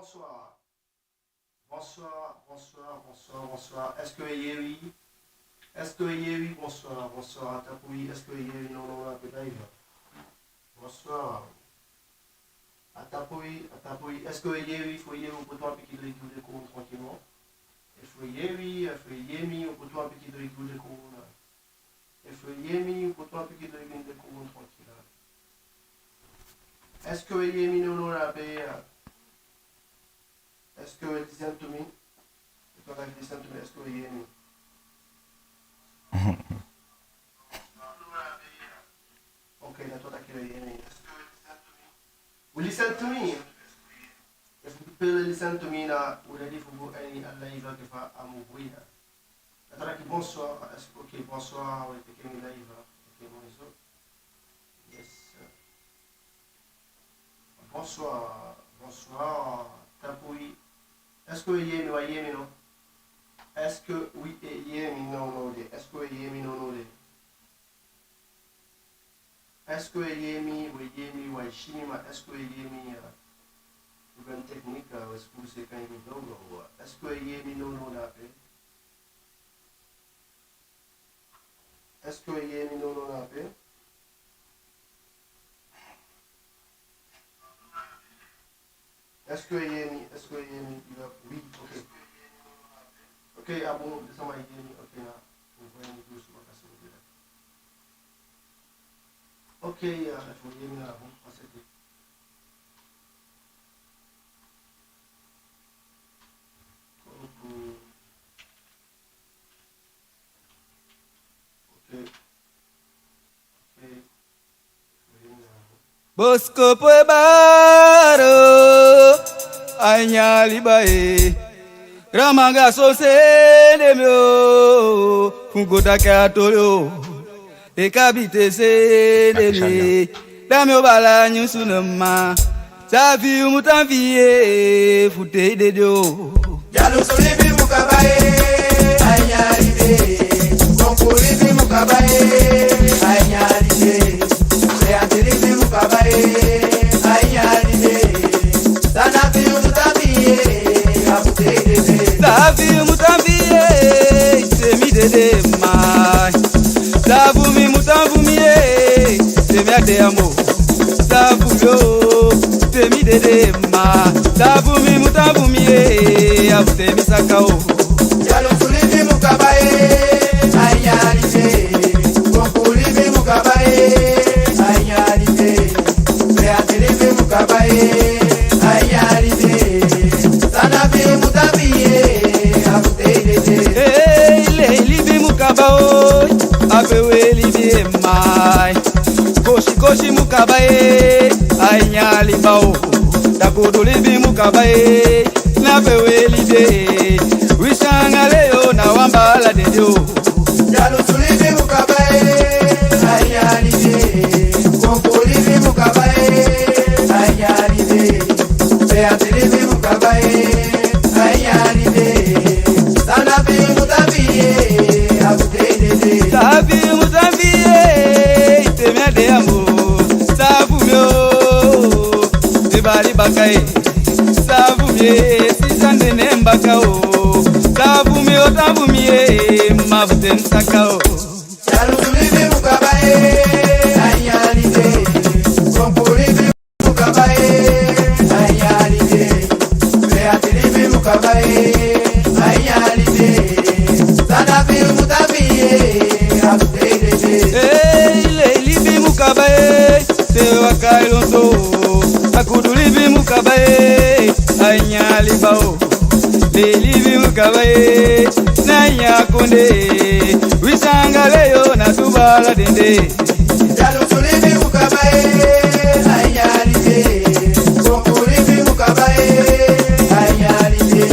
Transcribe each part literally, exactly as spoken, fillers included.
Bonsoir. Bonsoir, bonsoir, bonsoir, bonsoir. Est-ce que i e yee wi? Est-ce que i e yee wi? Bonsoir, bonsoir. A tapu wi, est-ce que i e yee wi? Non, non, non, a pe live. Bonsoir. A tapu wi, a tapu wi. Est-ce que i e yee wi? Efu i e yee wi, u poti wan pikin doigi, u de kon tranquillement. Efu i e yee wi, efu i e yee mi, u poti wan pikin doigi, u de kon. Efu i e yee mi, u poti wan pikin doigi, u de kon tranquille. Est-ce que i e yee mi? Non, non, a pe. Est-ce que you listen to me? If you listen to me, est-ce que you hear me? Okay, na tok taki you hear me. Est-ce que you listen to me? You listen to me? If people listen to me now, we ready for go any live ke fa amu buena. Na tok taki bonsoir, est-ce que, okay, bonsoir, we teke mi live. Okay, bonjour. Yes, sir. Bonsoir, bonsoir. Tapu wi. Est-ce que i e yee mi? Wi e yee mi, non? Est-ce que wi e yee mi? Non, non, de. Est-ce que wi e yee mi? Non, non, de. Est-ce que wi e yee mi? Wi e yee mi, wi e si mi, ma est-ce que wi e yee mi, euh, problème technique, euh, est-ce que c'est quand même long, euh, est-ce que wi e yee mi? Non, non, de, a pe. Est-ce que i e yee mi? Non, non, a pe. Est-ce que i e yee mi? Est-ce que i e yee mi? Oui, ok. Ok, a bon, den sama e yee mi. Ok, na. Ok, euh, efu i e yee mi, na bon, a sete. Coucou. Boskopu e bari o, a ini a liba e. Gaaman, gaanson, sende mi o, fu go taki a toli o. E kabiten, sende mi e. Da mi o baala nyunsu na ma. San fi yu mu tan fi yu e, fu te i dede o. Dyalusu libi mu kaba e, a ini a libi e. Konku libi mu kaba e, a ini a libi e. Feyanti libi mu kaba e, a ini a libi e. San fi yu mu tan fi yu e, a fu te i dede. San fi yu mu tan fi yu e, te mi dede ma. San fu mi mu tan fu mi e, te mi á de a moo. San fu mi o, te mi dede ma. San fu mi mu tan fu mi e, a fu te mi saka o. Dyalusu libi mu kaba e, a ini a libi e. Konku libi mu kaba e, a ini a libi e. Feyanti libi mu kaba e, a ini a libi e. San fi yu mu tan fi yu e, a fu te i dede. Ee, lei libi mu kaba o, a pe we libi e ma. Kosi kosi mu kaba e, a ini a liba o. Dagodo libi mu kaba e, na pe we libi e. Wi sanga le yo na wan baala dede o. Dyalusu libi mu kaba e, a ini a libi e. Konku libi mu kaba e, a ini a libi e. Feyanti libi mu kaba e, a ini a libi e. San fi yu mu tan fi yu e, a fu te i dede. San fi yu mu tan fi yu e, te mi á de a moo. San fu mi o, te bali baka e. San fu mi e, sisa, nene, mbaka o. San fu mi o, tan fu mi e, ma fu te mi saka o. Dyalusu libi mu kaba e, a ini a libi e. Konku libi mu kaba e, a ini a libi e. Feyanti libi mu kaba e, a ini a libi e. San fi yu mu tan fi yu e, a fu te i dede. Ee, lei libi mu kaba e, te waka e lontu. Akudu libi mu kaba e, a ini a liba o. Lei libi mu kaba e, na ini a kondee. Wi sanga le yo na tu baala dede. Dyalusu libi mu kaba e, a ini a libi e. Konku libi mu kaba e, a ini a libi e.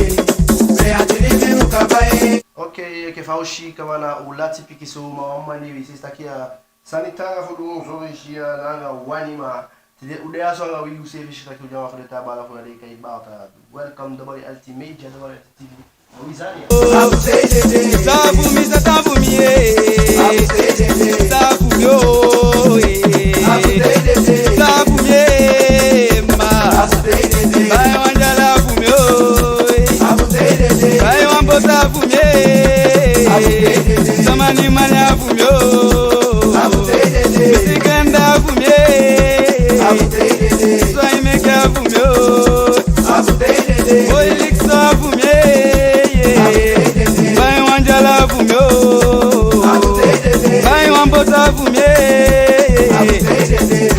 Feyanti libi mu kaba e. Ok, enke fa u si kaba, na u lati pikinso, ma wan mani wi si taki a sani taanga fu du, u soi si a langa wani, ma tide u de a so anga wi, u seefi si taki u de a wan fu den taa baala fu na den e kai Bata. Welcome, W L T Media, W L T T V. Wi sani. San fu mi sa, san fu mi e. San fu mi o e. San fu mi e ma. Bai wan dala fu mi Mali a fu mi o. Misikanda a fu mi e. Swai meke a fu mi o. Boy Lix a fu mi e. Bai wan dyala a fu mi o. Bai wan bota a fu mi e.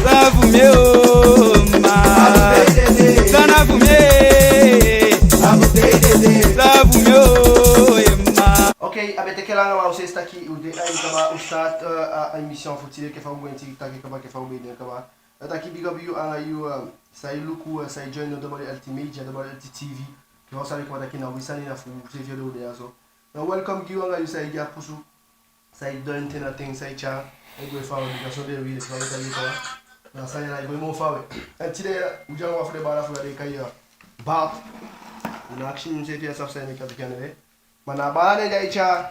Sa a fu mi o, ma. Sa na fu mi e. Sa a fu mi o, e ma. Ok, a be teke langa, ma u seefi taki u de aini kaba, u start, eh, a, a emission fu tide, enke fa u gwenti taki kaba, enke fa u be de kaba. Da taki big up yu anga yu, eh, sa e luku, eh, sa e join no W L T Media, W L T T V. Enke fa u sabi kaba taki na wi sani, na fu u seefi ede u de ya so. Na welcome gi yu anga yu sa e gi a pusu, sa e du en ten na ten, sa e tyai en gwe faawe, bika so den wi de fa u taki kaba. Na sani ya e gwe moo faawe. En tide, u de anga wan fu den baala fu u, a den e kai, eh, Bart. U ná akisi mi, miseefi ya sabi san mi e kai en nen. Ma na a baala nen di ai tyai.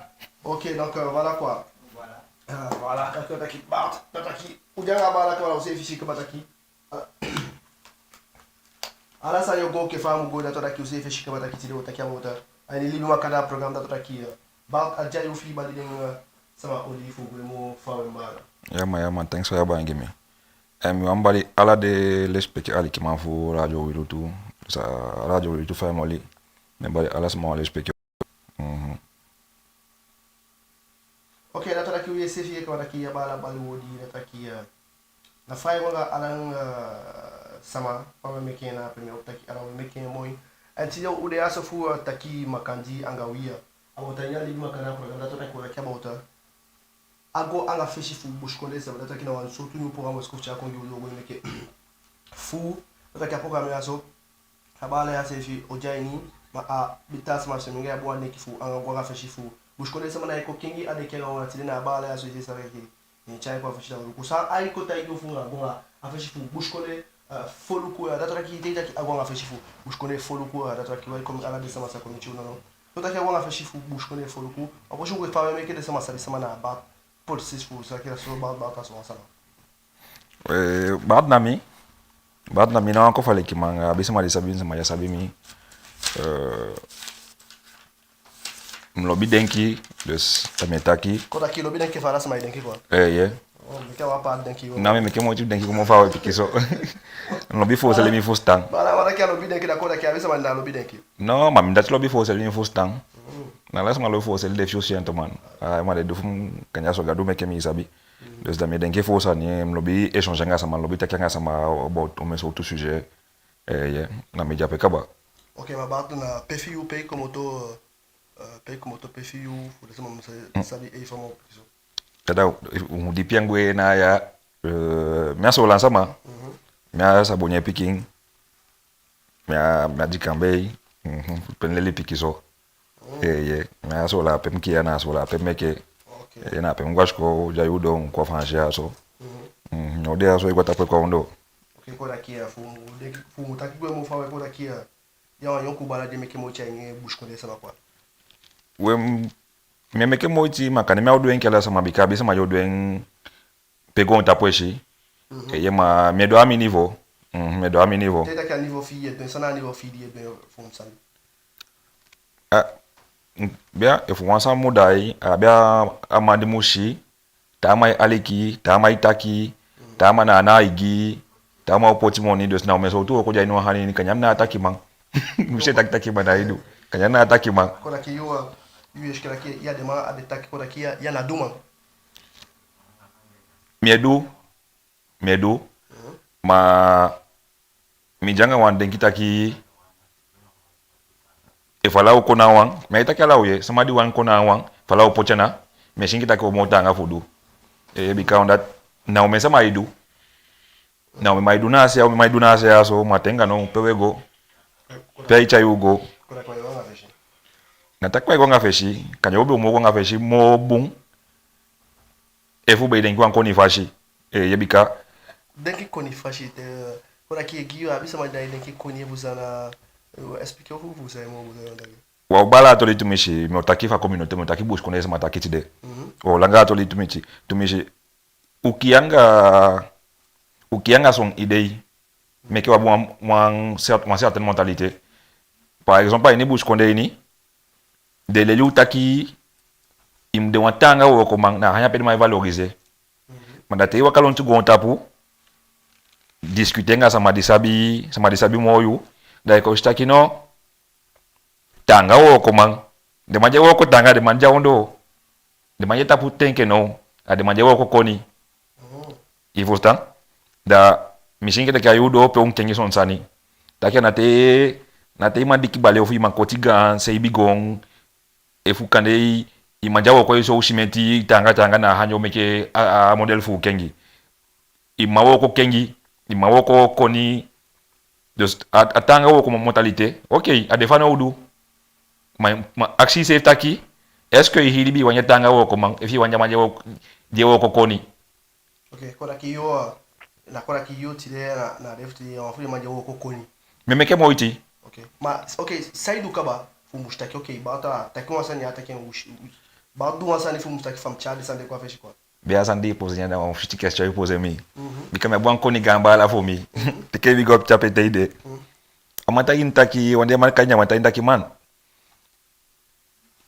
Ok, donc, euh, voilà quoi. Voilà. Ah, voilà, da taki, taki, ba, da taki, u de anga a baala kaba, u seefi si kaba taki, ah, ala sani o go enke fa a mu go, da taki u seefi si kaba taki tide u o taki about, euh, aini Libi Makandaa programme, da taki, euh, Bart, a de a yu fi i bali den, euh, sama oli fu gwe moo faawe, baala. Ya man, ya man, thanks fa yu abi en gi mi. Eh, mi wani bali ala den lesipeki alikiman fu Radio Wi Lutu. Sa Radio Wi Lutu, fa i mu oli. Mi e bali ala sama wan lesipeki. Mhm. Ok, da taki u seefi e kaba taki a baala bali u odi, da taki, eh, na fa i go anga ala, eh, sama, fa u e meke en, na ape mi o taki ala u e meke en moi. En tide u de ya so fu, eh, taki makandii anga wi ya. A o tan ya Libi Makandaa programme, da taki u o taki about, eh, a go anga fesi fu busikondee sama, da taki na wan sowtu nyun programme u e kon tyai kon gi u, u o go meke fu, da taki a programme ya so, a baala ya seefi o de aini, ma a be taa sama seefi anga wan denki fu anga go anga fesi fu busikondee sama, na e kon kengi a denki anga wan tide, na a baala ya so i seefi sabi taki ne tyai kon a fesi, da u luku san ai kon taigi u fu anga go anga a fesi fu busikondee, eh, foluku ya, da taki te i taki a go anga fesi fu busikondee foluku ya, da taki welcome ala den sama sa kon miti u nownow. Da taki a go anga fesi fu busikondee foluku, a fosi u go e fa u e meke den sama sabi sama na a Bart, polisis fu u, sa taki a so Bart, Bart a so wan sama. Eh, Bart na mi. Bart na mi, na wan kofalikiman, a be sama di sabi mi, sama ya sabi mi. Eh, mi lobi denki, dus, da mi e taki. Kon taki i lobi denki fa ala sama e denki quoi. Eh, ye. Oh, meke a wan paati denki. Na mi meke moiti denki kon moo faawe pikinso. Mi lobi fusutan, mi fusutan. Baala, ma taki a lobi denki, da kon taki a be sama di ná lobi denki. No, ma mi dati lobi fusutan, mi fusutan. Mm. Na ala sama lobi fusutan, den fii u si en tu man. Ah, ma den du fu mi, kande a so Gadu meke mi sabi. Dus da mi e denki fu sani, mi lobi échanger anga sama, mi lobi taki anga sama about omen sowtu sujet. Eh, ye, na mi de ape kaba. Ok, ma Bart, na pe fi yu, pe i komoto, eh, pe i komoto, pe fi yu, fu den sama mu sa-, sabi, eh, fa moo pikinso. Kada, u mu dipi en gwe na ya, eh, mi a Soolan sama, mhm, mi a Sabonye pikin. Mi a, mi a Dikambei, mhm, pe mi leli pikinso. Mm. Eh, ye, mi a Soolan, pe mi kiya na Soolan, pe mi meke. Ok. Eh, na pe mi go a sikoo, di a yuu doo, mi kon a Faansi ya so. Mhm. Mhm, now de ya so, i go a tapu e kon a ondoo. Ok, kon taki ya, fu, de, fu taki gwe moo faawe, kon taki ya, ya wan yonku baala di e meke moiti aini busikondee sama quoi. We, mi e meke moiti, ma kande mi á o du en enke ala sama, bika a be sama di o du en pe goontapu e si. Mhm. Eh, ye, ma mi e du a mi niveau. Mhm, mi e du a mi niveau. Te i taki a niveau fi i, i e du en, san na a niveau fi i di i e du en, fu mi sabi? Ah, mm, bia, efu wan sani mu daai, a bia, a man di mu si, taa man e aliki, taa man e taki, mhm, taa man na ana ai gi, taa man o poti moni, dus na omen sowtu wooko di a ini wan sani ini, kande a mi na a takiman. Mi si taki takiman na ai du. Kande a mi na a takiman. Kon taki yu, yu e si taki ya den man a be taki, kon taki ya, ya na duman. Mi e du, mi e du, mhm, ma mi de anga wan denki taki, efu ala o kon na wan, mi á e taki ala o ye, sama di wani kon na wan, efu ala o poti ana, mi e si enke taki o moo taanga fu du. Eh, bika on dati, na omen sama e du. Na omen man e du na a se ya, omen man e du na a se ya so, ma te anga now, pe u e go, pe ai tyai u go. Na taki u e go anga fesi, kande u be o moo go anga fesi moo bun, efu u be e denki wan koni fasi. Eh, ye, bika. Denki koni fasi, te, kon taki gi yu, a be sama di e denki koni, efu san na, eh, expliquer fu, fu san moo, fu san taki. Wan baala toli tumisi, mi o taki fu a communauté, mi o taki busikondee sama taki tide. Mhm. O langa toli tumisi, tumisi. U kiya anga, u kiya anga son idei. Meke u abi wan, wan cer-, wan certaine mentalité. Par exemple, a ini busikondee ini, den leli u taki, I mu de wan taanga wookoman, na a sani ape den man e valoriser. Ma da te i waka lontu goontapu, discuter anga sama di sabi, sama di sabi moo yu, da i kon si taki no, taanga wookoman, den man di e wooko taanga, den man di de a ondoo, den man di e tapu ten ke now, a den man di e wooko koni. I fusutan? Da mi si enke taki a yuu doo pe u mu kengi son sani. Taki a ná te, ná te i man diki bali ofu i man koti gaan, seibi goon, efu kande i, i man di e wooko e sow simenti taanga taanga, na a sani o meke a, a model fu u kengi. I man wooko kengi, i man wooko koni. Dus a, a taanga wooko mentalité, ok, a de fanowdu. Ma, ma akisi iseefi taki, est-ce que i hii libi i wani a taanga wookoman, efu i wani a man di e wooko, di e wooko koni? Ok, kon taki yu, eh, na kon taki yu tide na, na a dei fu tide, wan fu den man di e wooko koni. Mi e meke moiti. Ok, ma, ok, san i du kaba fu mu si taki, ok, baa, taki wan sani ya, taki en, u si, u si, baa, du wan sani fu mu si taki fa mi tyai den sani de kon a fesi quoi. Bia, a sani di i pose ya, na wan fifty question i pose mi. Mhm. Bika mi abi wan koni gaan baala fu mi. Mhm. Teke big up, tyape te i de. Mhm. A man taigi mi taki, wan dei a man kai en, a man taigi mi taki man,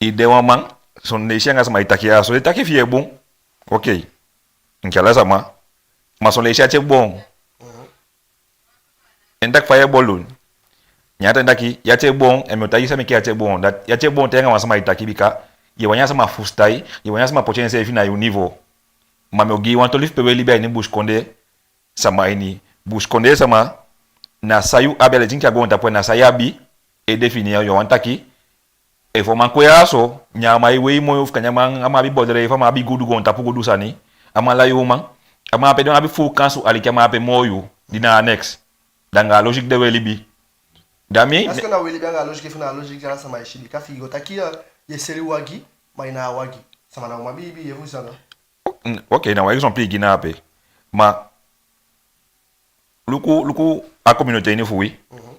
i de wan man, son leisi anga sama e taki ya so, den taki fi i e bun. Ok. Enke ala sama. Ma son leisi i ati e boon. Mhm. En taki fa i e bolu. Ne a taigi en taki i ati e boon, en mi o taigi i san meke i ati e boon. Dati i ati e boon te anga wan sama e taki, bika i e wani a sama fusutan i, i e wani a sama poti enseefi na yu niveau. Ma mi o gi i wan toli fu pe u e libi a ini busikondee sama ini. Busikondee sama, na san yu abi, a leti enke a goontapu, na san i abi e définir en. Yu wani taki, efu a man kon ya so, ne a man e wei moi, ofu kande a man, a man abi borderie, efu a man abi gudu, goontapu gudu sani, a man lai uman, a man ape de abi fuu kansi aliki a man ape moo yu, di na a next. Da anga a logique de u e libi. Da mi... Est-ce que na u e libi anga a logique, efu na a logique di ala sama e si? Bika fi i go taki, eh, i e seli wagi, ma i ná a wagi. Sama na uman biibi, efu san na... Ok, na wan exemple i gi na ape. Ma luku, luku a communauté ini fu wi. Mhm.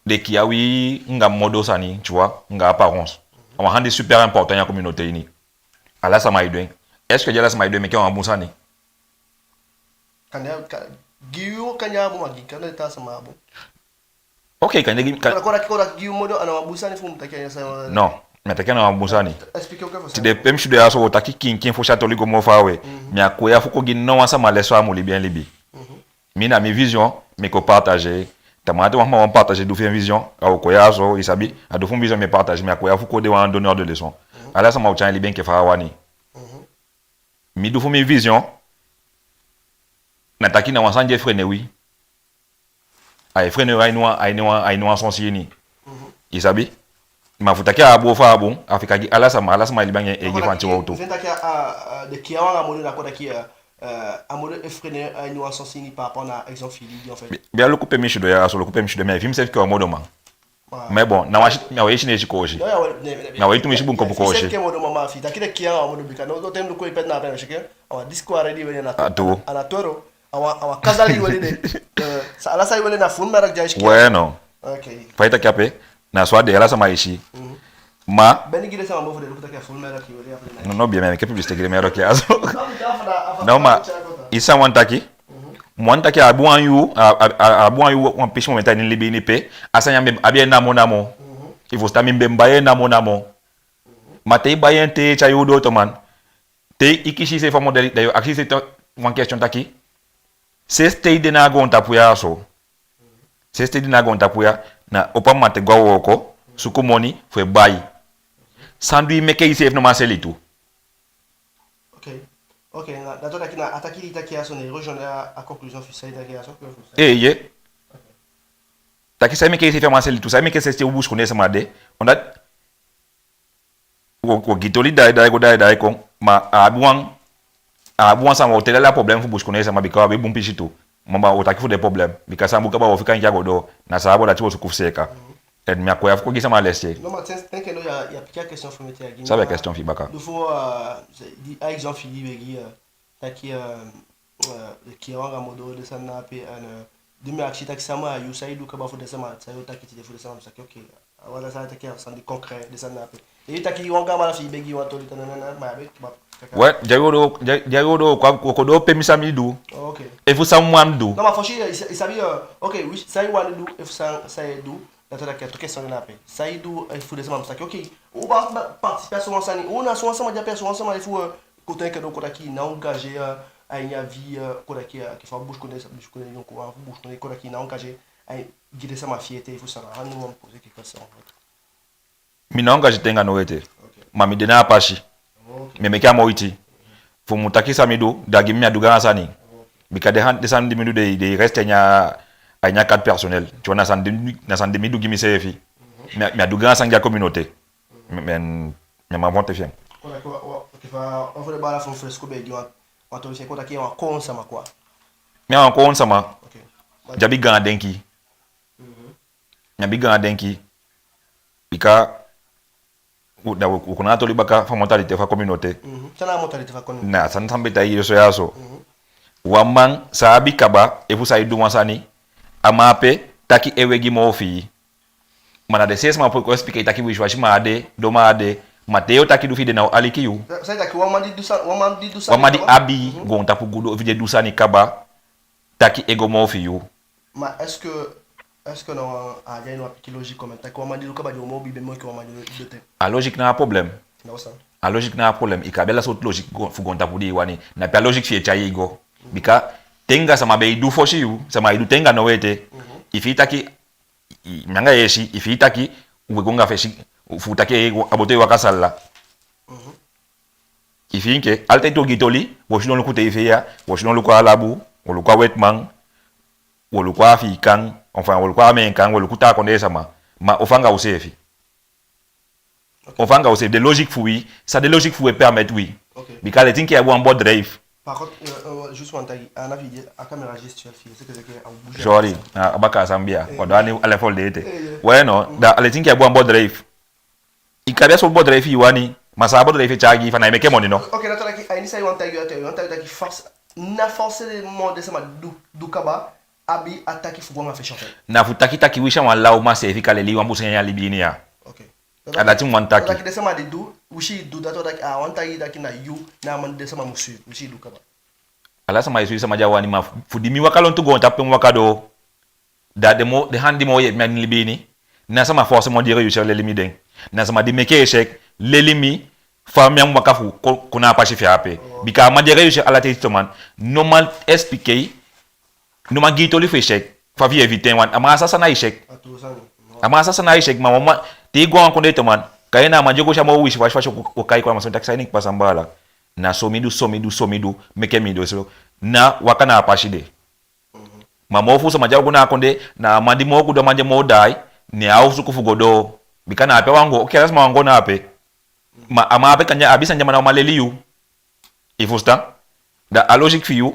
Den kiya wi anga modo sani, tu vois, anga apparence. Mhm. A wan sani di super important ini a communauté ini. Ala sama e du en. Est-ce que di ala sama e du en meke a wan bun sani? Kande, ka-, gi yu kande a bun, ma gi kande taa sama a bun. Ok, kande gi, ka... Kon taki, kon taki gi yu modo, a ná wan bun sani fu mu taki a ná sani. Non, mi á taki a ná wan bun sani. Expliquer u kon fa... Tide pe mi sidon ya so, u o taki kiinkiin fosi a toli go moo faawe. Mhm. Mi á kon ya fu kon gi ná wan sama leson a mu libi en libi. Mhm. Mi na mi vision, mi kon partager. Tamaa te wan sama wani partager du fu en vision, a o kon ya so, i sabi, a du fu mi vision mi e partager, mi á kon ya fu kon de wan donneur de leçon. Mhm. Ala sama o tyai en libi enke fa a wani. Mhm. Mi du fu mi vision, na taki na wan sani di e freiner wi. Ai freiner wi a ini wan, a ini wan, a ini wan sensi ini. Mhm. I sabi? Ma fu taki a bun ofu a á bun, a fika gi ala sama, ala sama e libi anga en eigi fanti wowtu. Fu taki a, a, den kiya wan anga modo, na kon taki, eh, eh, a modo e freiner a ini wan sensi ini par rapport na exemple fi i di, en fait. Bia, luku pe mi sidon ya so, luku pe mi sidon, mi e fii miseefi enke wan modoman. Mais bon, na wan si-, na wan Inesi koosi. Non, ya, we, ne, ne, na wan tumisi bunkopu koosi. Enke modo, mama, fi taki den kiya wan modo, bika no, no, ten du ko i pet na pen, seke, a wan disco already, we, na... A tuu. A na toro, a wan, a wan kazali, we, de. Eh, sa ala sa, we, na full merk di a i si. We, no. Ok. Fa i taki ape, na so a de, ala sama e si. Mhm. Ma... Beni gi den sama mofu de, luku taki a full merk, we, de, ape na... Non, non, bien, mi á meke publicité gi den merk ya so. Non, ma i sa wani taki, mhm, mi wani taki a abi wan yuu, a, a, a, a abi wan yuu, wan pisi momenti a ini libi ini pe a sani ya mi be abi en namo namo. Mhm. I fusutan mi, mi be bai en namo namo. Mhm. Ma te i bai en te, te a yuu doo, toman, te i kisi iseefi a modèle, da yo akisi iseefi wan question taki, sensi te i de na a goontapu ya so, sensi te i de na a goontapu ya, na opo a mamanten go a wooko, suku moni fu e bai. San du i meke iseefi no man seli tu? Ok. Ok, na, na to taki na, a taki di i taki ya so, ne i rejoindre a, a conclusion fi san i taki ya so, que fu san. Eh, ye. Ok. Taki san i meke iseefi á man seli tu, san i meke sensi te u busikondee sama de. Omdat wo, wo gi toli daai daai go, daai daai kon, ma a abi wan, a abi wan sani, wo teli ala problème fu busikondee sama, bika wo abi bun pisi tu. Ma, ma wo taki fu den problème, bika san bun kaba wo fika enke a go doo, na san á bun dati wo suku fu seeka. Mhm. En mi á kon ya fu kon gi sama lesi. Non, ma ten, ten ke no, ya, ya piki a question fu mi te, ya gi mi. San be a question fi i baka? Du fu, eh, di a exemple fi i di be gi, eh, taki, eh, eh, den kiya wan anga modo, den sani na ape, en, eh, di mi akisi taki sama, yu, san i du kaba fu den sama, san yo taki tide fu den sama, mi sa taki, ok, a wan sani taki a sani di concret, den sani na ape. Te i taki wan gaan man fi i be gi wan toli, tan, na, na, na, ma a be kaba. We, di a yuu doo, di a, di a yuu doo, kon, kon, kon doo pe mi sa mi du. Ok. Efu san mi wani du. Non, ma fosi, i sa, i sabi, eh, ok, wi, san i wani du, efu san, san i du, Dati wani taki a tu question de na ape. San i du, eh, fu den sama mu taki, ok, u ba, ba participer a so wan sani, u na so wan sama di ape, so wan sama efu, eh, koto enke don kon taki na engagé, eh, a ini a vie, eh, kon taki, eh, enke fa busikondee, busikondee yonkuwan, busikondee kon taki na engagé, eh, gi den sama fierté efu san, a ná wan poser enke question. Mi ná engagé te anga no ete. Ok. Ma mi de na a pasi. Ok. Mi e meke a moiti fu mu taki san mi du, da gi mi, mi á du gaan sani. Ok. Bika den han-, den sani di mi du de, den reste a ini a, a ini a cadre personnel. Tu vois, na sani di mi, na sani di mi du gi miseefi. Mhm. Mi á, mi á du gaan sani gi a communauté. Mhm. Mi, mi, mi á man fon te fi en. Kon taki wan, wan, enke fa wan fu den baala fu Fresco be gi wan, wan toli fi en, kon taki wan kon sama quoi. Mi a wan kon sama. Ok. Di abi gaan denki. Mhm. Mi abi gaan denki. Bika u, da u, u kon na a toli baka fu a mentalité fu a communauté. Mhm. San na a mentalité fu a communauté? Na san, san mi be taigi i so ya so. Mhm. Wan man sa abi kaba, efu sa e du wan sani, a man ape taki e wegi moo fi i. Ma na den seefi sama fu kon expliquer i taki wisiwasi man á de, don man á de, ma te yo taki du fi i de, na o aliki yu. Sa, sa taki wan man di du sa, wan man di du sani kaba? Wan man di abi, mhm, goontapu gudu, efu di e du sani kaba, taki e go moo fi yu. Ma est-ce que, est-ce que no, a de no a pikin logique quand même, taki wan man di du kaba di o moo biibi en moo enke wan man di du ete? A logique na a problème. Na o san? A logique na a problème. I kan abi ala sowtu logique go, fu goontapu di i wani. Na pe a logique fi i e tyai i go. Mhm. Bika te anga sama be e du fosi yu, sama e du te anga no ete. Mhm. Efi i taki, i, i, mi anga i e si, efi i taki, u e go anga fesi, fu taki a boto e waka sala. Mhm. I fii enke, ala ten u o gi toli, wo sidon luku te i fee ya, wo sidon luku a Alabu, wo luku a wetiman, wo luku a Afiikan, enfin, wo luku a Ameekan, wo luku taa kondee sama. Ma u fanga useefi. Ok. U fanga useefi, den logique fu wi, san den logique fu wi e permettre wi. Ok. Bika leti enke i abi wan bedrijf. Par contre, euh, euh, juste wan taki, a na fi i de, a caméra gestuelle fi i, c'est que, c'est que, a bouger. Sorry, a, a baka Zambia. Eh. Wan doo a ni, a level de ete. Eh, yeah. Ouais, non, mm, da leti enke i abi wan bedrijf. I kan abi a so bedrijf i wani, ma san a bedrijf e tyai gi i, fa na i meke moni, no? Ok, na taki, a ini san i wani taki, i wani taki, i wani taki taki force, na forcément den sama du, du kaba, abi a taki fu go anga fesi en fait. Na fu taki taki wi si a wan lawman seefi kan leli wan bun sani a libi ini ya. Ok. A dati mi wani taki. Taki den sama di du, wi si du, dati wani taki, a wani taki taki na yu, na a man den sama mu suivre, wi si du kaba. Ala sama e suivre sama di a wani, ma fu, fu di mi waka lontu goontapu pe mi waka doo. Da den moo, den sani di moo yeepi mi a ini libi ini, na sama forcément di réussir leli mi den. Na sama di meke échec leli mi fa mi á mu waka fu kon, kon na a pasi fi en ape. Bika a man di réussir ala ten, to man, no man expliquer i, no man gi i toli fu échec, fa fi i éviter en wan. A man á sa san na échec. A man á sa san na échec, ma wan man, te i go a wan kondee, to man, kan i na a man di o go si a moo wisiwasi fasi, o kai kon a man so taki san e pasa, mi baala. Na so mi du, so mi du, so mi du, meke mi du so. Na waka na a pasi de. Ma moo fuu sama di a o go na a kondee, na a man di moo gudu, a man di e moo daai, ne a o suku fu go doo. Bika na ape a wani go, ok, ala sama wani go na ape. Ma a man ape kande a abi sani di a man ná o man leli yu. I fusutan? Da a logique fi yu.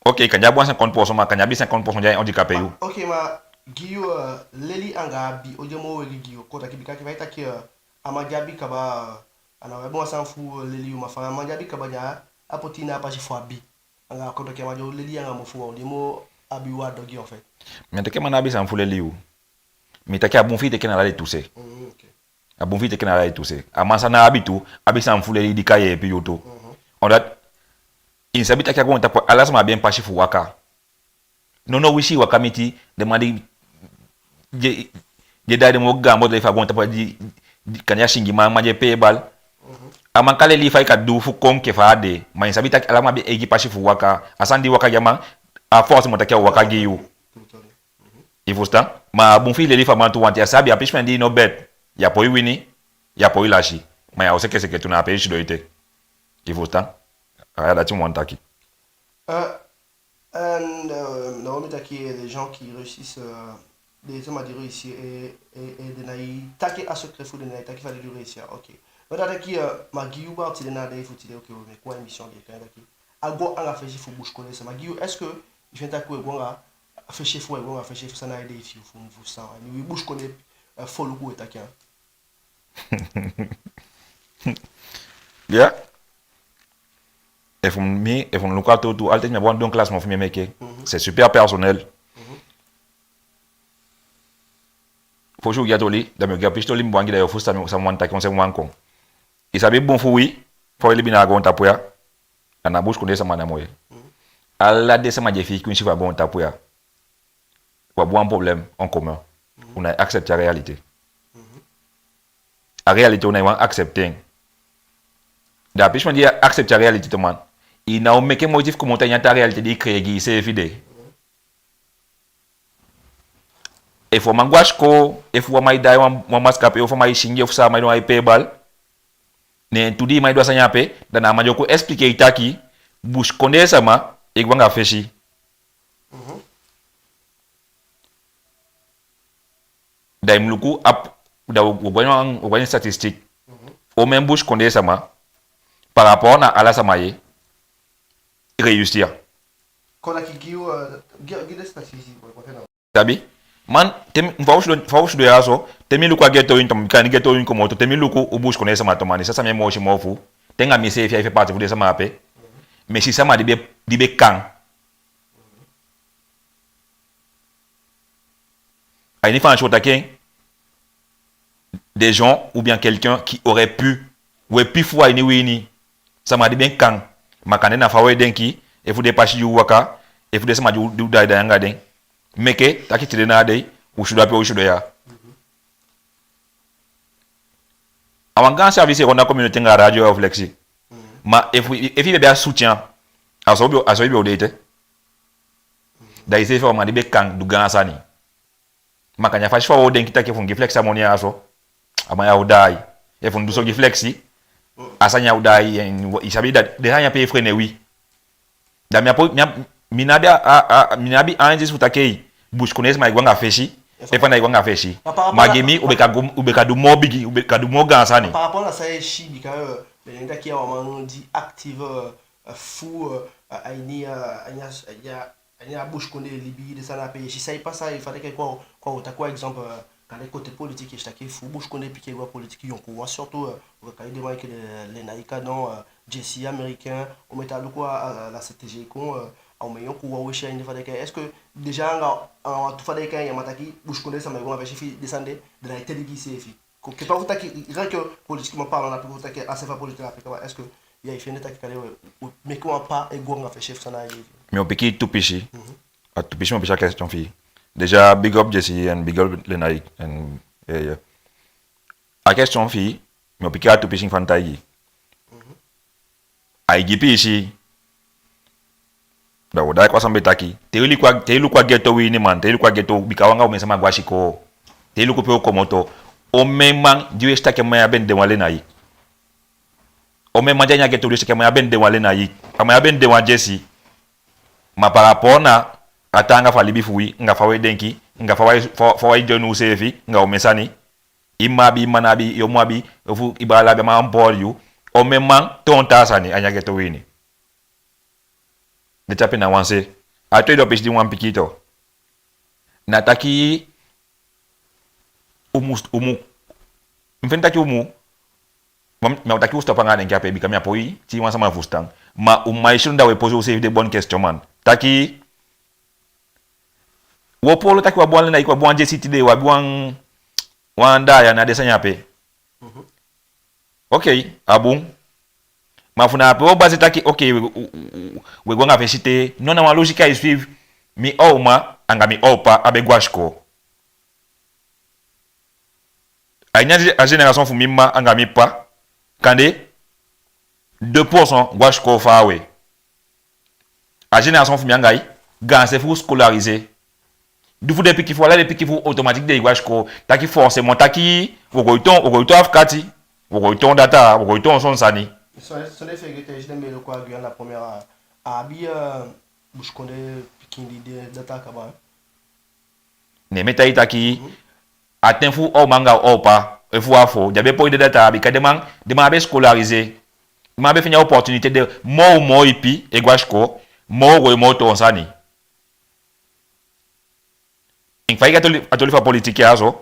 Ok, kande a abi wan cinquante pour cent, ma kande a abi cinquante pour cent di a handicapé yu. Ok, ma gi yu, euh, leli anga abi, on di e moo wegi gi yu, kon taki, bika enke fa i taki, euh, a man di abi kaba, euh, a ná o abi wan sani fu, euh, leli yu, ma fa a man di abi kaba di a poti i na a pasi fu abi. Anga kon taki a man di o leli yu anga mofu wan, on di e moo abi waarde gi yu en fait. Mi á taki a man ná abi sani fu leli yu. Mi taki a bun fi i teke en ala de tu se. Mm, ok. A bun fi i teke en ala de tu se. A man san ná abi tu, abi sani fu leli di kan yeepi yu tu. Mhm. Omdat i sabi taki a goontapu ala sama abi en pasi fu waka. Nono, wi si i waka miti den man di, di e, di e daai den moo gaan bedrijf a goontapu, di, di, kande a singiman, man di e pee bal. Mhm. A man kan leli i fa i kan du fu kon enke fa a de. Ma i sabi taki ala man abi en eigi pasi fu waka. A sani di waka gi a man, a forcément taki a o waka gi yu. I fusutan? Ma a bun fi i leli fu a man tu, want i á sabi, a pisi fu en di i no bet. Ya poi wini, ya poi lasi. Ma ya o seke seke tu, na ape i sidon ete. I fusutan? A ya, dati mi wani taki. Euh, and, euh, na wan mi taki, euh, les gens qui réussissent, euh, den sama di réussir, et, et, et den ná e taki a secret fu den, den ná e taki fa den du réussir, ok. Ma da taki, euh, ma gi yu baa tide na a dei fu tide, ok, we meke wan émission di e kai taki a go anga fesi fu busikondee sama. Gi yu, est-ce que i feni taki we go anga fesi fu, we go anga fesi fu san na a idee fi yu fu, fu san, a ini wi busikondee, eh, foluku we taki, hein? Ya. Efu mi, efu mi luku a tuutuu, altijd mi abi wan don classement fu mi e meke. Mhm. C'est super personnel. Mhm. Fosi u gi a toli, da mi o gi a pisi toli, mi wani gi, da yo fusutan san mi wani taki, on se mi wani kon. I sabi bun fu wi, fa wi e libi na a goontapu ya, a ná busikondee sama namo ye. Mhm. Ala den sama di e fii kwinsi fu a goontapu ya, u abi wan problème en commun. U ná e accepter a réalité. A réalité u ná e wani accepter en. Da a pisi man di e accepter a réalité tu man, i ná o meke moiti fu komoto a ini a taa réalité di i créer gi iseefi de. Efu wan man go a sikoo, efu wan man e daai wan, wan maskapei, efu wan man e singi, efu sama e du wan e pee bal, ne tu dii man e du a sani ape, da na a man di o kon expliquer i taki busikondee sama e go anga fesi. Da i mu luku a p-, da u, u go a ini, u go a ini statistique. Omen busikondee sama, par rapport na ala sama, e réussir. Kon taki gi u, eh, gi, gi den statistique, boi, boi, na. Sabi? Man, te mi, fa u sidon, fa u sidon ya so, te mi luku a ghetto ini, bika a ini ghetto u komoto, te mi luku u busikondee sama tu man, i sa san mi e moo si moo fu, te anga miseefi ya e fait partie fu den sama ape, mi e si sama di be, di be kan. A ini Faansi u o taki en, des gens ou bien quelqu'un qui aurait pu. We pi fu a ini wi ini. Sama di be kan. Ma kande na fa we denki, efu den pasi di u waka, efu den sama di u, di u daai daai anga den, meke taki tide na a dei u sidon ape u sidon ya. A wan gaan service e run a communauté anga a radio ya, u Flexi. Ma efu, efu i be abi a soutien, a so u be o, a so i be o de ete. Da iseefi, a man di be kan du gaan sani. Ma kande a fasi fa wo denki taki efu u gi Flexi a moni ya so, a man ya o daai. Efu u du so gi Flexi, a sani ya o daai, en i sabi da den sani ya pe e freiner wi. Da mi á poi, mi á, mi ná abi a, a, a, mi ná abi a indice fu taki busikondee sama e go anga fesi, efu a ná e go anga fesi. Ma gi mi, u be kan go, u be kan du moo bigi, u be kan du moo gaan sani. Par rapport na san i e si, bika, eh, den e taki a wan man di active, eh, fu, eh, a ini, eh, a ini a, a ini a a ini a busikondee libi, den sani ape, i si san e pasa, i fa den e kai, kon, kon u taki wan exemple, eh, kande côté politique, i si taki fu busikondee pikin e go a politique, yonkuwan surtout, eh, u kan kai den man enke den, eh, Lenaïck Adam, eh, Jessy Américain, omen taa luku a, a, a la C T G kon, eh, a omen yonkuwan u e si a ini fa den e kai. Est-ce que déjà anga, anga wantu fa den e kai, ya man taki busikondee sama e go anga fesi, fi den sani de, den ná e teli gi iseefi? Ko, ke pa fu taki, rien que politiquement parlant, na pe fu taki a seefi a politique ape kaba, est-ce que ya i fende taki kande we, we meke wan pas e go anga fesi fu san na a yee fi i? Mi o piki tu pisi. Mhm. A tu pisi mi o piki a question fi i. Déjà, big up Jessy and big up Lenaïck and, yeah, yeah. A question fi i, mi o piki a tu pisi fa mi taigi i. Mhm. Ai gi piisii. Da wo daai kon a san mi be taki. Te i luku a, te i luku a ghetto wi ini man, te i luku a ghetto, bika u anga omen sama go a sikoo. Te i luku pe u komoto. Omen man di u e si taki a man ya be de wan Lenaïck. Omen man di a ini a ghetto di u e si taki a man ya be de wan Lenaïck. A man ya be de wan Jessy. Ma par rapport na a taanga fu a libi fu wi, anga fa we denki, anga fa wai, fa, fa wai join useefi, anga omen sani. I mma abi, i mma ná abi, i omu abi, ofu i baala abi, a man á boodi yu. Omen man toon taa sani a ini a ghetto wi ini. Dati ape na wan se. A tweede pisi di mi wani piki tu. Na taki u mu, u mu, mi fende taki u mu, ma, mi á o taki u stop anga a denki ape, bika mi á poi tii wan sama fusutan. Ma u mu e si, da we poser useefi den bonne question man. Taki, wo poolo taki wi abi wan Lenaïck, wi abi wan Jessy tide, wi abi wan, wan Daya, na den sani ape. Mhm. Ok, a bun. Ma fu na ape wo baser taki, ok, we, we, we, we go anga fesi te. Non, na wan logique ai suivre. Mi oma anga mi opa á be go a sikoo. A ini a génération fu mi mma anga mi ppa, kande deux pour cent go a sikoo faawe. A génération fu mi anga i, gaanse fuu scolarisé. Di fu den pikin fu, ala den pikin fu automatique den e go a sikoo, taki forcément taki wo go e toon, wo go e toon afkati, wo go e toon data, wo go e toon son sani. Son, son den fegete, i si den be luku a Guyane la Première, a, a abi, eh, busikondee pikin di de data kaba, eh. Ne mi e taigi i taki, mhm, a ten fu oma anga opa, efu afo, den á be poi de data, bika den man, den man á be scolarisé. Den man á be fende a opportunité de, moo, moo ipi e go a sikoo, moo go e moo toon sani. Enke fa i gi a toli, a toli fu a politique ya so.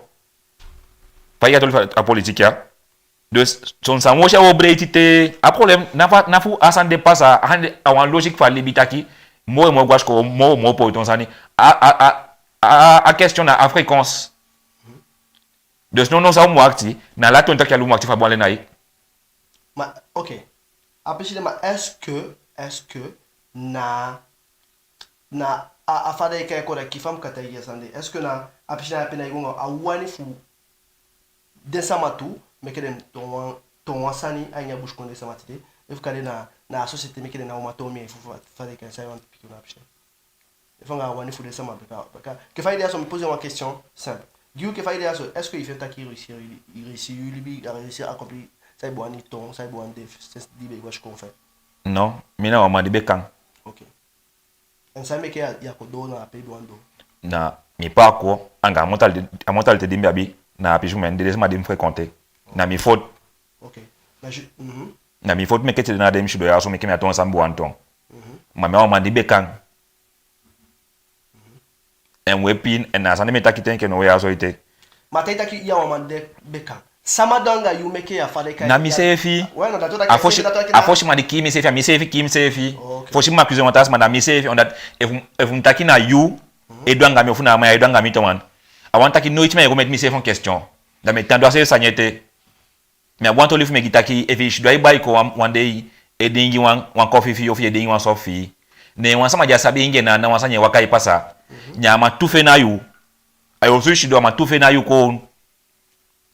Fa i gi a toli fu a politique ya. Dus, son sani wo si a wo breiti te, a problème, na fa, na fu a sani de pasa, a sani de a wan logique fu a libi taki, moo, moo go a sikoo, moo, moo poi toon sani. A, a, a, a, a question na a fréquence. Dus, non, non, san u mu akisi, na ala ten taki ala u mu akisi fu a bon alen na i. Ma, ok. A pisi de, ma est-ce que, est-ce que na na a, a fa den e kai en, kon taki, fa mi kan taigi i a sani de. Est-ce que na a pisi na ape na i go anga a wani fu den sama tu, meke den toon wan, toon wan sani a ini a busikondee sama tide, efu kande na, na a société meke den ná o man toon mi en fu fa, fa den e kai en, san i wani piki na a pisi? Efu anga a wani fu den sama, bika, bika, enke fa i de ya so, mi poser wan question simple. Gi yu, enke fa i de ya so, est-ce que i feni taki i réussir, i réussir i libi, i réussir accomplir san i be wani toon, san i be wani de, sensi di i be e go a sikoo, en fait? Non, mi na wan man di be kan. Ok. En san meke ya, ya kon doo na a pe i be wani doo? Na mi parcours, anga a mentalité, a mentalité di mi be abi, na a pisi fu mi, anga den sama di mi fréquenter. Na mi faute. Ok. Na ju-, mhm. Na mi faute meke tide na de mi sidon ya so, meke mi á toon san mi be wani toon. Mhm. Ma mi a wan man di be kan. En we pin, en na a sani mi e taki te enke now ya so ete. Ma te i taki i a wan man di be kan, sama du anga yu meke ya fa den e kai en? Na miseefi. Ouais, non, dati o taki a fosi, seefi, dati o taki a na fosi man di kii miseefi, a miseefi kii miseefi. Ok. Fosi mi accuser wan taa sama, na miseefi, omdat efu, efu mi taki na yu e du anga mi, ofu na a man ya e du anga mi, toman, a wani taki noiti mi á e go meti miseefi en question. Da mi e tan du a seefi sani ete. Mi abi wan toli fu meke taki, efu i sidon a i balcon wan, wan dei, e diingi wan, wan kofi fi i, ofu i e diingi wan sopi fi i, ne wan sama di á sabi i anga en ana, wan sani e waka e pasa. Mhm. Ne a man tu feni a yu. A yu osu i sidon, a man tu feni a yu kon.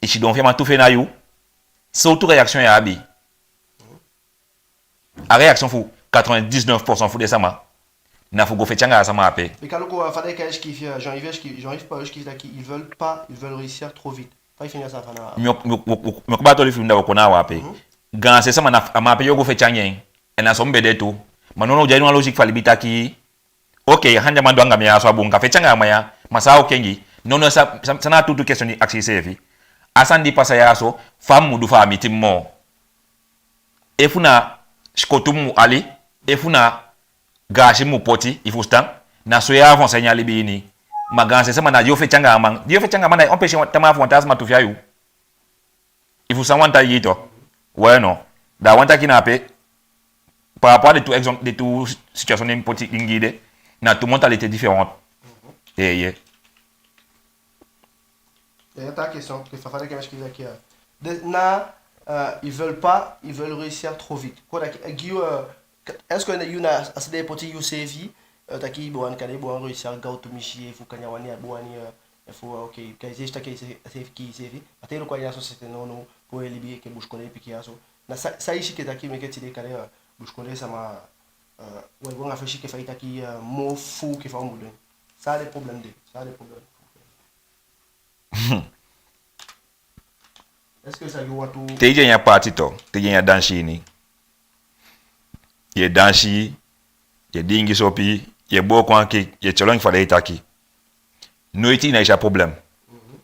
I sidon fi i, a man tu feni a yu. Sowtu réaction ya abi? A réaction fu quatre-vingt-dix-neuf pour cent fu den sama na fu go feti anga a sama ape. Bika luku, euh, fa den e kai en sikiifi, euh, Jean-Yves e sikiifi, Jean-Yves Paul e sikiifi taki, ils veulent pas, ils veulent réussir trop vite. Fa i feni a sani fa na? Mi o, mi o, mi o, mi o kaba a toli fi i, da u o kon na a wan ape. Mhm. Gaanse sama na a man ape yo go feti anga en. En na so mi be de tu. Ma nownow di a ini wan logique fu a libi taki, ok, a sani di a man du anga mi ya so a bun, mi kan feti anga a man ya, ma san a o kengi? Nownow san, san, san na a tuutuu question di i akisi iseefi? A sani di pasa ya so, fa mi mu du fu a á miti mi moo? Efu na sikotu mi mu ali, efu na gaasi mi mu poti, i fusutan, na so i e avancer a ini a libi ini. Ma gaanse sama na di yo feti anga a man, di yo feti anga a man, na i empêcher wan, tamaa fu wan taa sama tu feni a yu. I fusutan san mi wani taigi i tu? Ouais, non. Da a wani taki na ape, par rapport à den tu exemple, den tu situation di mi poti, di mi gi de, na tu mentalité différente. Eh, yeah. Ya, ta question, enke fa, fa den e kai en sikiifi taki, euh, den, na, euh, ils veulent pas, ils veulent réussir trop vite. Kon taki, euh, gi yu, euh, est-ce que yu na a se den e poti yuseefi, euh, taki i be wani, kande i be wani réussir gaw tumisi, efu kande a wani, a be wani, euh, efu, euh, ok, kande i seefi taki i seefi, seefi kii iseefi, ma te i luku a ini a société nownow, pe u e libi enke busikondee pikin ya so, na sa, san i si enke taki meke tide kande, euh, busikondee sama, euh, u e go anga fesi enke fa i taki, euh, moo fuu enke fa u mu du en? San na den problème de, san na den problème? Est-ce que ça joue un rôle? Te i de a ini a paati tu, te i de a ini a dansi ini, i e dansi, i e diingi sopi, i e booko wan cake, i e tyolo enke fa den e taki. Noiti i ná e si a problème. Mhm.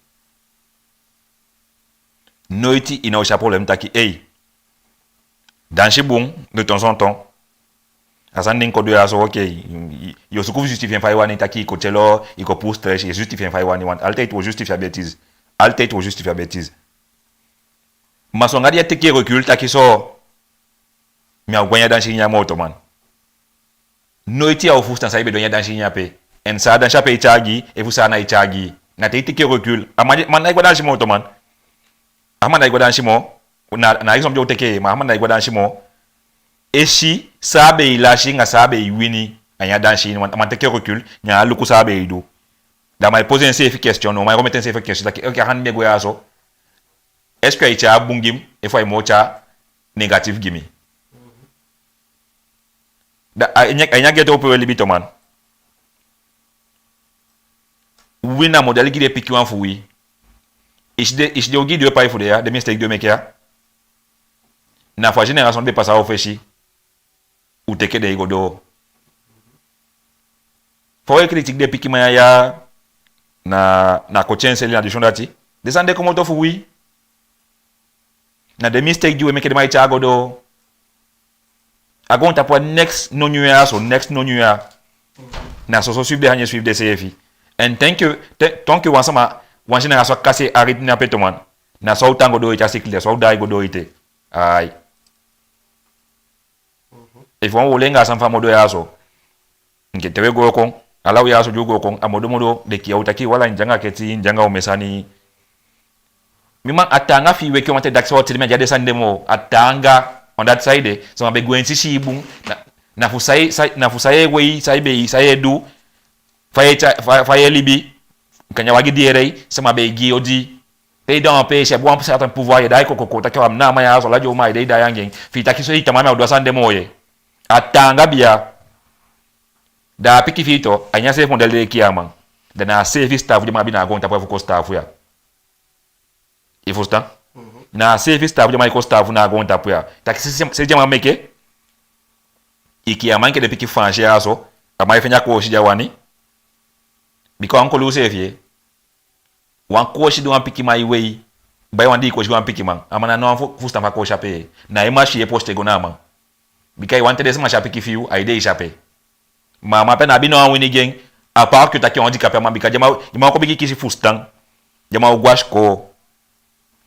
Noiti i ná o si a problème taki, ei, dansi bun de temps en temps. A sani di i kon du ya so, ok, i, i, yo suku fu justifier en fa i wani, taki i kon tyelo, i kon puu stress, i e justifier en fa i wani, want altijd wo justifier a bêtise. Altijd wo justifier a bêtise. Ma so anga di i e teke recul taki so, mi á o go a ini a dansi ini ya moo tu, man. Noiti a o fusutan san i be du a ini a dansi ini ape. En san a dansi ape e tyai gi i, efu san a ná e tyai gi i. Na te i teke recul. A man, man ná e go a dansi moo tu, man. A man ná e go a dansi moo. Na, na exemple di u teke, ma a man ná e go a dansi moo. E si san a be e lasi anga san a be e wini a ini a dansi ini, man, man teke recul, ne a luku san a be e du. Da man e poser enseefi question, no, man e remettre enseefi question, taki, ok, a sani mi e go ya so, est-ce que ai tyai bun gi mi, efu ai moo tyai négatif gi mi? Da a ini a, a ini a ghetto pe u e libi tu, man. Wi na modèle gi den pikin wan fu wi. I si den, i si den ogii di u e pai fu den ya, den mistake di u e meke ya, na fu a génération di be pasa u fesi u teke den e go doo. Fa u e critique den pikin man ya, na, na koti en seli, na disi, dati. Den sani de komoto fu wi. Na den mistake di u e meke, den man e tyai go doo. A goontapu, a next nownyun ya so, next nownyun ya, na soso swiifi den sani e swiifi denseefi. En tant que, te, tant que wan sama, wan génération á kasi a rythme ape tu, man, na so a o tan go doo ete, a cycle de, so a o daai go doo ete. Ai. Efu wan, wo langa a sani fu a modo ya so. Enke te u e go kon, ala u ya so di u go kon, a modo modo, den kii u, taki wala, i de anga keti, i de anga omen sani. Mi man, a taanga fi i weki wan te, dati so, tide mi á de a den sani de moo. A taanga, on dati saide, sama be gwenti si i bun, na, Na fu san i, san, na fu san i e wei, san i be, san i e du, fa i e tya-, fa, fa i e libi, kande a wagi di i e lei, sama be e gi i odi. Te i de a wan peesi, i abi wan certain pouvoir, i e daai kokoko, taki a wan na a man ya so, ala di a uman e de, i daai anga en. Fi i taki so, i tamaa, mi á o du a sani de moo ye. A taanga bia. Da a pikin fi i tu, a ini a seefi modèle de e kii a man. Da na a seefi sitaafu di a man abi na a goontapu ya fu kon sitaafu ya. I fusutan? Mhm. Na a seefi sitaafu di a man e kon sitaafu na a goontapu ya. Taki se, se, se di a man meke, i kii a man enke den pikin Faansi ya so, a man e fende a koosi di a wani. Bika wan koli u seefi ye. Wan koosi di wan pikin man e wei, bai wan dii koosi gi wan pikin man. A man ná abi fu, fusutan fu a koosi ape. Na i masi e posite go na a man. Bika i wani te den sama si a pikin fi i, ai de i si ape. Ma a man ape ná abi ná wan wini gi en, à part que taki a handicapé a man, bika di a man, di a man o kon bigi kisi fusutan. Di a man o go a sikoo.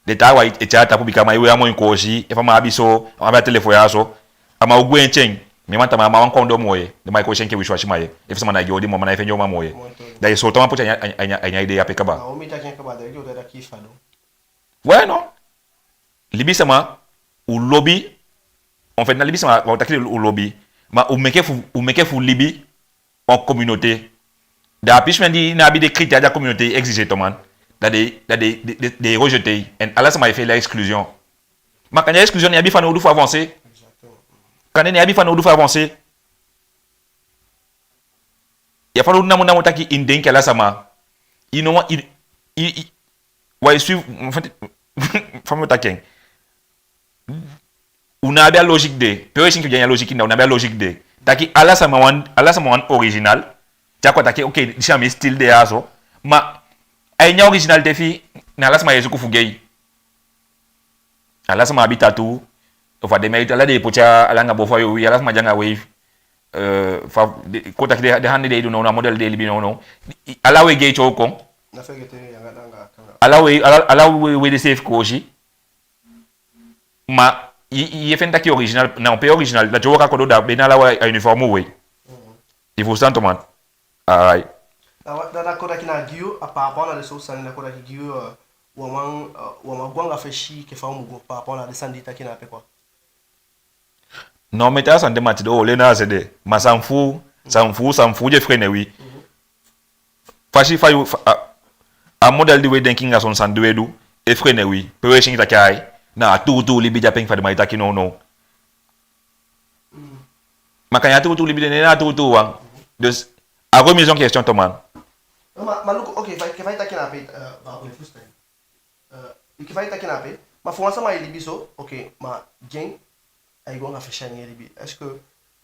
Den taawan e tyai a tapu bika a man e wei a moi koosi, efu a man abi so, a man abi a telefon ya so. A man o gwenti en. Mi man tamaa, a man á wani kon doo moo ye. Den man e koosi en enke wisiwasiman ye. Efu sama ná e gi odi moo, a man ná e fende uman moo ye. Da i sooto man poti a ini a, a ini a, a ini a idee ape kaba. A o mi taki en kaba, da i o taki fadon. Ouais, non. Libisama, u lobi, en fait, na libisama, wan taki u lobi, ma u meke fu, u meke fu libi en communauté. Da a pisi fu en di ná abi den critère di a communauté exige, toman, da den, da den, den, den, den rejeté. En ala sama e feel a exclusion. Ma kande a exclusion ná abi fanowdu fu avancer. Kande ná abi fanowdu fu avancer. I abi fanowdu namo namo taki i denki ala sama. I no wan, i, i, i, wa i suivre, en fait, fa mi o taki en. U ná abi a logique de. Pe u e si enke u de a ini a logique, na u ná abi a logique de. Taki ala sama wan, ala sama wan original. Te a kon taki, ok, disi a mi style de ya so. Ma a ini a originalité fi i, na ala sama e suku fu gei. Ala sama abi tattoo. Ofu a de mi a yu, ala den e poti a langa bofo a yu, ala sama de anga wave. Eh, fa, den, kon taki den, den andi de e du now, na model de e libi now now. Ala wei gei tyo kon. Na fegete anga, anga, anga. Ala wei, ala, ala wei, wei den seefi koosi. Ma i, i e feni taki original, na pe original, da tyo waka kon doo da, be na ala wei a uniforme wei. Mhm. I fusutan, toman. Ai. Da, da, da kon taki na gi yu, a par rapport na den sowtu sani, da kon taki gi yu, eh, wan man, eh, wan man go anga fesi enke fa u mu go, par rapport na den sani di i taki na ape quoi. Non, mi e tan a sani de, ma tide u o leli na a se de. Ma san fu, san fu, san fu di e freiner wi. Mhm. Fasi fa yu, fa, a, a model di u e denki anga son sani di u e du, e freiner wi. Pe u e si enke taki ai, na a tuutuu libi de ape enke fa den man e taki now now. Mm. Ma kande a tuutuu libi de, ná a tuutuu wan. Dus, a remise en question, toman. Non, ma, ma luku, ok, fa, enke fa i taki na ape, eh, ba, ok, fusutan. Eh, enke fa i taki na ape, ma fu wan sama e libi so, ok, ma gi en, ai go anga fesi a ini en libi. Est-ce que,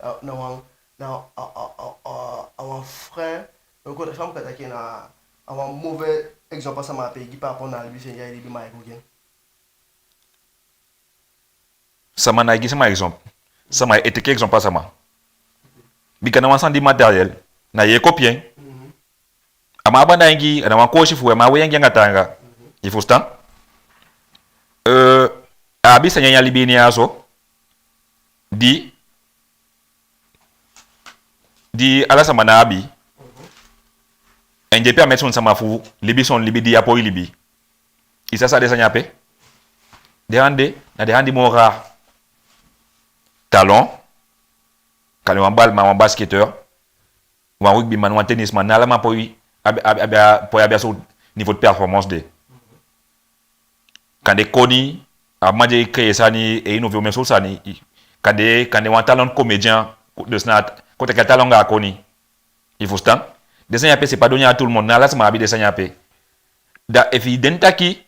eh, na wan, na, a, a, a, a, a wan frein, donc, fa mi kan taki, na a wan mauvais exemple a sama ape e gi par rapport na a libi fi en di ai libi, ma ai go gi en. Sama ná e gi sama exemple. Sama e teke exemple a sama. Bika na wan sani di matériel, na yu e kopi en. Mhm. A man abi anda en gi, a ná wan koosi fu u, a man abi en gi anga taanga. Mhm. I fusutan? Eh, a abi sani a ini a libi ini ya so, di di ala sama ná abi. En di e permettre son sama fu libi son libi di a poi libi. I sa san a den sani ape? Den andi, na den andi moo rare. Talon, kande wan balman, wan basketteur, wan rugbyman, wan tennisman, ná ala man poi abi, abi, abi a, poi abi a sowtu niveau de performance de. Kande koni, a man di e créer sani, e innover omen sowtu sani, i, kande, kande wan talent comédien, dus na, kon taki a talent anga a koni. I fusutan? Den sani ape, c'est pas donné à tout le monde, ná ala sama abi den sani ape. Da efi i denki taki,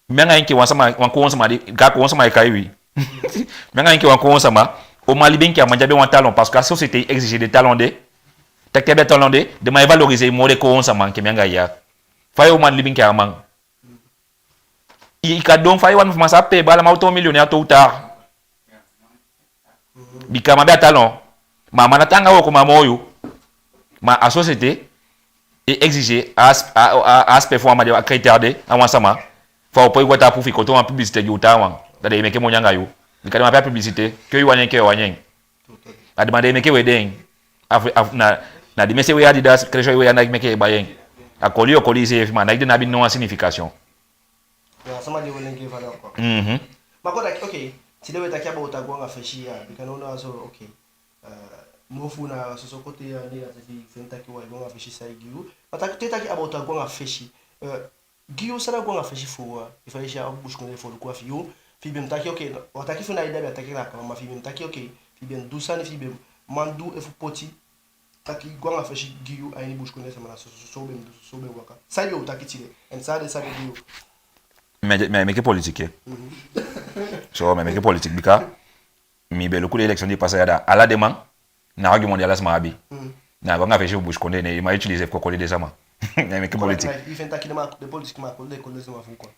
mi anga en enke wan sama, wan kowownu sama di, ga kowownu sama e kai wi. Mi anga en enke wan kowownu sama, o man libi enke a man di abi wan talent, parce que a société e exiger den talent de. Taki te i abi a talent de, den man e valoriser i moo den kowownu sama enke mi anga i ya. Fa i o man libi enke a man? I, i kan don fa i wani, ma sa pe, baala, man o toon millionnaire tôt ou tard. Bika a man abi a talent. Ma a man ná taanga wooko, ma a moo yu. Ma a société e exiger a as-, a, a, a aspect fu a man de, a critère de, a wan sama. Fa u poi go a tapu fi i kon toon wan publicité gi u taawan. Da den e meke moni anga yu. Bika den man abi a publicité. Ke i wani en, ke i á wani en. A den man de e meke u e deen. A fu, a fu, na, na di mi e si e wei Adidas, keleisi wei, a na meke e bai en. A koli, o koli iseefi, ma na i de, ná abi no wan signification. Ya, sama di e weli en gi valeur quoi. Mhm. Ma kon taki, ok, tide u e taki about a go anga fesi ya, bika now now a so, ok. Eh, no fu na soso kote ya, ne a taki fi en taki wan e go anga fesi, san e gi yu. Ma taki, te taki about a go anga fesi. Eh, gi yu san a go anga fesi fu, eh, efu a i si a busikondee foluku a fi yu, fi i be mu taki, oke, no, wan taki fu na i da be a taki na a kaba, ma fi i be mu taki, oke, fi i be mu du sani, fi i be mu man du efu poti, taki go anga fesi gi yu a ini busikondee sama na so, so, so be mu du, so, so be mu waka. San i be o taki tide, en san a de, san a de gi yu. Mi, mi, mi e meke politique. Mhm. So, mi e meke politique bika mi be luku den élection di pasa ya, da ala den man, na argument di ala sama abi. Mm. Na go anga fesi fu busikondee, ne i man utiliser fu kon koli den sama. Ne meke politique. Correct, mais i feni taki den man, den politique man koli den, koli den sama fu kon.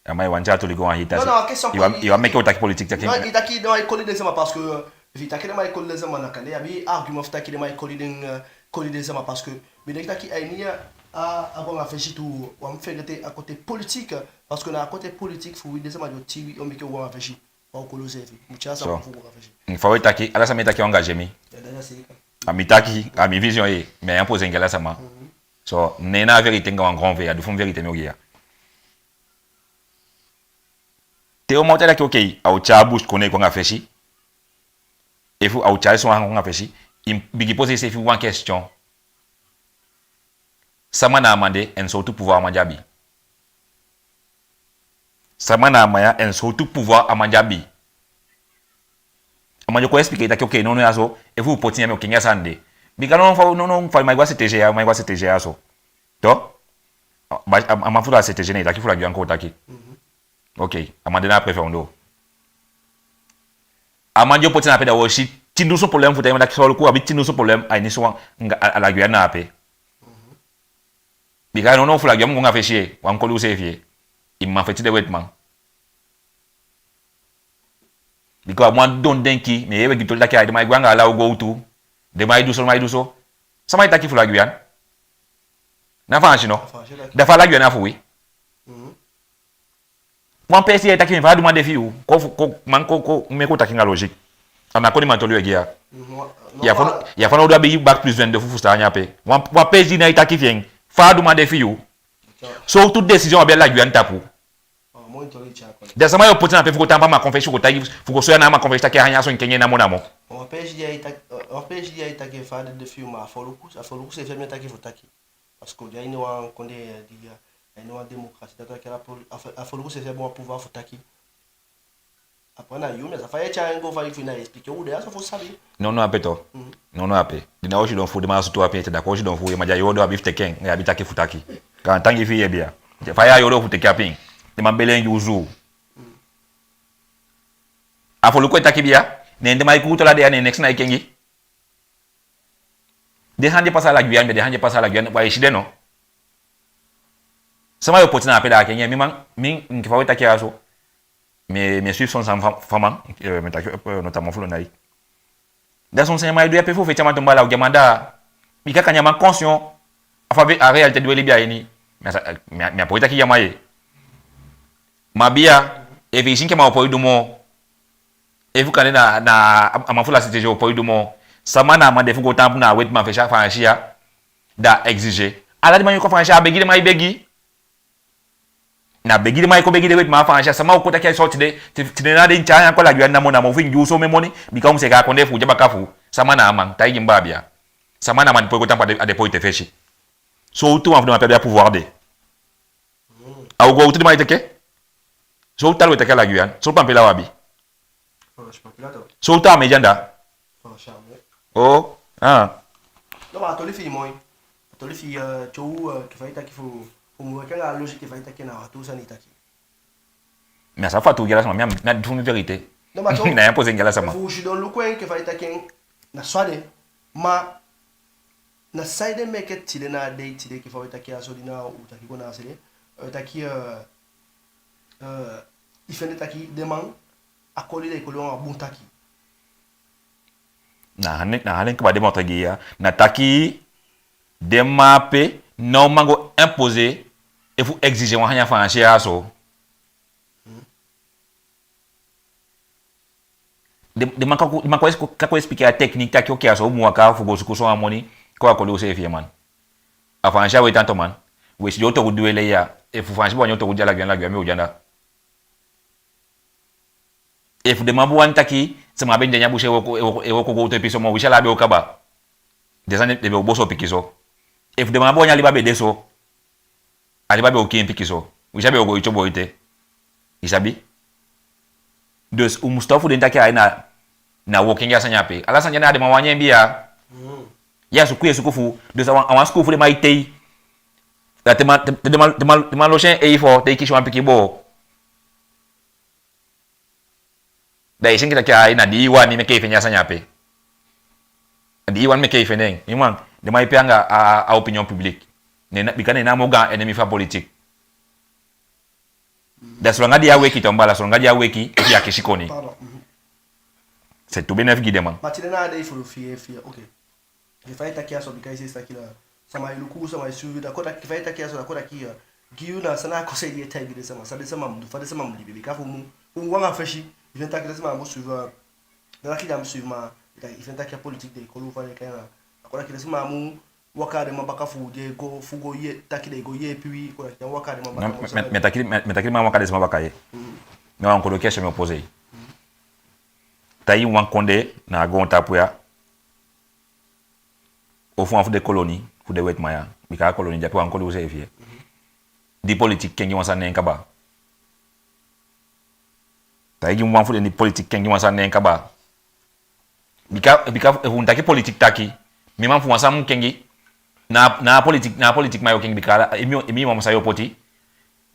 A man e wani tyai a toli go a wan hii tasi. Non, non, a question. I wani, i wani meke u taki politique taki. Non, i taki den man e koli den sama parce que, euh, efu i taki den man e koli den sama, na kande i abi argument fu taki den man e koli den, euh, koli den sama parce que mi denki taki a ini a, a go anga fesi tu, u á mu feegete a côté politique, parce que na a côté politique fu wi, den sama di o tii wi, o meke u go anga fesi. Fa u koli useefi. Mu tyai sama fu go anga fesi. Fa we taki, ala sama e taki a engagé mi. Ya, da, da, zeker. A mi taki, a mi vision ye, mi á e imposer en gi ala sama. Mhm. So, ne na a vérité anga wan grand V, a du fu mi vérité mi o gi ya. Te u man o taki taki, oke, a o tyai busikondee kon anga fesi. Efu a o tyai son anga fesi, i mu bigin poser iseefi wan question. Sama na a man de, en sowtu pouvoir a man de abi? Sama na a man ya, en sowtu pouvoir a man de abi? A man di o kon expliquer i taki, oke, non, non, ya so, efu u poti en ya, mi o kengi a sani de. Bika non, fa, non, non, fa, mi á e go a C T G ya, mi á e go a C T G ya so. To? A, a, a man fu la C T G, ne i taki fu la Guyane kon taki. Mhm. Oke, a man de na a préfet ondoo. A man di o poti en ape, da wo si tin dunsu problème fu taki, ma taki Soluku abi tin dunsu problème a ini so wan, anga a, a la Guyane na ape. Bika non, non, fu la Guyane mu go anga fesi ye, u á mu koli useefi ye. I man feti den wetiman. Bika u á mu don denki, mi e yee we gi toli taki ai, den man e gwe anga ala u gowtu. Den man e du so, den man e du so. Sama e taki fu la Guyane? Na Faansi no? Na Faansi taki. Da fa la Guyane a fu wi? Mhm. Wan peesi di ai taki fi en, fa a du man de fi yu? Kon fu, kon, man, kon, kon, meke u taki anga logique. A ná koniman toli we gi ya. Mhm, wa-, no, ya fa, wa- ya fanowdu abi bac plus vingt-deux fu fusutan a ini ape. Wan, wan peesi di ná e taki fi en, fa a du man de fi yu? Sowtu décision abi a la Guyane tapu? Ah, moi toli tyai kon. Da sama yo poti en ape fu go taampu a Man Konfesi, fu go taigi, fu go soi a Man Konfesi taki a sani ya so i mu kengi en namo namo? Wan peesi di ai taki, wan peesi di ai taki fa a de de fi yu, ma a foluku, a foluku seefi abi a taki fu taki. Parce que u de a ini wan kondee di, a ini wan démocratie, dati wani taki a fol-, a fo-, a foluku seefi abi wan pouvoir fu taki. Après na yu, mi á sa fa i e tyai en go, fa i fii na i expliquer u de, a so fu sabi. Non, non, ape to. Mhm. Non, non, ape. Di na u sidon fu u, den man á sutu ape ete, da kon u sidon fu u, i man de a yu ondoo abi fu teke en, i abi taki fu taki. Gaantangi fi i, bia. Fa i a yu ondoo fu teke a pin, den man beli en gi u suu. Mhm. A foluku e taki, bia. Ne den man e kuutu ala dei ya, ne next ná e kengi. Den sani di e pasa a la Guyane, den sani di e pasa a la Guyane, u á e si den no? Sama yo poti en ape, da a kengi en. Mi man, mi, enke fa we taki ya so, mi, mi e suivre son sani fu a man, eh, mi taki, eh, notamment fu Lonai. Da son sani a man e du ya, pe fu feti a man tumba, ala u gi a man, da bika kande a man conscient, a fa a réalité di we libi a ini. Mi á sa, mi á, mi á poi taki gi a man ye. Ma bia, efu i si enke a man o poi du moo, efu kande na, na a man fu la C T G o poi du moo, sama na a man de fu go taampu na a wetiman fesi a Faansi ya, da exiger. Ala den man yo kon a Faansi ya, a begi den man e begi. Na begi den man e kon begi, den wetiman a Faansi ya. Sama o kon taki a so tide, ti-, tide na den tyai en kon a la Guyane namo namo, fu i gi u somen moni, bika u mu seeka a kondee fu u de a baka fu u. Sama na a man, taigi mi baa, bia. Sama na a man di poi go taampu a de, a de poi te fesi. Sowtu wan fu den man pe abi a pouvoir de? Mm. A u gowtu den man e teke? Sowtu taal we taki a la Guyane? Sowtu pampila u abi? Faansi pampila to. Sowtu armée de anda? Faansi armée. Oh, ah. Non, ma a toli fi i moi. A toli fi i, eh, tyow, eh, enke fa i taki fu, fu mu weki anga a logique, enke fa i taki, na a tuu sani i taki. Mi á sa fu a tuu gi ala sama, mi á, mi á du fu mi vérité. Non, ma tyow. Mi á e imposer en gi ala sama. Fu u sidon luku en enke fa i taki en, na so a de. Ma na saide meke tide na a dei tide, enke fa we taki a so, di na u taki kon na a se de, eh, taki, eh, eh, i fende taki den man, a koli den e koli wan bun taki. Na a nen, na a nen kaba den man o taigi i ya. Na taki den man ape ná o man go imposer efu exiger wan sani a Faansi ya so. Den, den man kan kon, den man kan kon, kan kon expliquer a technique taki, oke, a so u mu waka fu go suku so wan moni, kon a koli useefi, man. A Faansi á weti en to, man. We si den otogu di we lei ya, efu Faansi be wani otogu di a la Guyane, la Guyane be o de anda. Efu den man be wani taki, Sama be de a ini a busi e wooko, e wooko, e wooko gowtu e pii so moo, winsi ala be o kaba. Den sani den be o boso pikinso. Efu den man á be wani a liba be de so, a liba be o kiin pikinso. Winsi a be o go e tyobo ete. I sabi? Dus u mu stop fu denki taki ai na, na wooko kengi a sani ape. Ala sani ya na den man wani en bia. Mm. Ya suku, ye suku fu. Dus a wan, a wan suku fu den man e tei. Da te man, te, te den man, te man, te man losi en ei fo, te i kisi wan pikin boo. Da i si enke taki ai na di i wani meke i fende a sani ape. Na di i wani meke i fende en. I man, den man e pee anga a, a opinion publique. Ne na, bika ne na a moo gaan ennemi fu a politique. Da solanga di a weki, toon baala, solanga di a weki, efi i á kisi koni. Pardon. Mhm. C'est tout bénef gi den man. Ma tide na a dei fu fiya, fiya, oke. Te fa i taki a so, bika i si taki na sama e luku, sama e suivi, da kon taki, te fa i taki a so, da kon taki, eh, gi yu na san na a konsei di i e taigi den sama, san den sama mu du, fa den sama mu libi, bika fu u mu, fu u mu go anga fesi, i fende taki den sama mu suivi, eh, da taki den á mu suivi, ma i fende taki a politique de e koli u, fa den e kai en, da kon taki den sama mu waka a den man baka fu den go, fu go ye, taki den go yeepi wi, kon taki den waka a den man baka. No, moo mi, san mi, mi taki, mi, mi taki den man waka a den sama baka ye. Mm. Mi wan kodo question mi o poser. Mm. Taigi mi wan kondee na a goontapu ya, ofu wan fu den koloni fu den wetiman ya, bika a koloni de ape, wan kondee u seefi ye. Mhm. Di politique kengi wan sani ne en kaba. Taigi mi wan fu den di politique kengi wan sani ne en kaba. Bika, bika efu u taki politique taki, mi man, fu wan sani mu kengi, na, na politique, na politique man yo kengi, bika ala, i mi, i mi wan san yo poti.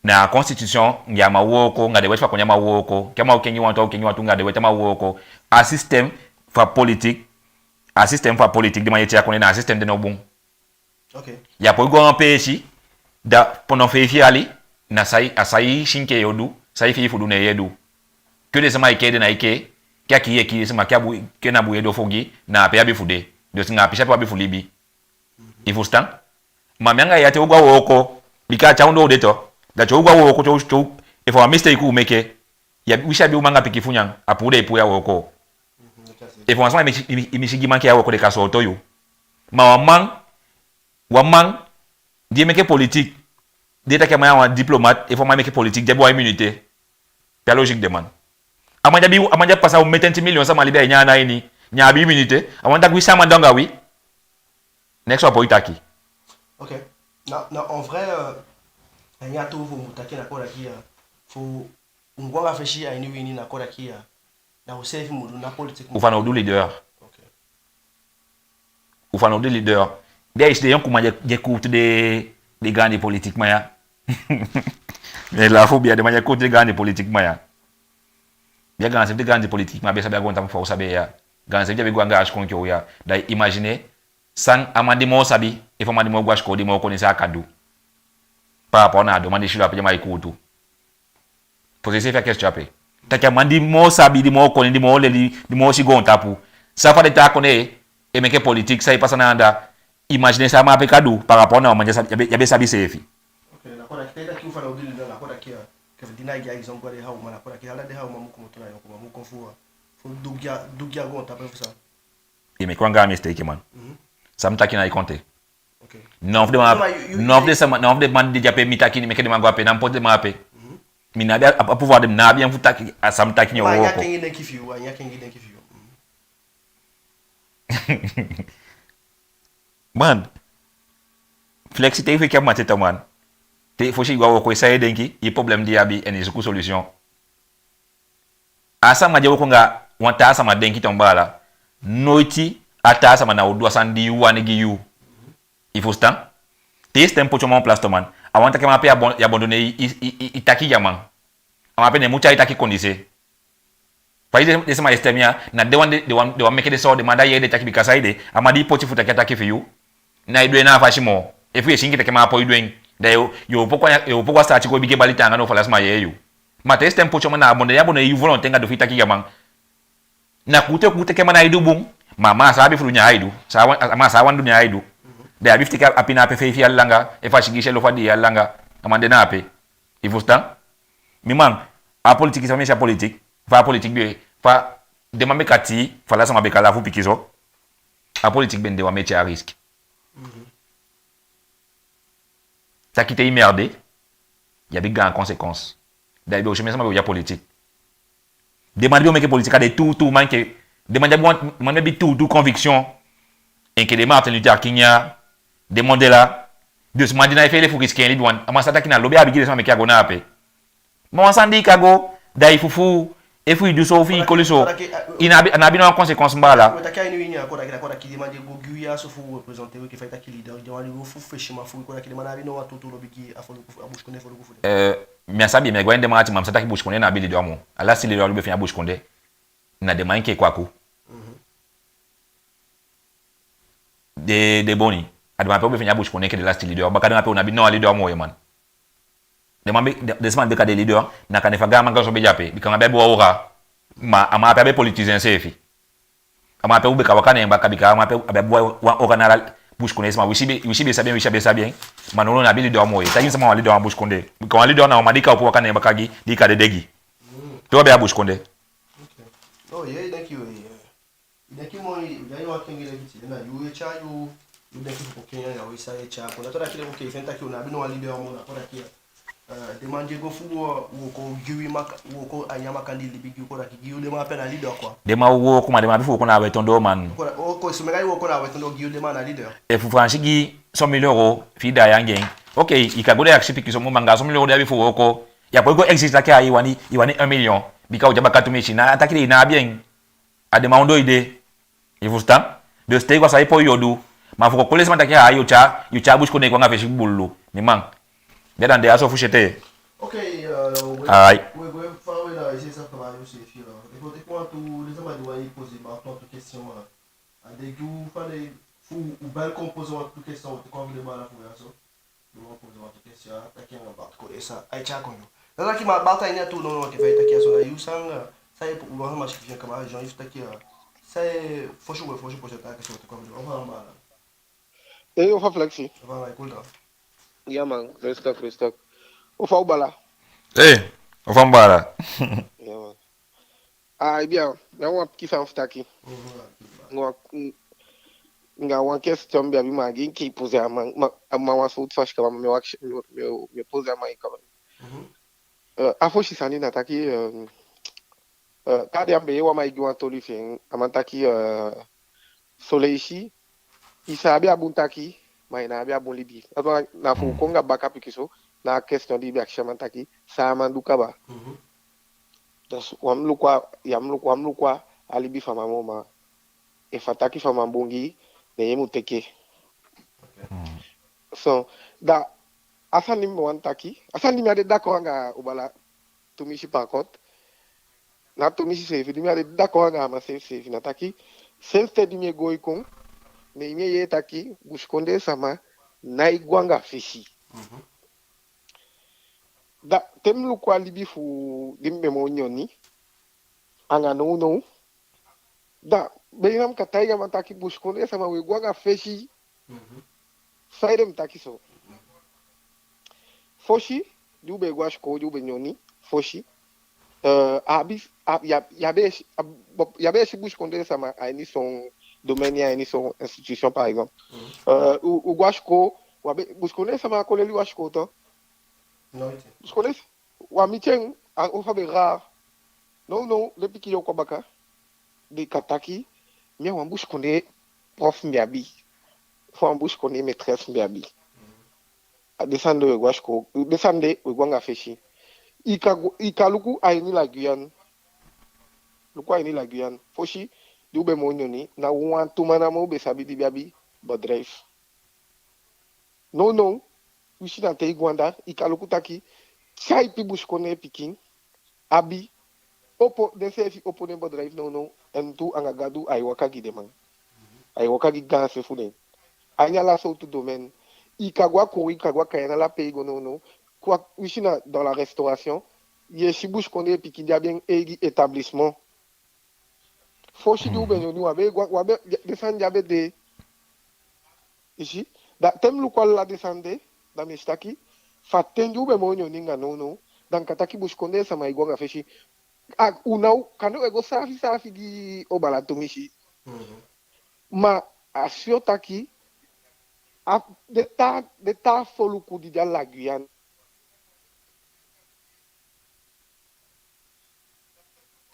Na a constitution, anga a man wooko, anga den weti fu a kondee a man wooko, ke a man o kengi wantu, a o kengi wantu, anga den weti a man wooko. A système fu a politique, a système fu a politique di man e tyai a kondee, na a système de no bun. Oke. Ya poi go a wan peesi, da pendant feifi yali, na sai, a sai i si enke yo du, sai i fii fu du, ne ye du. Ke den sama e kee, den ná e kee, ke a kii ye kii den sama, ke a bun, ke na bun ye du fu gi, na ape i abi fu de. Dus na a pisi ape u abi fu libi. I fusutan? Ma mi anga i ya, te u go a wooko, bika a tyai u doo u de tu. Da te u go a wooko, te u, te u, efu a wan mistake u meke, ya, winsi i abi uman anga pikin fu nyan, a puu den e puu yu a wooko. Mhm, oke, a si. Efu wan sama e misi, e mi, e misi gi man ke a wooko, den kan sooto yu. Ma wan man, wan man di e meke politique, di e taki a man ya wan diplomate, efu a man e meke politique, di abi wan immunité. Pe a logique de, man? A man di abi, a man di abi pasa omen tenti miliyun sama libi a ini en ana ini, ne a abi immunité. A wani taki wi sama de anga wi. Next wan poi taki. Oke. Na, na en vrai, euh, a ini a tuu fu u mu taki, na kon taki, euh, fu u mu go anga fesi a ini wi ini, na kon taki, euh, na u seefi mu du, na politique mu. U fanowdu leader. Oke. U fanowdu leader. Bia, i si den yonkuman di e, di e kuutu den, den gaandi politikiman ya. Mi e lafu, bia, den man di e kuutu den gaandi politikiman ya. Bia, gaanse fu den gaandi politikiman ya be sabi a goontapu fa u sabi en ya. Gaanse fu den be go anga a sikoo enke u ya. Da imagine san a man di moo sabi, efu a man di moo go a sikoo, di moo koni, san a kan du. Par rapport na a den man di sidon ape, den man e kuutu. Poser iseefi a question ape. Taki a man di moo sabi, di moo koni, di moo leli, di moo si goontapu, san fa den taa kondee e meke politique, san e pasa na anda. Imagine san a man ape kan du par rapport na wan man di ya be, ya be sabi seefi. Oke, na kon taki, te i taki u fanowdu leader, na kon taki, eh, ke fu di na i gi a exemple, den hawman, na kon taki ala den hawman mu komoto na yonkuman, mu kon fu, eh, fu du gi a, du gi a goontapu fu san. I meke wan gaan mistake, man. Mhm. San mi taki na i konte. Oke. Non, fu den man, non, fu den sama, non, fu den man di de ape, mi taki, meke den man go ape, na mi poti den man ape. Mhm. Mi ná abi a, a, a pouvoir de, mi ná abi en fu taki, a san mi taki, nyo. Ma a wooko. Naki en gi denki fi yu, a naki en gi denki fi yu. Mhm. Man, Flexi, te i fii ke mati tu, man. Te fosi i go a wooko, i sa i denki, i problème di i abi, en i suku solution. A sama di e wooko anga wan taa sama denki, toon baala, noiti a taa sama ná o du a sani di i wani gi yu. I fusutan? Te i stem poti wan man place tu, man, a wani taki a man ape i abon-, i abandonné, i, i, i, i taki gi a man. A man ape ne mu tyai i taki kon disi. Fa i si den, den sama i stem ya, na den wan de, den wan, den wan meke den so, den man, da i yee den taki, bika saide, a man di i poti fu taki a taki fi yu, ná e du en na a fasi moo. Efu i e si enke taki a man á poi du en, da yo, yo opo kon a, yo opo kon a sitaati go bigin e bali taanga now fu ala sama yee yu. Ma te i stem poti wan man, na abandonné i abandonné i volonté anga du fi i taki gi a man. Na kuutu, kuutu enke a man ná e du bun, ma a man á sa abi fu du, ne ai du. San a wan, a man á sa wani du, ne ai du. Da i abi fu teke a pina ape feifi yali langa, efu a sigisi yali ofu a dii yali langa, a man de na ape. I fusutan? Mi man, a politique, san mi e si a politique, fa a politique be, fa den man be kan tii, fa ala sama be kan lafu pikinso, a politique be de wan métier à risque. Mhm. Taki te i merde, i abi gaan conséquence. Da i be o si omen sama be o de a politique. Den man di be o meke politique a den tuu tuu man enke, den man di abi wan, man di abi tuu tuu conviction. Enke den Martin Luther King ya, den Mandela. Dus man di ná e feele fu risquer en libi wan, a man sa taki na lobi a abi gi den sama meke a go na ape. Ma wan sani di i kan go, da i fufuu, efu i du so, efu i koli so, i ná abi, ná abi no wan conséquence, baala. We taki a ini wi ini a kon taki, na kon taki den man di e go gi wi ya so fu représenter wi enke fa i taki leader, den wan di go fu fesi man fu wi, kon taki den man ná abi no wan tuutuu lobi gi a foluku fu, a busikondee foluku fu den. Eh, mi á sabi, mi á go a ini den man ati, ma mi sa taki busikondee ná abi leader moo. A lasti leader di be fende a busikondee, na den man enke Kwaku. Mhm. Den, den Boni. A den man ape u be fende a busikondee enke den lasti leader. Baka den man ape u ná abi no wan leader moo, man. Den man be, den, den sama be kan de leader, na kande fa gaan man kan so be de ape. Bika a man be abi wan ora. Ma a man ape á be politicien seefi. A man ape u be kan waka na en baka, bika a man ape a be abi wan, wan ora na ala busikondee sama. Winsi be, winsi be sabi en, winsi á be sabi en. Ma nownow ná abi leader moo. Taigi mi sama wan leader a busikondee. Bika wan leader na wan man di i kan opo waka na en baka gi, di i kan dede gi. Pe u abi a busikondee. Ok. Oh, yeah, thank you, yeah. I denki moo, i, i de a ini wan kengi denki tide, na yu e tyai yu, yu denki fu kon kengi anga wi san e tyai kon. Na kon taki den, oke, i feni taki u ná abi no wan leader moo, na kon taki, eh, den man di e go fu wo, wooko gi wi maka-, wooko a ini a makandii libi gi u, kon taki gi u, den man ape na leader quoi. Den man o wooko, ma den man abi fu wooko na a weti ondoo, man. Kon taki, o, kon so meke i wooko na a weti ondoo gi u, den man na leader. Efu Faansi gi cent mille euros fi i daai anga en. Oke, i kan go de akisi pikinso moo, ma anga cent mille euros di i abi fu wooko, ya poi go exige taki a i wani, i wani un million. Bika u de a baka tumisi, na taki den i ná abi en. A den man ondoo i de. I fusutan? Dus te i go a san i poi yu o du. Ma fu kon koli sama taki a yu o tyai, yu o tyai busikondee kon anga fesi bululu. Mi man. Ya dan de a so fu sete. Oke, eh, we, ai, we go fa we na isi sa kaba yu seefi, eh. Efu, efu wantu den sama di wani poser baka wantu question, eh. A de gi u fa den fu u bali kon poser wantu question, u te kon a den baala fu u ya so. Don wan poser wantu question, taki anga Bart kon, e sa, ai tyai kon yu. Na taki ma Bart a ini a tuu nownow, enke fa i taki a so, na yu san, san i poti, wan sama sikiifi en kaba, Jean-Yves taki a, san i fosi, we fosi poser a question, te kon wan baala. Ee, o fa Flexi. O fa, ai kuli dan. Ya man, respect, respect. O fa u baala. Ee, o fa mi baala. Ya man. Ai, bia, mi abi wan pikin sani fu taki. Mhm. Anga wan, anga wan question mi be abi, ma a gi enke i poser a man, ma, a man wan sowtu fasi kaba, ma mi o akisi, mi o, mi o, mi o poser a man en kaba. Mhm. Eh, a fosi sani na taki, eh, eh, kande a mi be yee wan man e gi wan toli fi en, a man taki, eh, son leisi, i sa abi a bun taki, ma i ná abi a bun libi. Dati wani na fu kon anga baka pikinso, na a question di i be akisi a man taki, san a man du kaba. Mhm. Dus, wan mu luku a, ya mu luku, wan mu luku a libi fu a man moo, ma efu a taki fu a man bun gi i, ne i mu teke. Oke. So, da, a sani di mi be wani taki, a sani di mi á de d'accord anga u baala tumisi, par contre, na tumisi seefi, di mi á de d'accord anga a man seefi seefi, na taki, sensi ten di mi e go e kon, ne mi e yee taki busikondee sama nái go anga fesi. Mhm. Da, te mi luku a libi fu di mi be moo nyoni, anga nownow, da, be na mi kan taigi a man taki busikondee sama we go anga fesi. Mhm. Saide mi taki so? Fosi, di u be e go a sikoo, di u be nyoni, fosi, eh, a abi, a, ya, ya be e si, a, bo-, ya be e si busikondee sama a ini son domaine, a ini son institution, par exemple. Mhm. Eh, u, u go a sikoo, wa be, busikondee sama á kon leli u a sikoo tu. Noiti. Busikondee, wa miti en, a, o fa be rare. Nownow, den pikin di o kon baka, den kan taki, mi a wan busikondee prof mi be abi. Fu wan busikondee maîtresse mi be abi. A den sani de we go a sikoo, den sani de we go anga fesi. I kan go, i kan luku a ini la Guyane. Luku a ini la Guyane. Fosi, di u be moo nyoni, na wantu man namo u be sabi di be abi bedrijf. Nownow, winsi na te i go anda, i kan luku taki, tyaipi busikondee pikin abi, opo, denseefi opo den bedrijf nownow, en tu anga Gadu ai waka gi den man. Ai waka gi gaanse fu den. A ini ala sowtu domaine. I kan go a Kourou, i kan go a Cayenne, ala pe i go nownow. Kwa, winsi na dans la restauration, ye si busikondee pikin di abi en eigi établissement. Fosi di u be nyoni, wa be, wa, wa be, den sani di a be de. I si, da te mi luku ala den sani de, da mi e si taki, fa ten di u be moo nyoni anga nownow, da mi kan taki busikondee sama e go anga fesi. A, u ná o, kande we go saafi saafi gi o baala tumisi. Mhm. Ma a sure taki, a, den taa, den taa foluku di de a la Guyane.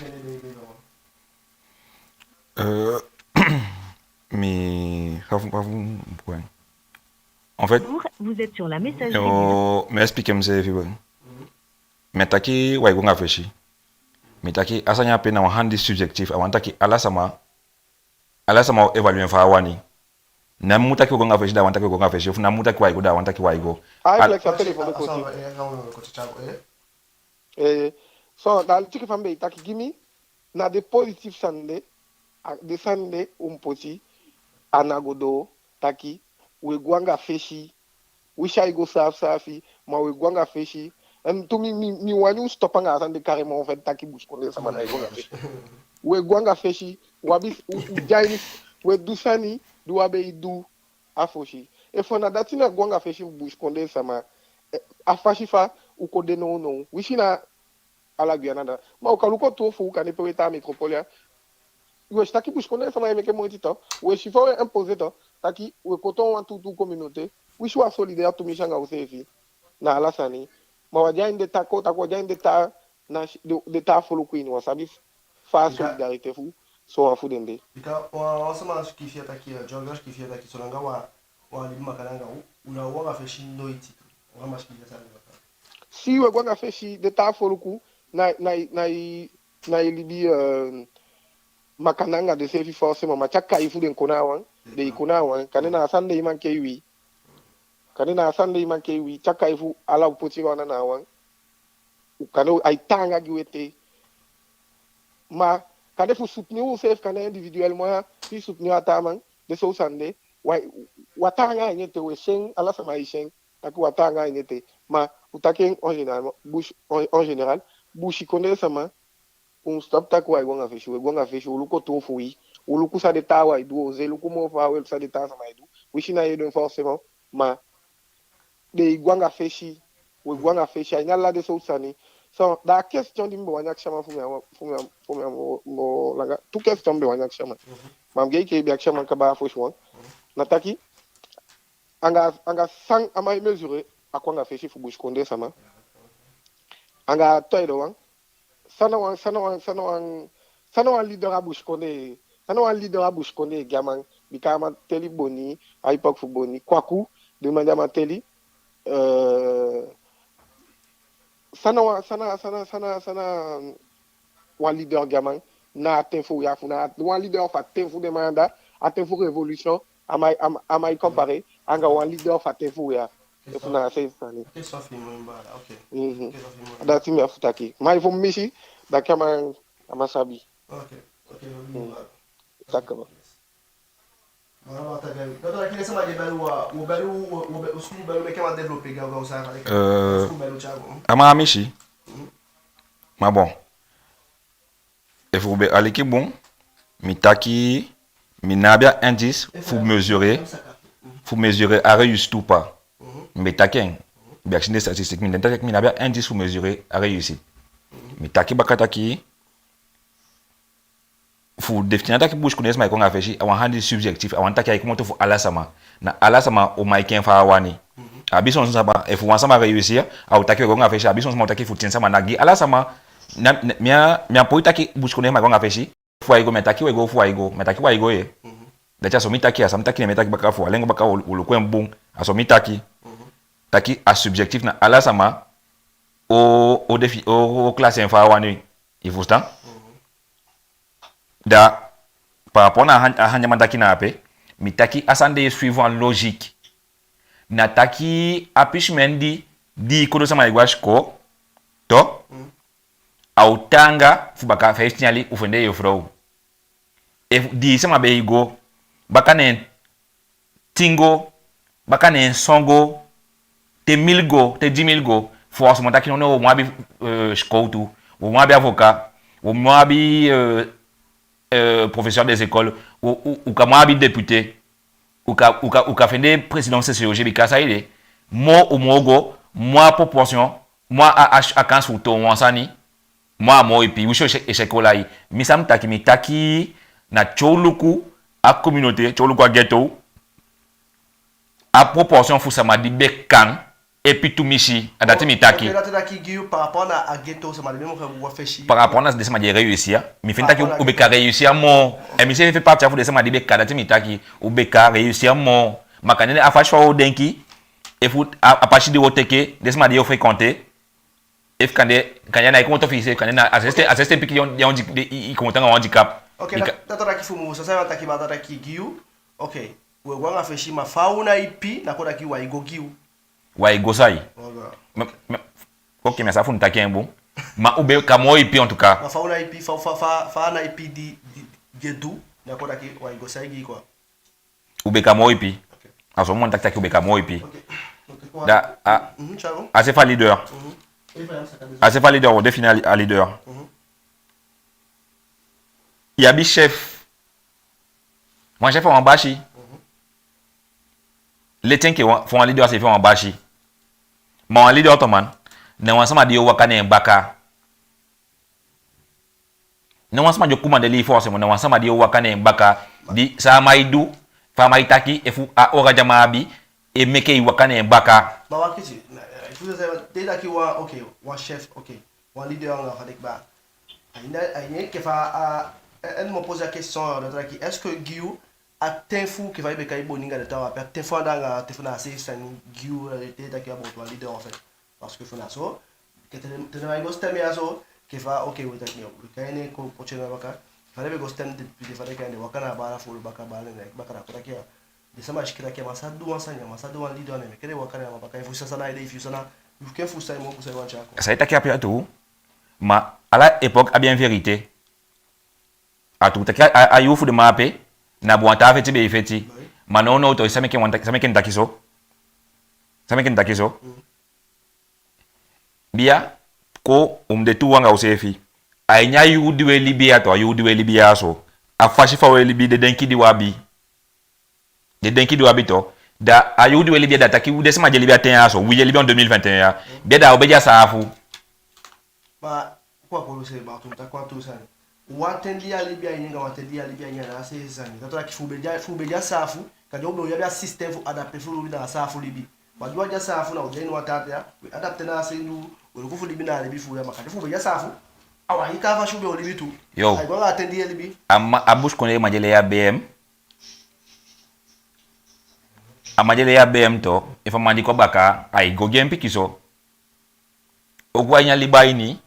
fende den e beli wan? Euh, mi, fa fu, fa fu, point. En fait, Bonjour, vous êtes sur la messagerie du yo, mi expliquer miseefi bun. Mi taki wai go anga fesi. Mi taki a sani ape na wan sani di subjectif, a wani taki ala sama, ala sama o évaluer en fa a wani. Na mi mu taki we go anga fesi, da a wani taki we go anga fesi. Ofu na mi mu taki wai go, da a wani taki wai go. Ah, a, Alex, a téléphone a, a, koti. Eh, so, da a tiki fa mi be e taki gi mi, na den positif sani de, a, den sani de u mu poti ana go doo, taki we go anga fesi, wisi ai go saafi saafi, ma we go anga fesi. En tu mi, mi, mi wani u stop anga a sani de carrément, en fait, taki busikondee sama ná e go anga fesi. We go anga fesi, u abi, u, u de a ini, we du sani di u á be e du a fosi. Efu na dati na go anga fesi fu busikondee sama, eh, a fasi fa u kon de nownow. Wisi na ala Guyane anda. Ma u kan luku tu fu u, kande pe we tan a métropole ya, we si taki busikondee sama e meke moiti tu. We si fa we imposer tu. Taki we kon toon wan tuutuu communauté. Wisi u á solidaire tumisi anga useefi. Na ala sani. Ma u á de a ini den taa, kon taki u á de a ini den taa, na si, den, den taa foluku ini, u á sabi fa a solidarité fu sowan fu den de. Bika wan, wan sama sikiifi ya taki, eh, Django sikiifi ya taki, solanga u á, u á libi makandaa anga u, u ná o go anga fesi noiti tu. Wan sama sikiifi ya taki. Si we go anga fesi, den taa foluku, na, na, na, na e libi, eh, makandaa anga denseefi forcément, ma te a kai fu den kon na a wan, den e kon na a wan, kande na a sani de e mankei wi. Kande na a sani de e mankei wi, te a kai fu ala u poti u ana na a wan. U kande ai taanga gi u ete. Ma kande fu soutenir useefi, kande individuellement, fi i soutenir a taa man, den sowtu sani de, u á, u á taanga a ini ete, we si en, ala sama e si en, taki u á taanga a ini ete. Ma u taki en en général, busi, en, en général, busikondee sama, u mu stop taki u á e go anga fesi, we go anga fesi, u luku tu fu wi, u luku san den taawan e du, u o luku moo fa we luku san den taa sama e du, wisi na yu e du en forcément, ma den e go anga fesi, we go anga fesi, a ini ala den sowtu sani. So, da a question di mi be wani akisi a man fu mi á, fu mi á, fu mi á moo, moo langa, tu question mi be wani akisi a man. Mhm. Ma mi gei ke i be akisi a man kaba a fosi wan. Mhm. Na taki, anga, anga san a man e mesurer a kon anga fesi fu busikondee sama. Anga a tweede wan, san na wan, san na wan, san na wan, san na wan leader a busikondee, san na wan leader a busikondee gi a man, bika a man teli boni, a époque fu boni, kwaku, den man di a man teli, eh, san na wan, san na, san na, san na, san na wan leader gi a man, na a ten fu u ya, fu na wan leader fu a ten fu den man anda, a ten fu révolution, a man, a man, a man e comparer anga wan leader fu a ten fu u ya. Efu na a seefi sani. Question fi i moi, mi baala, ok. Mhm. Question fi i moi. Dati mi abi fu taki. Ma efu mi misi, da ke a man, a man sabi. Ok, ok, mi baala. D'accord. Voilà, voilà, taki, donc, donc, kii sama di e bali u, u bali u, u, u, u, u bali u meke wan développer, gaw, gaw, san, like, euh, u bali u, Thiago. A man á misi. Mhm. Ma bon. Efu u be aliki bun, mi taki, mi ná abi a indice fu mesurer, fu mesurer a réussite ou pas. Mi be taki en, mi be akisi den statistique, mi be taki mi ná abi a indice fu mesurer a réussite. Mi taki baka taki, fu définir taki busikondee sama e kon anga fesi, a wan sani di subjectif, a wan taki ai komoto fu ala sama. Na ala sama o maiki en fa a wani. A abi son sama, efu wan sama réussir, a o taki we go anga fesi, a abi son sama o taki fu tin sama, na gi ala sama, na, na, mi á, mi á poi taki busikondee sama e go anga fesi, fu ai go, mi á taki we go, fu ai go, mi á taki we ai go ye. Dati a so mi taki, a so mi taki, ne mi taki baka fu, a lengo baka, u, u luku en bun, a so mi taki. Taki a subjectif, na ala sama o, o défi, o, o classer en fa a wani, i fusutan? Da, par rapport na a sani, a sani a man taki na ape, mi taki a sani de e suivre wan logique. Na taki a pisi man di, di kodo sama e go a sikoo, to? A o taanga fu baka fa i si yali u fende yofrow. Efu dii sama be e go, baka neen tin go, baka neen son go, te mille go, te dix mille go, forcément taki no, no, u mu abi, euh, sikowtu, u mu abi avocat, u mu abi, euh, euh, professeur des écoles, u, u, u kan mu abi député, u kan, u kan, u kan fende président C C O G, bika saide, moo u moo go, Moi a proportion, moi a, a, a kans fu toon wan sani, moi a moo ipi, winsi échec, échec o lai. Mi san mi taki, mi taki na te u luku a communauté, te u luku a ghetto, a proportion fu sama di be kan ipi tumisi, a dati mi taki. Ok, dati taki gi yu par rapport na a ghetto, sama di be mu fu wan fesi. Par rapport na den sama di e réussir, mi feni taki u be kan réussir moo. En mi seefi fait partie fu den sama di be kan, dati mi taki, u be kan réussir moo. Ma kande a fasi fa u o denki, efu a, a pasi di u o teke, den sama di u o fréquenter, efu kande, kande a ná e komoto fi i seefi, kande na a sensi ten, a sensi ten pikin di i, i komoto anga wan handicap. Ok, dati taki fu mi, so san i wani taki, ma dati taki gi yu. Ok, u e go anga fesi, ma fa u ná ipi, na kon taki u á e go gi yu. U á e go sai. Ok, mi á sabi efu mi taki en bun. Ma u be kan moo ipi en tout cas. Ma fa u ná ipi, fa, fa, fa, fa a ná ipi di, di, di e du, na kon taki u á e go sai gi yu quoi. U be kan moo ipi. Ok. A so mi wani taki, taki u be kan moo ipi. Ok. Ok, quoi. Da, a, mhm, Thiago. A se fa leader. Mhm. A se fa leader, u o defini a leader. Mhm. I abi chef. Wan chef a wan basi. Mhm. Leti enke wan, fu wan leader a seefi a wan basi. Ma wan leader, toman, na wan sama di o waka na en baka. Na wan sama di o commandé lei forcément, na wan sama di o waka na en baka, di san a man e du, fa a man e taki, efu a ora di a man abi, e meke i waka na en baka. Ma wakiti, na, eh, efu i taki wan, ok, wan chef, ok, wan leader anga fa den e baka. A ini, a ini enke fa, a, eh, mi o poser a question, dati taki, est-ce que gi yu, a ten fu enke fa i be kai Boninga de, ta wan pe a ten fu anda anga a ten fu na a seefi sani gi yu, eh, te i taki about wan leader en fait. Parce que fu na so, enke te den, te den man e go stem ya so, enke fa, ok, we taki, we kai en kon poti en na baka, fa den be go stem député, fa den kai en, den waka na a baala fu olo baka, baala neen baka, na kon taki ya. Den sama e si enke taki a man sa du wan sani, a man sa du wan leader, neen meke den waka na a man baka, efu san, san na ede, efu san na, efu ken fu san i mu, fu san i wani tyai kon. San i taki ape a tuu, ma ala époque abi en vérité. A tuu taki a, a, a yuu fu den man ape, na bun a taa feti be e feti. Ma nownow to, san meke mi wani taki, san meke mi taki so. San meke mi taki so. Mm. Bia, kon u mu de tuu anga useefi. A ini a yuu di we libi ya to, a yuu di we libi ya so, a fasi fa we libi, den denki di u abi. Den denki di u abi to. Da a yuu di we libi ya, da taki u, den sama di e libi a ten ya so, wi di e libi en deux mille vingt et un ya. Bia, da u be de a saafu. Ma, kon a kon u se, ma tu mu taki wan tuu sani. Wan ten di i libi a ini anga wan ten di i libi a ini a ná a seefi sani. Dati taki fu u be de a, fu u be de a saafu, kande u be o abi a système fu adapter fu u libi na a saafu libi. Ma di u á de a saafu, na u de a ini wan taa ten ya, we adapter na a sani, u luku fu libi na a libi fu u ya, ma kande fu u be de a saafu, a wan i kaa fasi u be o libi tu. Yo. Ai go anga a ten di i libi. A ma, a busikondee man di e lei a B M. A man di e lei a B M to, efu a man di kon baka, ai go gi en pikinso. O go a ini a liba ini,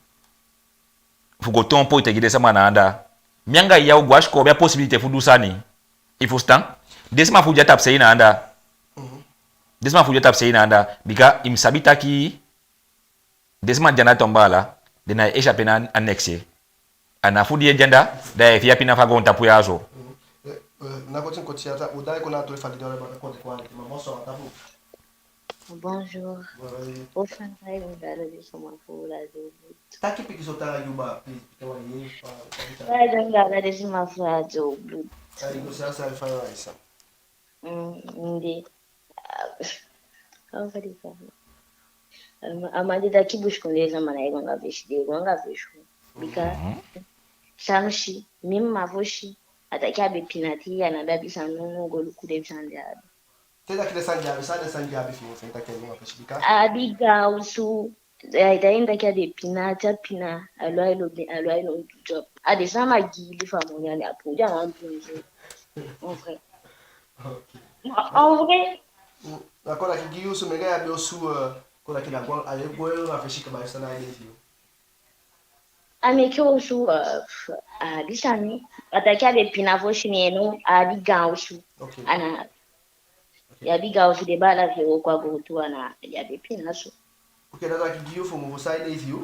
fu go toon poi te gi den sama na anda. Mi anga i ya o go a sikoo, u abi a possibilité fu du sani. I fusutan? Den sama fu u di a tapusei na anda. Mhm. Den sama fu u di a tapusei na anda. Bika i mu sabi taki den sama di de anda, toon baala, den ná e échapper na a next. A ná fu di i e de anda, da i e fii a pina fu a goontapu ya so. Mhm. Eh, eh, na koti koti ya, ta, u daai kon na a tuu, efu a leader baka, koti koti, ma bon, so a tapu. Bonjour. Bonjour. O fa i e du anga ala den sama fu Radio Blue? Taki pikinso, taanga yu baa, please. Fa i e du anga ala den sama fu Radio Blue? Ai go sa sa fa i e du. Mm, ndi. Ah, fa den e fala. A man di taki busikondee sama ná e go anga fesi, den e go anga fesi. Bika, mhm, san mi si, mi mma fosi, a taki a be pina te, a ná be abi sani, nownow go luku den sani di a abi. Te i taki den sani di a abi, san den sani di a abi fi i, fi i taki a e go anga fesi, bika a abi gaan osu. Ai, te i taki a be pina, te a pina, a lon, a lon, a lon du job. A den sama gi i lifa moni, a ná puu, di a man puu so. En vrai. Ok. En vrai. Mm, d'accord, a gi i osu, mais i abi osu, euh, kon taki na go, a e go anga fesi kaba, san na a ede fi i? A meke osu, euh, a abi sani. A taki a be pina fosi, mais non, a abi gaan osu. Ok. A ná I abi gaan osu, den baala fi en o kon a gowtu, a ná, i abi pina so. Ok, da taki gi i fu mu fu san ede fi i.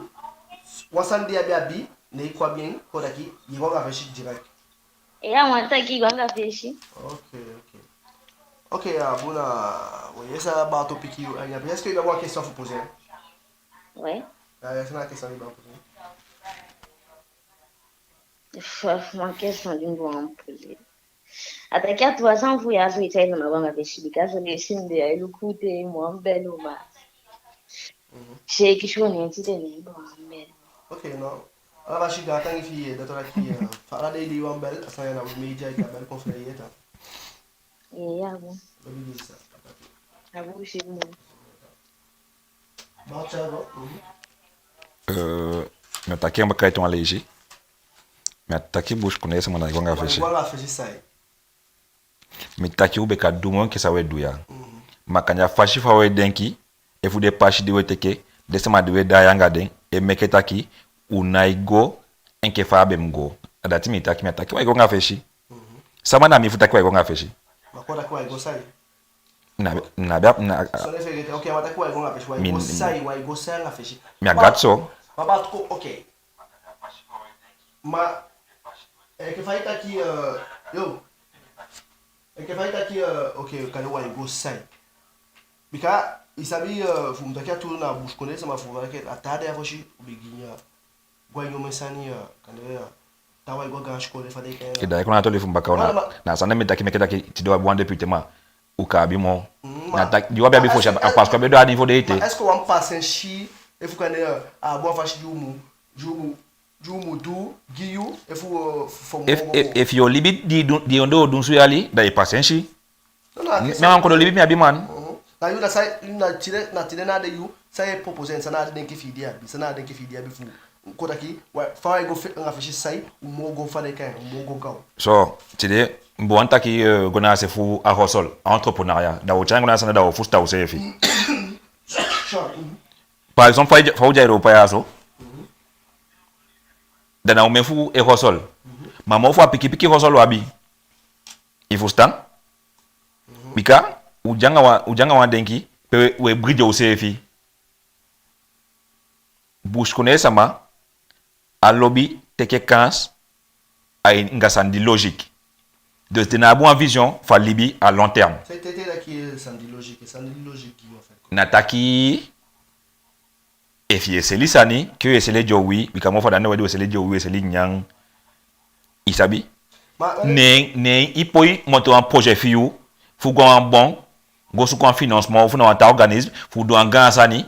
Wan sani di i abi abi, ne i kon abi en, kon taki i e go anga fesi direct. Eya, wan taki i e go anga fesi. Ok, ok. Ok, a bun, na, we, i sa ba topic i, a, est-ce que i abi wan question fu poser? Ouais. A, i sa na question i ba poser. Fu, fu wan question di mi wani poser. A taki a trois ans fu ya so, i tyai sama go anga fesi, bika so den sende ai luku te i mu wan bel uman. Seiki soni en tide, ne en be wani bel. Ok, no. Ala fasi gaantangi fi i, eh, dati wani taki, eh, fa ala dei di i wani bel, a sani ya na wi media i kan bel kon fii ete. Eh, ya bon. Lobi gi i sa. A bun, si bon. Ba Thiago, mhm. Eh, mi o taki en baka ete wan leisi. Mi á taki busikondee sama ná e go anga fesi. Wan e go anga fesi sai. Mi taki u be kan du moo enke san we du ya. Mhm. Ma kande a fasi fa we denki, efu den pasi di we teke, den sama di we daai anga den, e meke taki u nái go enke fa a be mu go. A dati mi taki, mi á taki wan e go anga fesi. Mhm. Sama na mi fu taki wan e go anga fesi? Ma kon taki wan e go sai? Na, na, na, na, so den fegete, ok, wan taki wan e go anga fesi, wan e go sai, wan e go sai anga fesi. Mi a gati so. Ma, ma, ok. Ma, enke fa i taki, eh, yo. Enke fa i taki, eh, ok, kande wan e go sai. Bika, i sabi, eh, fu mi taki a tuu, na busikondee sama fu mi, a taa dei a fosi u bigin ya. Go a ini omen sani ya, kande ya. Taawan e go a gaan sikoo, fa den e kai en. I daai kon na a toli fu mi baka. Wan, na, ma, na a sani mi taki meke taki tide u abi wan député, ma u kan abi moo. Mm, ma na taki di u abi abi fosi, a pasi kon be du a ini fo dei ete. Ma est-ce que wan pasi en si, efu kande ya, a abi wan fasi di u mu, di u mu, di u mu du gi yu, efu, eh, fo, fo, efu, moo, efu, efu yu o libi di, di ondoo dunsu yali, da i pasi en si. Non, non, mi, a wan kodo libi mi abi, man. Mhm. Na yu, na san, na tide, na tide na a dei yu, san i e proposer, san na a denki fi i di i abi, san na a denki fi i di i abi fu kon taki, wan, fa wan e go anga fesi sai, u moo go fa den e kai en, u moo go gaw. So, tide, mi be wani taki, eh, go na a se fu a hustle, a entrepreneuriat. Da wo tyai en go na a sani, da wo fusutan useefi. Sure. Mhm. Par exemple, fa i de, fa u de a Europa ya so. Mhm. Da na omen fu e hustle. Mhm. Ma moo fu a pikin pikin hustle u abi. I fusutan? Mhm. Bika u de anga wan, u de anga wan denki pe we, we bride useefi. Busikondee sama á lobi teke kans a ini anga sani di logique. Dus den ná abi wan vision fu a libi à long terme. Te, te, te, taki sani di logique, sani di logique gi yu, en fait. Na taki efu yu e seli sani, ke yu e seli en gi uwii, bika moo fu a dati, we di we seli en gi uwii, we seli nyan. I sabi? Ma, ma, ne, ne i poi monter wan projet fi yu, fu go a wan banque, go suku wan financement, fu na wan taa organisme, fu du wan gaan sani.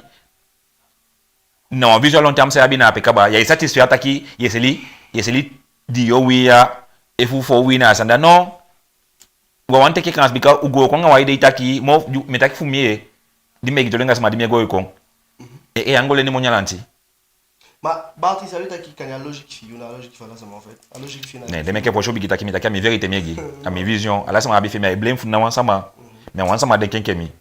Na wan vision long terme san i abi na ape kaba, ya e satisfaire taki yu e seli, yu e seli dii uwii ya, efu fo uwii na a sani dati, non. Wi á wani teke kans bika u go kon anga wan idee taki, moo, mi e taki fu mi, eh, di mi e gi toli anga sama di mi e go e kon. Mhm. Eh, eh, á go leni moni a lanti. Ma, Barth, i sabi taki kande a logique fi yu na a logique fu ala sama, en fait. A logique fi yu na... Ne, den meke fosi u bigin taki, mi taki a mi vérité mi e gi. A mi vision. Ala sama abi fi en, mi á e blame fu ná wan sama. Mhm. Mi á wan sama denki enke mi.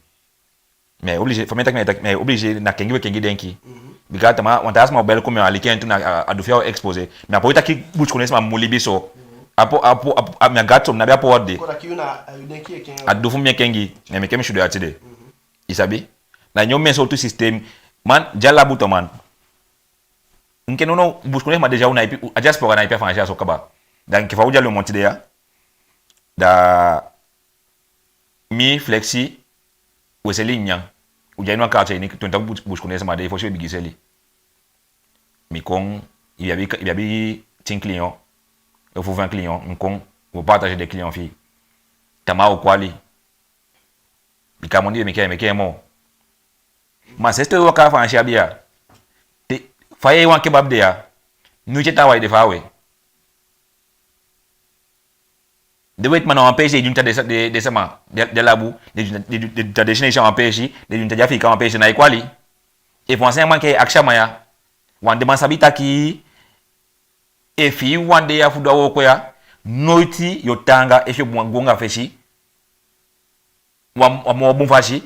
Mi á e obligé, fa mi e taki, mi á e taki, mi á e obligé, na kengi we kengi denki. Mhm. Bika tamaa, wan taa sama o bel kon, mi á aliki en tu, na a, a du fi a o exposer. Mi á poi taki busikondee sama mu libi so. Mhm. A po, a po, a po, a, mi á gati so, mi ná abi a power de. Kon taki yu na, a yu denki enke en. A du fu mi e kengi, ne meke mi si de ya tide. Mhm. I sabi? Na ini omen sowtu système. Man, di a labu tu, man. Enke nownow, busikondee sama déjà u ná ipi, a diaspora ná ipi a Faansi ya so kaba. Da enke fa u de a le monde tide ya. Da mi, Flexi, we seli nyan. U de a ini wan quartier ini, tu, tu busi, busikondee sama de, fosi we bigin seli. Mi kon, i be abi, i be abi tin client, ofu vingt client, mi kon, wo partager den client fi i. Tamaa wo kwali. Bika a moni di we meke, we meke en moo. Ma sensi te we waka a Faansi abi ya, te, fa i e wan kebab de ya, noiti e tan wan ede faawe. Den wetiman na wan peesi den e dyunta den sa, den, den sama, den, den labu, den e dyunta, den e dyunta, den e dyunta den Sinesi a wan peesi, den e dyunta den Afiikan a wan peesi, na e kwali. Efu wan sani ya man, ke akisi a man ya. Wan den man sabi taki, efu i wan de ya fu du a wooko ya, noiti yo taanga efu yo go anga fesi wan, wan moo bun fasi,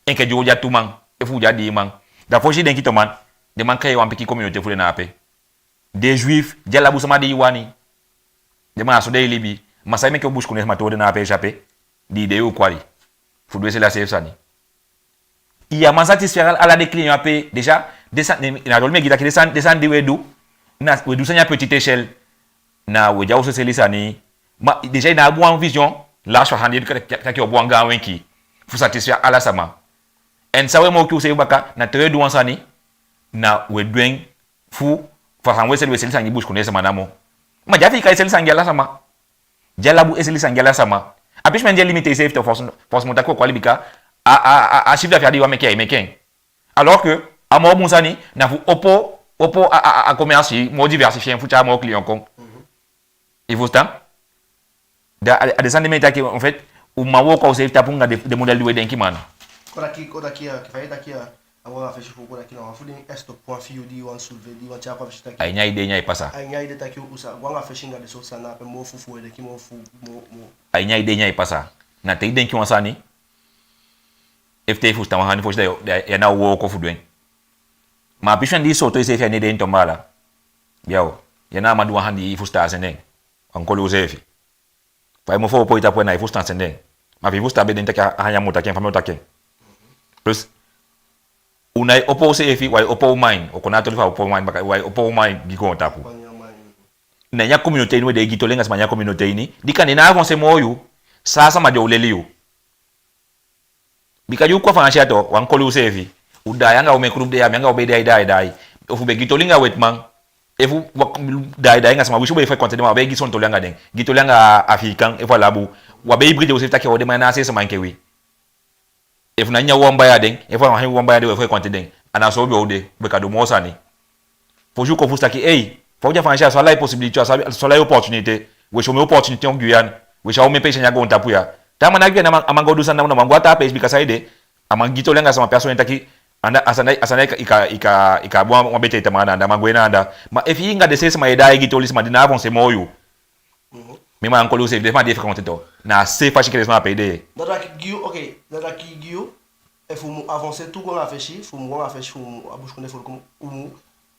enke di wo de a tu man, efu u de a dii man. Da fosi i denki tu man, den man créer wan pikin communauté fu den na ape. Den Juif, di a labu sama di i wani. Den man a so den e libi. Ma san e meke u busikondee sama toon den na a peesi ape, di i de yo kwali fu du e seli a seefi sani. I á man satisfaire ala den client ape, déjà, den sani, na a toli mi e gi taki den sani, den sani di we du, na, we du sani a petite échelle. Na we de a osu e seli sani. Ma déjà i ná abi wan vision large fa sani di e du, taki, taki, taki yo abi wan gaan wenki fu satisfaire ala sama. En san we moki useefi baka, na te we du wan sani, na we du en fu, fa san we seli, we seli sani gi busikondee sama namo. Ma di Afiikan e seli sani gi ala sama. Di a labu e seli sani gi ala sama. A pisi mi e limiter iseefi tu, force, forcément taki wo kwali bika a, a, a, a chiffre d'affaires di i wani meke, i e meke en. Alors que, a moo bun sani, na fu opo, opo a, a, a, a commerce, moo diversifier en fu tyai moo client kon. Mhm. I fusutan? Da a, a den sani de mi e taki, en fait, u man wooko a useefi tapu anga den, den modèle di u e denki, man. Kon taki, kon taki, eh, ke fa i taki, eh, a wan fesi fu kon taki na wan fu den eerste point fi yu di i wani soulever, di i wani tyai kon a fesi taki. A ini a idee nyan e pasa. A ini a idee taki u sa go anga fesi anga den sowtu sani na ape, moo fu, fu u e denki moo fu, moo, moo. A ini a idee nyan e pasa. Na te i denki wan sani, efu te i fusutan wan sani fosi, da yu, da yu ná o wooko fu du en. Ma a pisi wan di i sooto iseefi a ini den tombala. Biaw, yu ná man du wan sani di i fusutan a sende en. Wan koli useefi. Fa i mofu o poi tapu en, na i fusutan sende en. Ma fi i fusutan be, den taki a sani ya mi o taki en, fa mi o taki en. Plus, u nái opo useefi, u ái opo u main, u kon na a toli fu opo u main, bika u ái opo u main gi goontapu. Na ini a communauté ini u e de, gi toli anga sama a ini a communauté ini, di kande ná avancer moo yu, san a sama de o leli yu. Bika di u kon a Faansi ya tu, wan koli useefi. U daai anga omen groupe de ya, mi anga u be e daai, daai, daai. Efu u be gi toli anga wetiman, efu u daai, daai anga sama, winsi u be e fréquenter den, ma u be e gi son toli anga den. Gi toli anga Afiikan, efu Alabu. U á be e hybride useefi taki o, den man ya na a seefi sama enke wi. Efu na nyan u wani bai a den, efu a nyan u wani bai a den, u e fréquenter den. A ná so u be o de, u be kan du moo sani. Fosi u kon fusutan taki, ei, fa u de a Faansi ya, a so ala i possibilité, a so, a so ala i opportunité. We si omen opportunité en Guyane. We si a omen peesi a ini a goontapu ya. Taa man na Guyane, a man, a man go du sani, a man go a taa peesi, bika saide, a man gi toli anga sama pe a soi en taki, anda, a sani, a sani i kan, i kan, i kan, i kan abi wan, wan betee tamaa na anda, a man gwe na anda. Ma efu i anga den seefi sama e daai gi toli, sama di ná avancer moo yu. Mhm. Mi man koli useefi, den sama di e fréquenter tu, na a seefi fasi enke den sama ape e de. Da taki gi yu, ok, da taki gi yu, efu u mu avancer tu go anga fesi, fu u mu go anga fesi, fu u mu a busikondee foluku, u mu,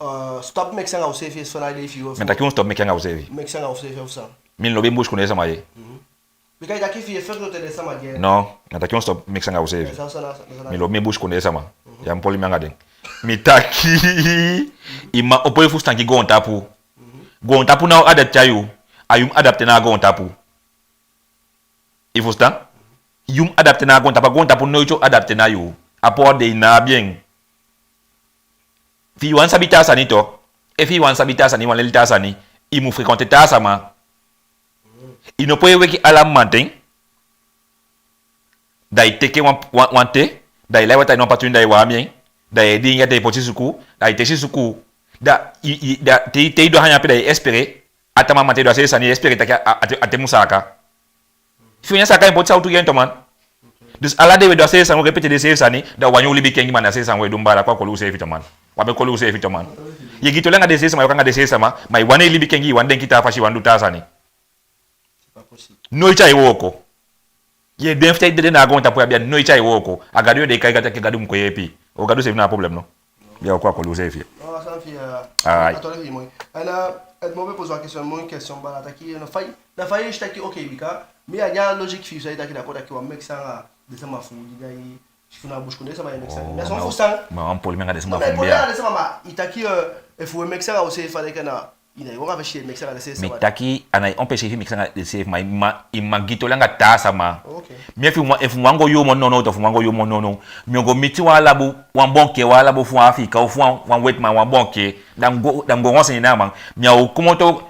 eh, stop meke sani anga useefi, so na a idee fi yu. Mi á taki u mu stop meke sani anga useefi. Meke sani anga useefi ofu san? Mi lobi mi busikondee sama ye. Mhm. Bika i taki fi i e fréquenter den sama de. No, mi á taki u mu stop meke sani anga useefi. Eh, san, san, san, san. Mi lobi mi busikondee sama. Mhm. Ya mi poli mi anga den. Mi taki, i man opo i fusutan gi goontapu. Mhm. Goontapu ná o adapter a yu, a yu mu adapter na goontapu. I fusutan? Yu mu adapter na goontapu, goontapu noiti o adapter na yu. A power de i ná abi en. Fi i wani sabi taa sani tu, efi i wani sabi taa sani, i wani leli taa sani, i mu fréquenter taa sama. I ná poi e weki ala mamanten, da i teke wan, wan, wan te, da i lai wataa ini wan patu ini, da i wami en, da i e diingi, da i poti suku, da i tesi suku, da i, i, da te, te i du a sani ape, da i espérer, a taa mamanten du a seefi sani, i espérer taki a, a, a te, a te mu saaka. Fi i á saaka, i mu poti sawtu gi en tu, man. Dus ala dei we du a seefi sani, we répéter den seefi sani, da u wani u libi kengi, ma na a seefi sani we du, mi baala, kon a koli useefi tu, man. U á be koli useefi tu, man. I e gi toli anga den seefi sama, i e wooko anga den seefi sama, ma i wani i libi kengi, i wani denki taa fasi, i wani du taa sani. Noiti ai wooko. I e de fu te i dede na a goontapu ya, biya noiti ai wooko. A Gadu i e kai, Gadu taki Gadu mu kon yeepi. O Gadu seefi na a problème, no? Biya, o kon a koli useefi. Non, a sani fi i, eh, a toli fi i moi. En, eh, mi be poser wan question, moi question, baala, taki, eh, na fa i, na fa i si taki, ok, bika mi a nyan logique fi i, san i taki, d'accord, taki wan meke sani anga den sama fu i, da i, fu na busikondee sama i e meke sani. Oh, mi á son fu san. Ma wan problème anga den sama fu i, biya. Non, mais problème anga den sama, ma i taki, eh, efu we meke sani anga useefi, fa den kan na I ná e waka fesi, i e meke sani anga den seefi sama. Mi taki a ná e empêcher fi i meke sani anga den seefi sama, ma i man, i man gi toli anga taa sama. Ok. Mi efu mi wani, efu mi wani go yuu moo nownow, efu mi wani go yuu moo nownow, mi o go miti wan Alabu, wan bonkee, wan Alabu fu wan Afiikan, ofu wan, wan wetiman, wan bonkee, da mi go, da mi go renseigner na a man. Mi á o komoto,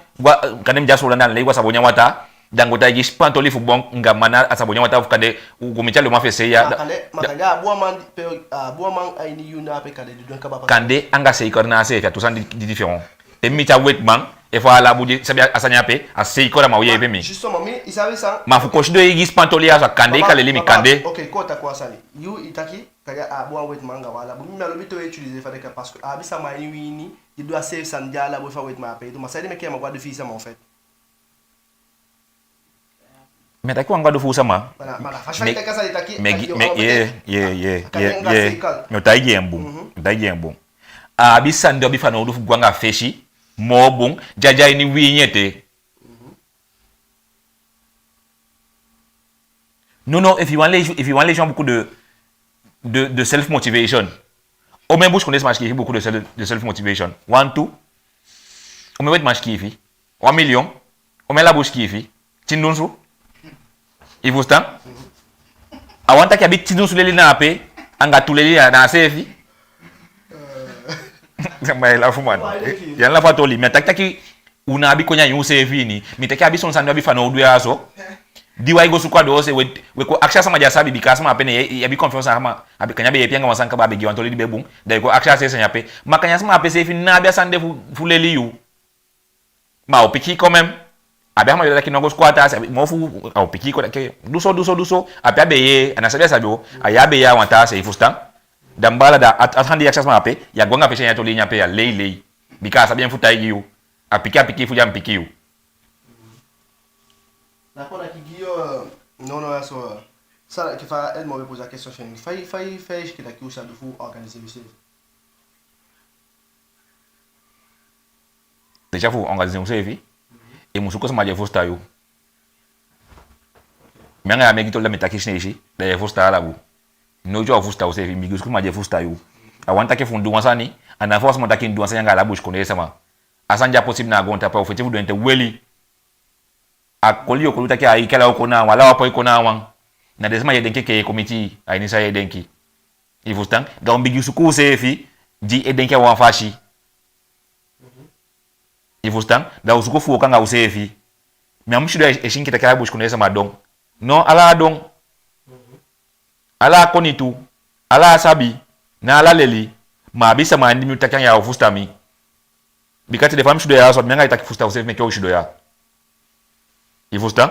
kande mi de a Soolan, da mi lei go a Sabonya wataa, da mi go taigi sipantoli fu bon anga man na a Sabonya wataa, ofu kande u go miti a Loma fu e sei ya. Ma kande, ma kande a bun a man, pe, a bun a man a ini yuu na ape, kande di du en kaba. Kande anga seikor na a seefi, a tu sani di, di différent. Te mi miti a wetiman, efu a Alabu di sabi a sani ape, a seikor a man o yeepi mi. Justement, mi, i sabi san? Ma fu kosi du e gi sipantoli ya so, kande i kan leli mi, kande. Ok, kon taki wan sani. Yu i taki, kande a bun a wetiman anga wan Alabu. Mi, mi á lobi te u e utiliser fa den kan, parce que a abi sama ini wi ini di du a seefi sani di a Alabu efu a wetiman ape e du. Ma saide meke i á man go a du fi i sama, en fait? Mi á taki u á man go a du fu u sama. Voilà, voilà. Fasi fa i taki a sani, i taki, mi o taigi en bun. Mhm. Mi o taigi en bun. A abi sani di u abi fanowdu fu go anga fesi moo bun, di á de a ini wi ini ete. Mhm. Non, non, efu i wani leisi, efu i wani leisi wan buku de, de, de self-motivation. Omen busikondee sama sikiifi buku de self, de self-motivation? Wan, tu? Omen wetiman sikiifi? Wan miliyon? Omen Alabu sikiifi? Tin dunsu? I fusutan? A wani taki a abi tin dunsu leli na ape, anga tu leli na, na a seefi. Ma i e lafu, man. I á lafu a toli. Mi á taki taki u ná abi koni a ini useefi ini. Mi taki a abi son sani u abi fanowdu ya so. Di wai go suku a doose, we, we kon akisi a sama di á sabi, bika a sama ape ne i abi confiance a sama, a be, kande a be yeepi i anga wan sani kaba, a be gi i wan toli di be bun, da i kon akisi a seefi sani ape. Ma kande a sama ape seefi ná abi a sani de fu, fu leli yu. Ma a o piki i quand même. A be a sama di o taki no go suku a taa se, a be, mofu, a o piki i kon taki du so, du so, du so. Ape a be yee, a ná sabi a sabi o, a yee a be yee a wan taa se, i fusutan. Da mi baala, da a, a sani di i akisi a sama ape, ya go anga a fesi, ya toli en ape, ya lei lei. Bika a sabi en fu taigi yu. A piki, a piki fu di a mu piki yu. D'accord, d'accord, Guy, euh, non, non, là, ça, ça, que fa Edmond me pose la question, c'est une feuille, feuille, feuille, que t'as qui ça de fou organisé, monsieur. Déjà fu organiser useefi, i mu suku sama di e fusutan yu. Mi anga yu á mu e gi toli, da mi e taki Sineisi, da yu e fusutan Alabu. Noiti yu á o fusutan useefi, i mu bigin suku sama di e fusutan yu. A wani taki efu u du wan sani, a ná fu a sama taki u du wan sani anga ala busikondee sama. A sani di á possible na a goontapu, a o feti fu du en te weli. A koli yu o koli u taki a ikala o kon na a wan, ala wan poi kon na a wan. Na den sama yu e denki enke yu e kon miti, a ini san yu e denki. I fusutan? Da u mu bigin suku useefi di e denki a wan fasi. I fusutan? Da u suku fu wooko anga useefi. Mi á mu sidon e si enke taki ala busikondee sama don. No, ala á don. Ala á koni tu. Ala á sabi. Ná ala leli. Ma a abi sama a ini mi, u taki anga yu, a o fusutan mi. Bika tide fa mi sidon ya so, mi anga yu taki fusutan useefi meke u sidon ya. I fusutan?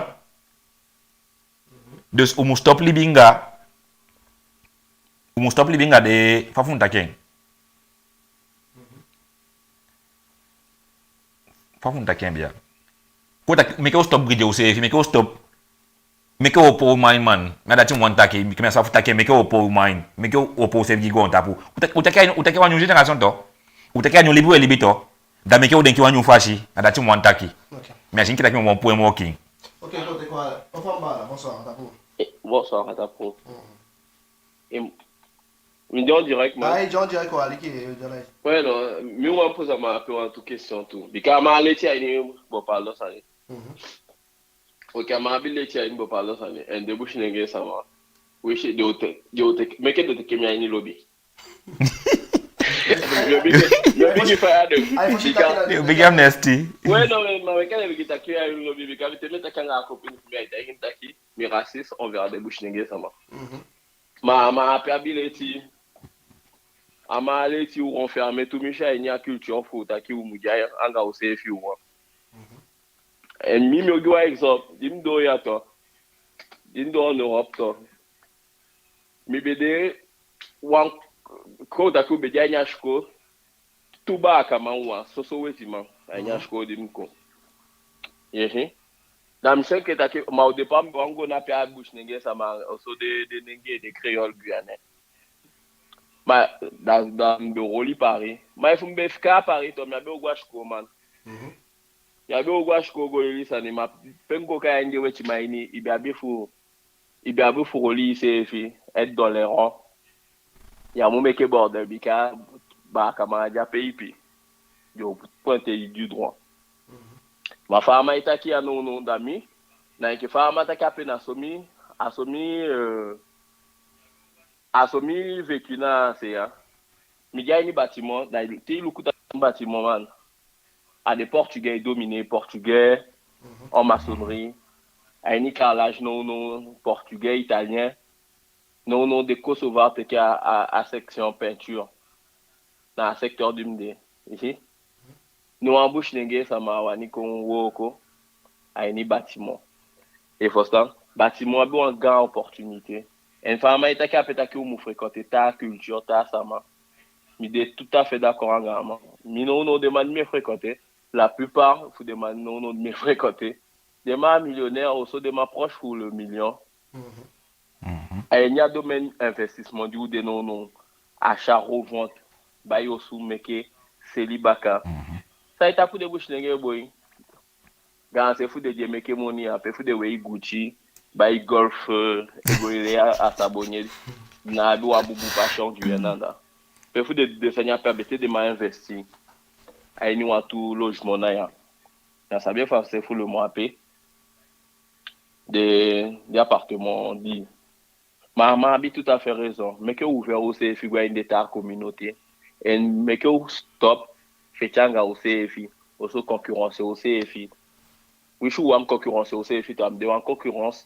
Dus u mu stop libi anga, u mu stop libi anga den, fa fu mi taki en? Fa fu mi taki en bia? Kon taki, meke u stop gidi useefi, meke u stop. Meke u opo u mind, man. Na dati mi wani taki, bika mi á sabi fu taki en, meke u opo u mind. Meke u opo useefi gi goontapu. U taki, u taki a ini, u taki a wan nyun génération tu. U taki a nyun libi u e libi tu. Da meke u denki wan nyun fasi. Na dati mi wani taki. Ok. Mi á si enke taki mi o puu en moo kiin. Ok, bon, te quoi, enfin, voilà, bonsoir, Tapu. Eh, bonsoir, Tapu. Mm. Em, mi de en direct, man. Ah, i de en direct, quoi, aliki, i de en direct. Ouais, non, mi wani poser a man ape wantu question tu. Bika a man abi leti a ini bopaldo sani. Mhm. Ok, a man abi leti a ini bopaldo sani. En den Businenge sama, we si den o te, den o te, meke den teke mi a ini lobi. Mi o bigin, mi o bigin faya den. Ai, fosi taki na den. Mi o bigin amnesty. Ouais, non, mais, ma meke den bigin taki mi a ini lobi, bika mi te mi e taki anga a copine fu mi, ai taigi en taki mi raciste envers den Businenge sama. Mhm. Ma, ma a man ape abi leti. A man abi leti, u renfermer tumisi a ini a culture fu taki u mu de anga useefi, u wan. Mhm. En mi, mi o gi wan exemple. Di mi doo ya tu, di mi doo en Europe tu, mi be de wan, kon taki u be de a ini a sikoo, tu baakaman, wan soso wetiman a ini a sikoo di mi kon. Ehe. Da mi si enke taki, ma au départ mi be wani go na pe a Businenge sama, oso den, den Nenge, den créole guyanais. Ma da, da mi be o oli Paris. Ma efu mi be fika a Paris tu, mi á be o go a sikoo, man. Mhm. Mi á be o go a sikoo go leli sani, ma pe mi go kai a ini den wetiman ini, i be abi fu, i be abi fu oli iseefi, être dans les rangs. Ya mu meke bordel, bika baakaman á de ape ipi. Yo pointer du doigt. Mhm. Ma fa a man e taki ya nownow, da mi, na enke fa a man taki ape, na so mi, a so mi, euh, a so mi vécu na a se ya. Mi de a ini bâtiment, da te i luku a bâtiment, man, a den Portugais e dominer, Portugais, mhm, en maçonnerie, a ini carrelage nownow, Portugais, Italien, nownow den Kosova teke a, a, a section peinture. Na a secteur di mi de, i si. Now wan Businenge sama wani kon wooko a ini bâtiment. I fusutan? Bâtiment abi wan gaan opportunité. En fa a man e taki ape taki u mu fréquenter taa culture, taa sama. Mi de tout à fait d'accord anga a man. Mi nownow den man di mi e fréquenter, la plupart fu den man nownow di mi e fréquenter, den man millionnaire, oso den man proche fu le million. Mhm. Mhm. A ini a domaine investissement di u de nownow, achat revente, bai osu, meke, seli baka. Mhm. San i taki fu den Businenge boi? Gaanse fu den di e meke moni ape, fu den wei Gucci, bai Golf, euh, e go e lei a, a Sabonye, ná abi wan bubu passion gi u en anda. Pe fu den, den sani ape, a betee den man investi a ini wantu logement na ya. Ya sabi en fa se fu le mois ape, den, den appartement di. Ma a man abi tout à fait raison. Meke u ouvert useefi go a ini den taa communauté. En meke u stop feti anga useefi, oso concurrence useefi. Winsi u wani concurrence useefi tu, a mu de wan concurrence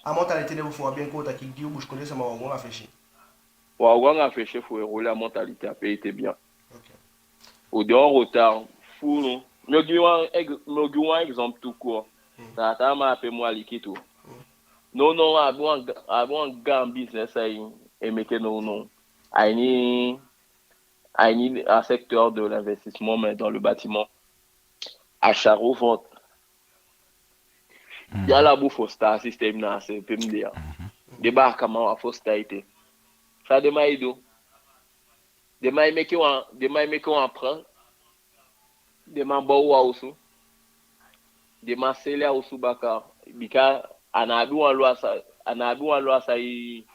A mentalité de fu a bien koo taki gi u busikondee sama, u á go anga fesi. U á go anga fesi fu u e rouler a mentalité ape ete bien. Ok. U de en retard fou. Mi o gi wan ex-, mi o gi wan exemple tout court. Mm. Taa taa man ape mu aliki tu. Mm. Non, non, a abi wan ga-, a abi wan gaan business a i e meke nownow. A ini, a ini a secteur de l'investissement, mais dans le bâtiment. Achat-revente. Mhm. Di ala bun fosi taa système na a se pe mi de ya. Mhm. Den baakaman á fosi taa ete. San den man e du? Den man e meke wan, den man e meke wan emprunt. Den man bow wan osu. Den man seli a osu baka. Bika a ná abi wan loi sa, a ná abi wan loi sa i,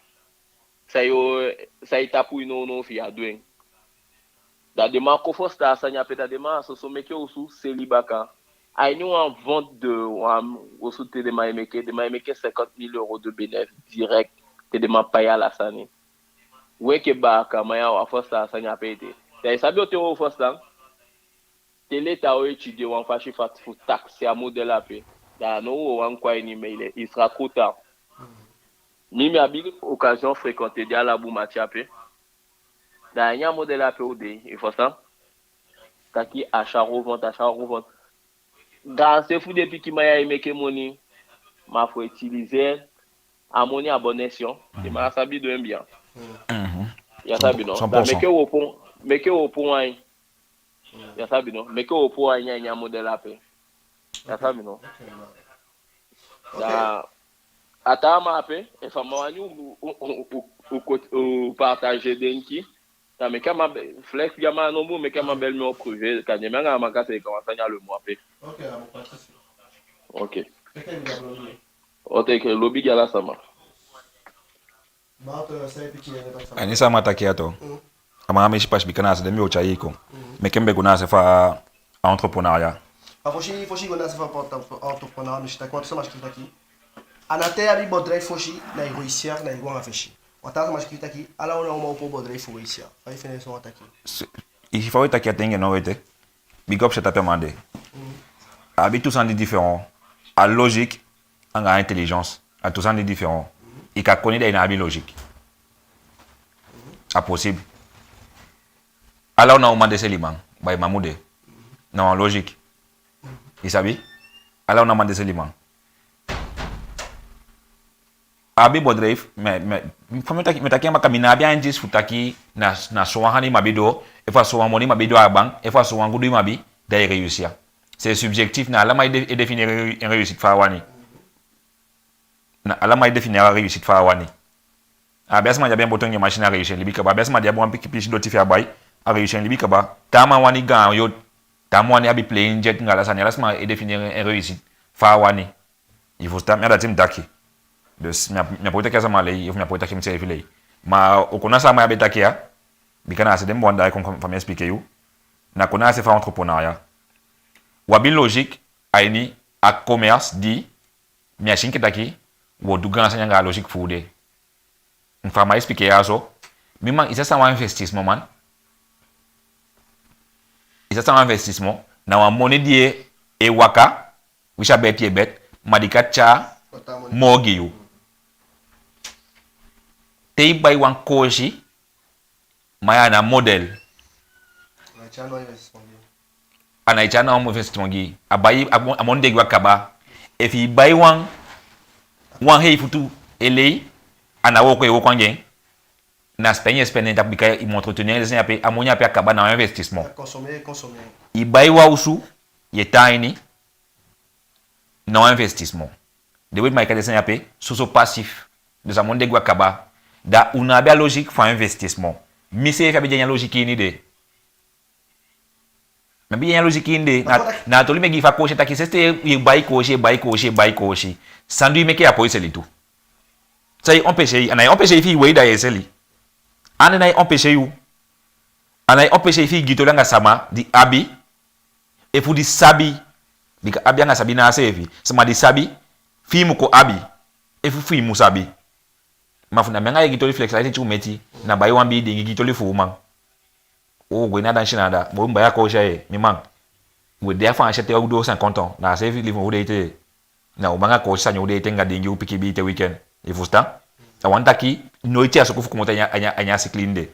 sa i o, sa i tapu i nownow fi i á du en. Da den man kon fosi taa sani ape, da den man a soso meke osu seli baka. A ini wan vente de wan osu te den man e meke, den man e meke cinquante mille euros de bénéfice direct, te den man pai ala sani. U enke baakaman ya, u á fosi taa sani ape ete. Da i sabi on ten u o fosi taa? Te l'État o étudier wan fasi fa fu taxer a modèle ape, da now u o wani kon a ini, mais il est, il sera trop tard. Mi, mi abi occasion fréquenter den Alabu mati ape. Da a ini a modèle ape u de, i fusutan? Taki achat-revente, achat-revente. Gaanse fu den pikin man ya e meke moni, ma fu utiliser a moni à bon escient. Den man á sabi du en bien. Mhm. Ya sabi, no? Cent pour cent. Da meke u opo, meke u opo wan ain. Ya sabi, no? Meke u opo wan ain a ini a modèle ape. Ya sabi, no? Ok, man. Da a taa man ape, efu a man wani u, u, u, u, u, u partager denki, da meke a man be-, Flex, gi a man a nombu, meke a man bel mi en privé, kande mi anga a man kan seeka wan sani a le mois ape. Ok, a bon, pas de souci. Ok. Meke mi da blo mi. O teke lobi gi ala sama. A ini sama taki a to. A man a mi si pasi bika na a se de mi o tyai i kon. Meke mi be go na a se fa entrepreneuriat. A fosi, fosi go na a se fa entrepreneuriat, mi si taki wan sama sikiifi taki. A ná te i abi bedrijf fosi, na i réussir, na i go anga fesi. Wan taa sama sikiifi taki, ala wan na o man opo bedrijf fu réussir. Fa i fende so wan taki? I fa we taki a ten gi en no wete. Big up, c'est ta man de. A abi tu sani différent. A logique anga a intelligence. A tu sani différent. I kan koni, da i ná abi logique. A possible. Ala wan na o man de seliman. Baa, i man mu de. Na wan logique. I sabi? Ala wan na o man de seliman. A abi bedrijf, mi, mi, fa mi taki, mi taki a baka, mi ná abi a indice fu taki na, na sowan sani i mu abi doo, efu a sowan moni i mu abi doo a bank, efu a sowan gudu i mu abi, da i réussir. C'est subjectif, na ala man e de-, e définir en réu-, en réussite fa a wani. Na ala man e définir a réussite fa a wani. A abi a sama di abi en boto anga en machine, a réussir en libi kaba. A abi a sama di abi wan pikin pisi doti fi a bai, a réussir en libi kaba. Taa man wani gaan yacht, taa man wani abi plane, jet, anga ala sani, ala sama e définir en réussite fa a wani. I fusutan, mi, a dati mi taki. Dus mi á, mi á poi taki a sama lei, efu mi á poi taki miseefi lei. Ma u kon na sama ya be taki ya, bika na a se de mi wani daai kon, fa mi expliquer yu. Na kon na a se fa entrepreneuriat. U abi logique a ini a commerce di mi á si enke taki u o du gaan sani anga a logique fu u de. Fa mi e expliquer ya so, mi man, i sa san wan investissement, man. I sa san wan investissement, na wan moni di e, e waka, wi sa bet, i e bet, ma di kan tyai moo gi yu. Te i bai wan koosi, ma ya na model. A ná e tyai na wan investissement gi i. A bai, a mo-, a moni de gi wi a kaba. Efi i bai wan, wan hei futu e lei, a ná wooko i e wooko anga en. Na spend i e spend en tapu, bika i mu entretenir en, den sani ape, a moni ape a kaba, na wan investissement. I bai wan osu, i e tan a ini, na wan investissement. Den weti, ma i kan, den sani ape soso passif. Dus a moni de gi wi a kaba. Da u ná abi a logique fu a investissement. Miseefi á be de a ini a logique ini de. Mi á be de a ini a logique ini de. Na, na a toli mi e gi fu a koosi, taki sensi te i e bai koosi, i e bai koosi, i e bai koosi, san du i meke, i á poi seli tu. San e empêcher i? A ná e empêcher i fi i wei da i e seli. A ná e empêcher yu. A ná e empêcher i fi i gi toli anga sama di abi, efu di sabi. Bika abi anga sabi ná a seefi. Sama di sabi, fi i mu kon abi, efu fi i mu sabi. Ma fu na mi anga i e gi toli, flex, a ete tyu meti, na bai wan bii diingi, gi toli fu uman. U o gwe na dansi na anda, boi, mi bai a koosi ya, mi man. U e de a Faansi te u doo cinquante ans, na a seefi live u de ete. Na uman anga koosi sani u de ete, anga diingi u pikin bii te weekend. I fusutan? A wani taki noiti a suku fu komoto a ini a, a ini a, a ini a cycle ini de.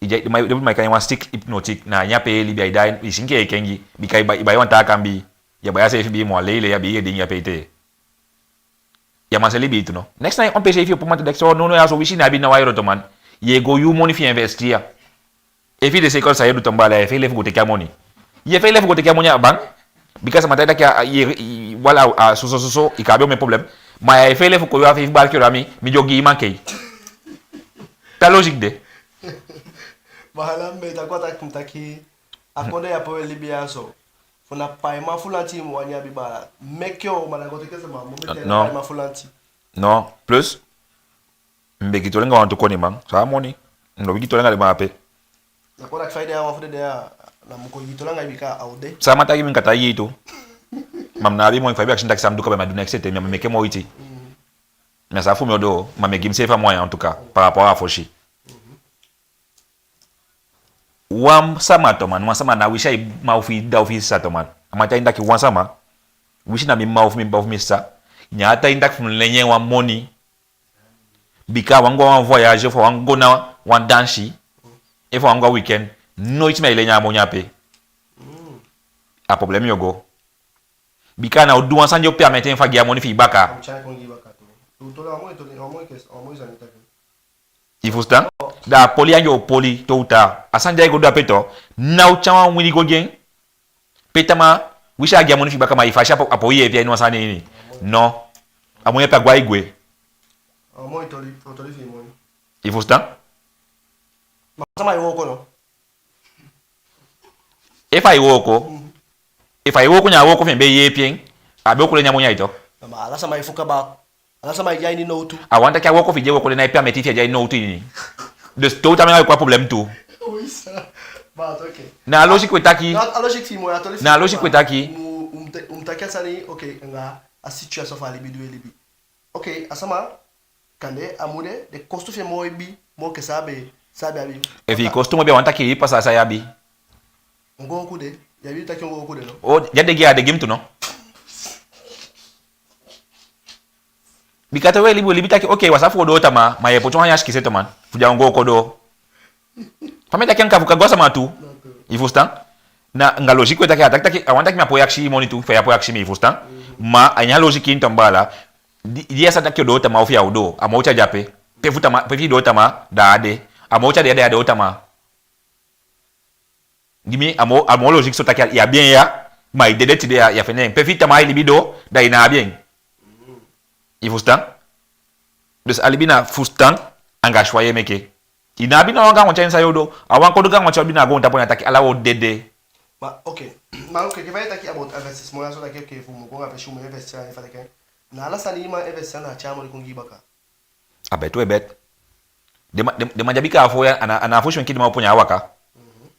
I de, ma, den man e kai en wan stick hypnotique, na a ini ape i e libi, ai daai, i si enke i e kengi, bika i bai, i bai wan taa kambii, i á bai a seefi bii moo, a lei lei a bii i e diingi ape ete. I á man seli bii tu no. Neks na i empêcher i fi i opo mamanten taki so, no, no, ya so, winsi i ná abi ná wan euro tu man, i e go yuu moni fi i investir ya. Efi i de seikon san i e du tan baala, i e feilefu go teke a moni. I e feilefu go teke a moni a bank. Bika sama taigi i taki a, a, i, i, wala, a, soso, soso, i kan abi omen problème. Ma i e feilefu kon yuu a feifi baala, kii a mi, mi di o gi i mankei. Taa logique de. Baala, mi be e taki wan taki, mi taki, a kondee ya pe u e libi ya so, fu na paiman fu lanti i mu wani abi, baala. Meke u, ma na go teke sama, mu meke na paiman fu lanti. Non, plus, mi be gi toli anga wantu koniman, san a moni, mi lobi gi toli anga den man ape. Na kon taki fa i de a wan fu den de ya, na mu kon gi toli anga i bika a o de. Sama taigi mi, mi kan taigi i tu. Ma mi ná abi moni, fa i be akisi mi taki san mi du kaba, mi á du neks ete, mi á meke moiti. Mi á sabi fu mi o doo, ma mi e gi miseefi a moyen en tout cas, par rapport a fosi. Wan sama tu man, wan sama, na wisi ai man ofu i dda ofu i sisa tu man. A man taigi mi taki wan sama, wisi na mi mma ofu mi baa ofu mi sisa, ne a taigi mi taki fu mi leni en wan moni. Bika a wani go a wan voyage, ofu a wani go na wan dansi, efu a wani go a weekend, noiti mi á e leni en a moni ape. A problème yo go. Bika a ná o du wan sani di o permettre en fu a gi a moni fi i baka. I fusutan? Da a poli anga en o poli tôt ou tard. A sani di ai go du ape tu, ná o tyai wan wini go gi en. Pe tamaa, wisi a gi a moni fi i baka, ma i fasi a poi yeepi en a ini wan sani ini. Non. A moni ape a gwe, ai gwe. I fusutan? Efu ai wooko, efu ai wooko, ne a wooko fi en be yeepi en, a be o kon leni a moni a i tu. Ma ala sama e fu kaba. Ala sama e de a ini nowtu. A wani taki a wooko fi i di e wooko de ná e permettre fi i de a ini nowtu ini. Dus tôt ou temps mi anga i e kon a problème tu. Oui, ça. But, ok. Na a logique we taki. Na a logique fi i moo, a toli fi i moo. Na a logique we taki. U mu, u mu te-, u mu taki a sani, ok, anga a situation fu a libi di we libi. Ok, a sama, kande a mu de, den kostu fi en moo hebi, moo enke san a be, san a be abi. Efi i kostu moo hebi, a wani taki i pasa san i abi. Ongooku de, i abi taki ongooku de, no? O, ya de gi, a de gi mi tu, no? Bika te we libi, we libi taki, ok, wan sa fu u doo tamaa, ma ye poti wan yaa sikise tamaa, fu di a ongooku o doo. Fa mi e taki anga fu ka go a sama tu. I fusutan? Na anga logique we taki, a taki taki, a wani taki mi á poi akisi i moni tu, fa i á poi akisi mi, i fusutan? Ma a ini a logique ini tan baala, di, di a sa taki o doo tamaa, ofu ya o doo, a moo tyai de ape. Pe fu tamaa, pe fi i doo tamaa, da a de. A moo tyai de, da a doo tamaa. Gi mi, a moo, a moo logique so taki, i abi en ya, ma i dede tide ya, ya fende en. Pe fi i tamaa i libi doo, da i ná abi en. I fusutan? Dus a libi na fusutan anga choix ye meke. I ná abi ná wan gaan wanti a ini san yo du. A wan kodo gaan wanti yo abi na a goontapu, na taki ala wo dede. Ma, ok. Ma, ok, ke fa i taki about investissement ya so taki, ok, fu mu go anga fesi u mu investir a ini fa taki. Na ala sani i man investir na a tyai moni kon gi i baka. A bet we bet. Den man, den, den man di abi kaa fo ya, a ná, a ná a fosi wenki den man opo, ne a waka. Mhm.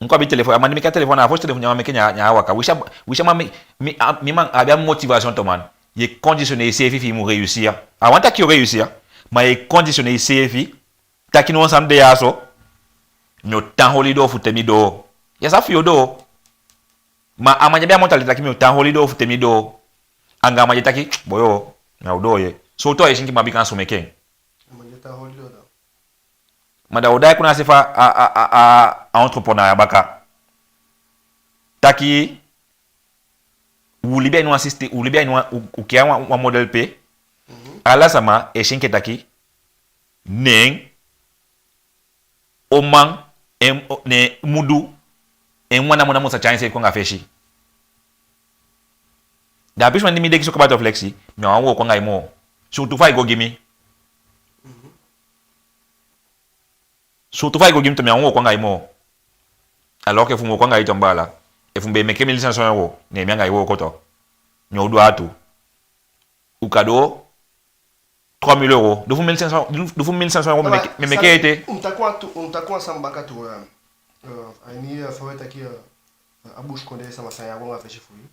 Neen kon abi telefon, a man di meke a telefon, a fosi telefon di a man meke, ne a, ne a waka. Wi si a, wi si a man, mi, mi, a, mi man abi a motivation tu man. Ye conditionner iseefi fi i mu réussir. A wani taki yo réussir. Ma ye conditionner iseefi. Taki no, san mi de ya so, mi o tan holi doo fu te mi doo. Ya sa fi yo doo. Ma a man di abi a mentalité taki mi o tan holi doo fu te mi doo. Anga a man di e taki, boyo, mi á o doo ye. Sowtu a ye si enke man bika a so meke en. A man di e tan holi doo da. Ma da wo daai kon a se fa a, a, a, a, a entrepreneur ya baka. Taki, u libi a ini wan système, u libi a ini wan, u, u kee wan, wan modèle pe. Mhm. Ala sama e si enke taki, neen, o man, en, o, ne, mu du, en wan na mu na mu sa tyai enseefi kon anga fesi. Da a pisi wan di mi de gi so kaba tu, Flexi, mi á wani wooko anga i moo. Surtout fa i go gi mi. Mhm. Surtout fa i go gi mi tu, mi á wani wooko anga i moo. Alors que efu mi wooko anga i tu, mi baala, efu mi be meke mille cinq cents euros, ne mi anga i wooko tu, mi o du a tu. U kan doo trois mille euros. Du fu mille cinq cents, du, du fu mille cinq cents euros, mi meke, mi meke ete. U mu taki wan tu, u mu taki wan sani baka tu, euh, euh, a ini, euh, fa we taki, euh, a busikondee sama san ya go anga fesi fu i.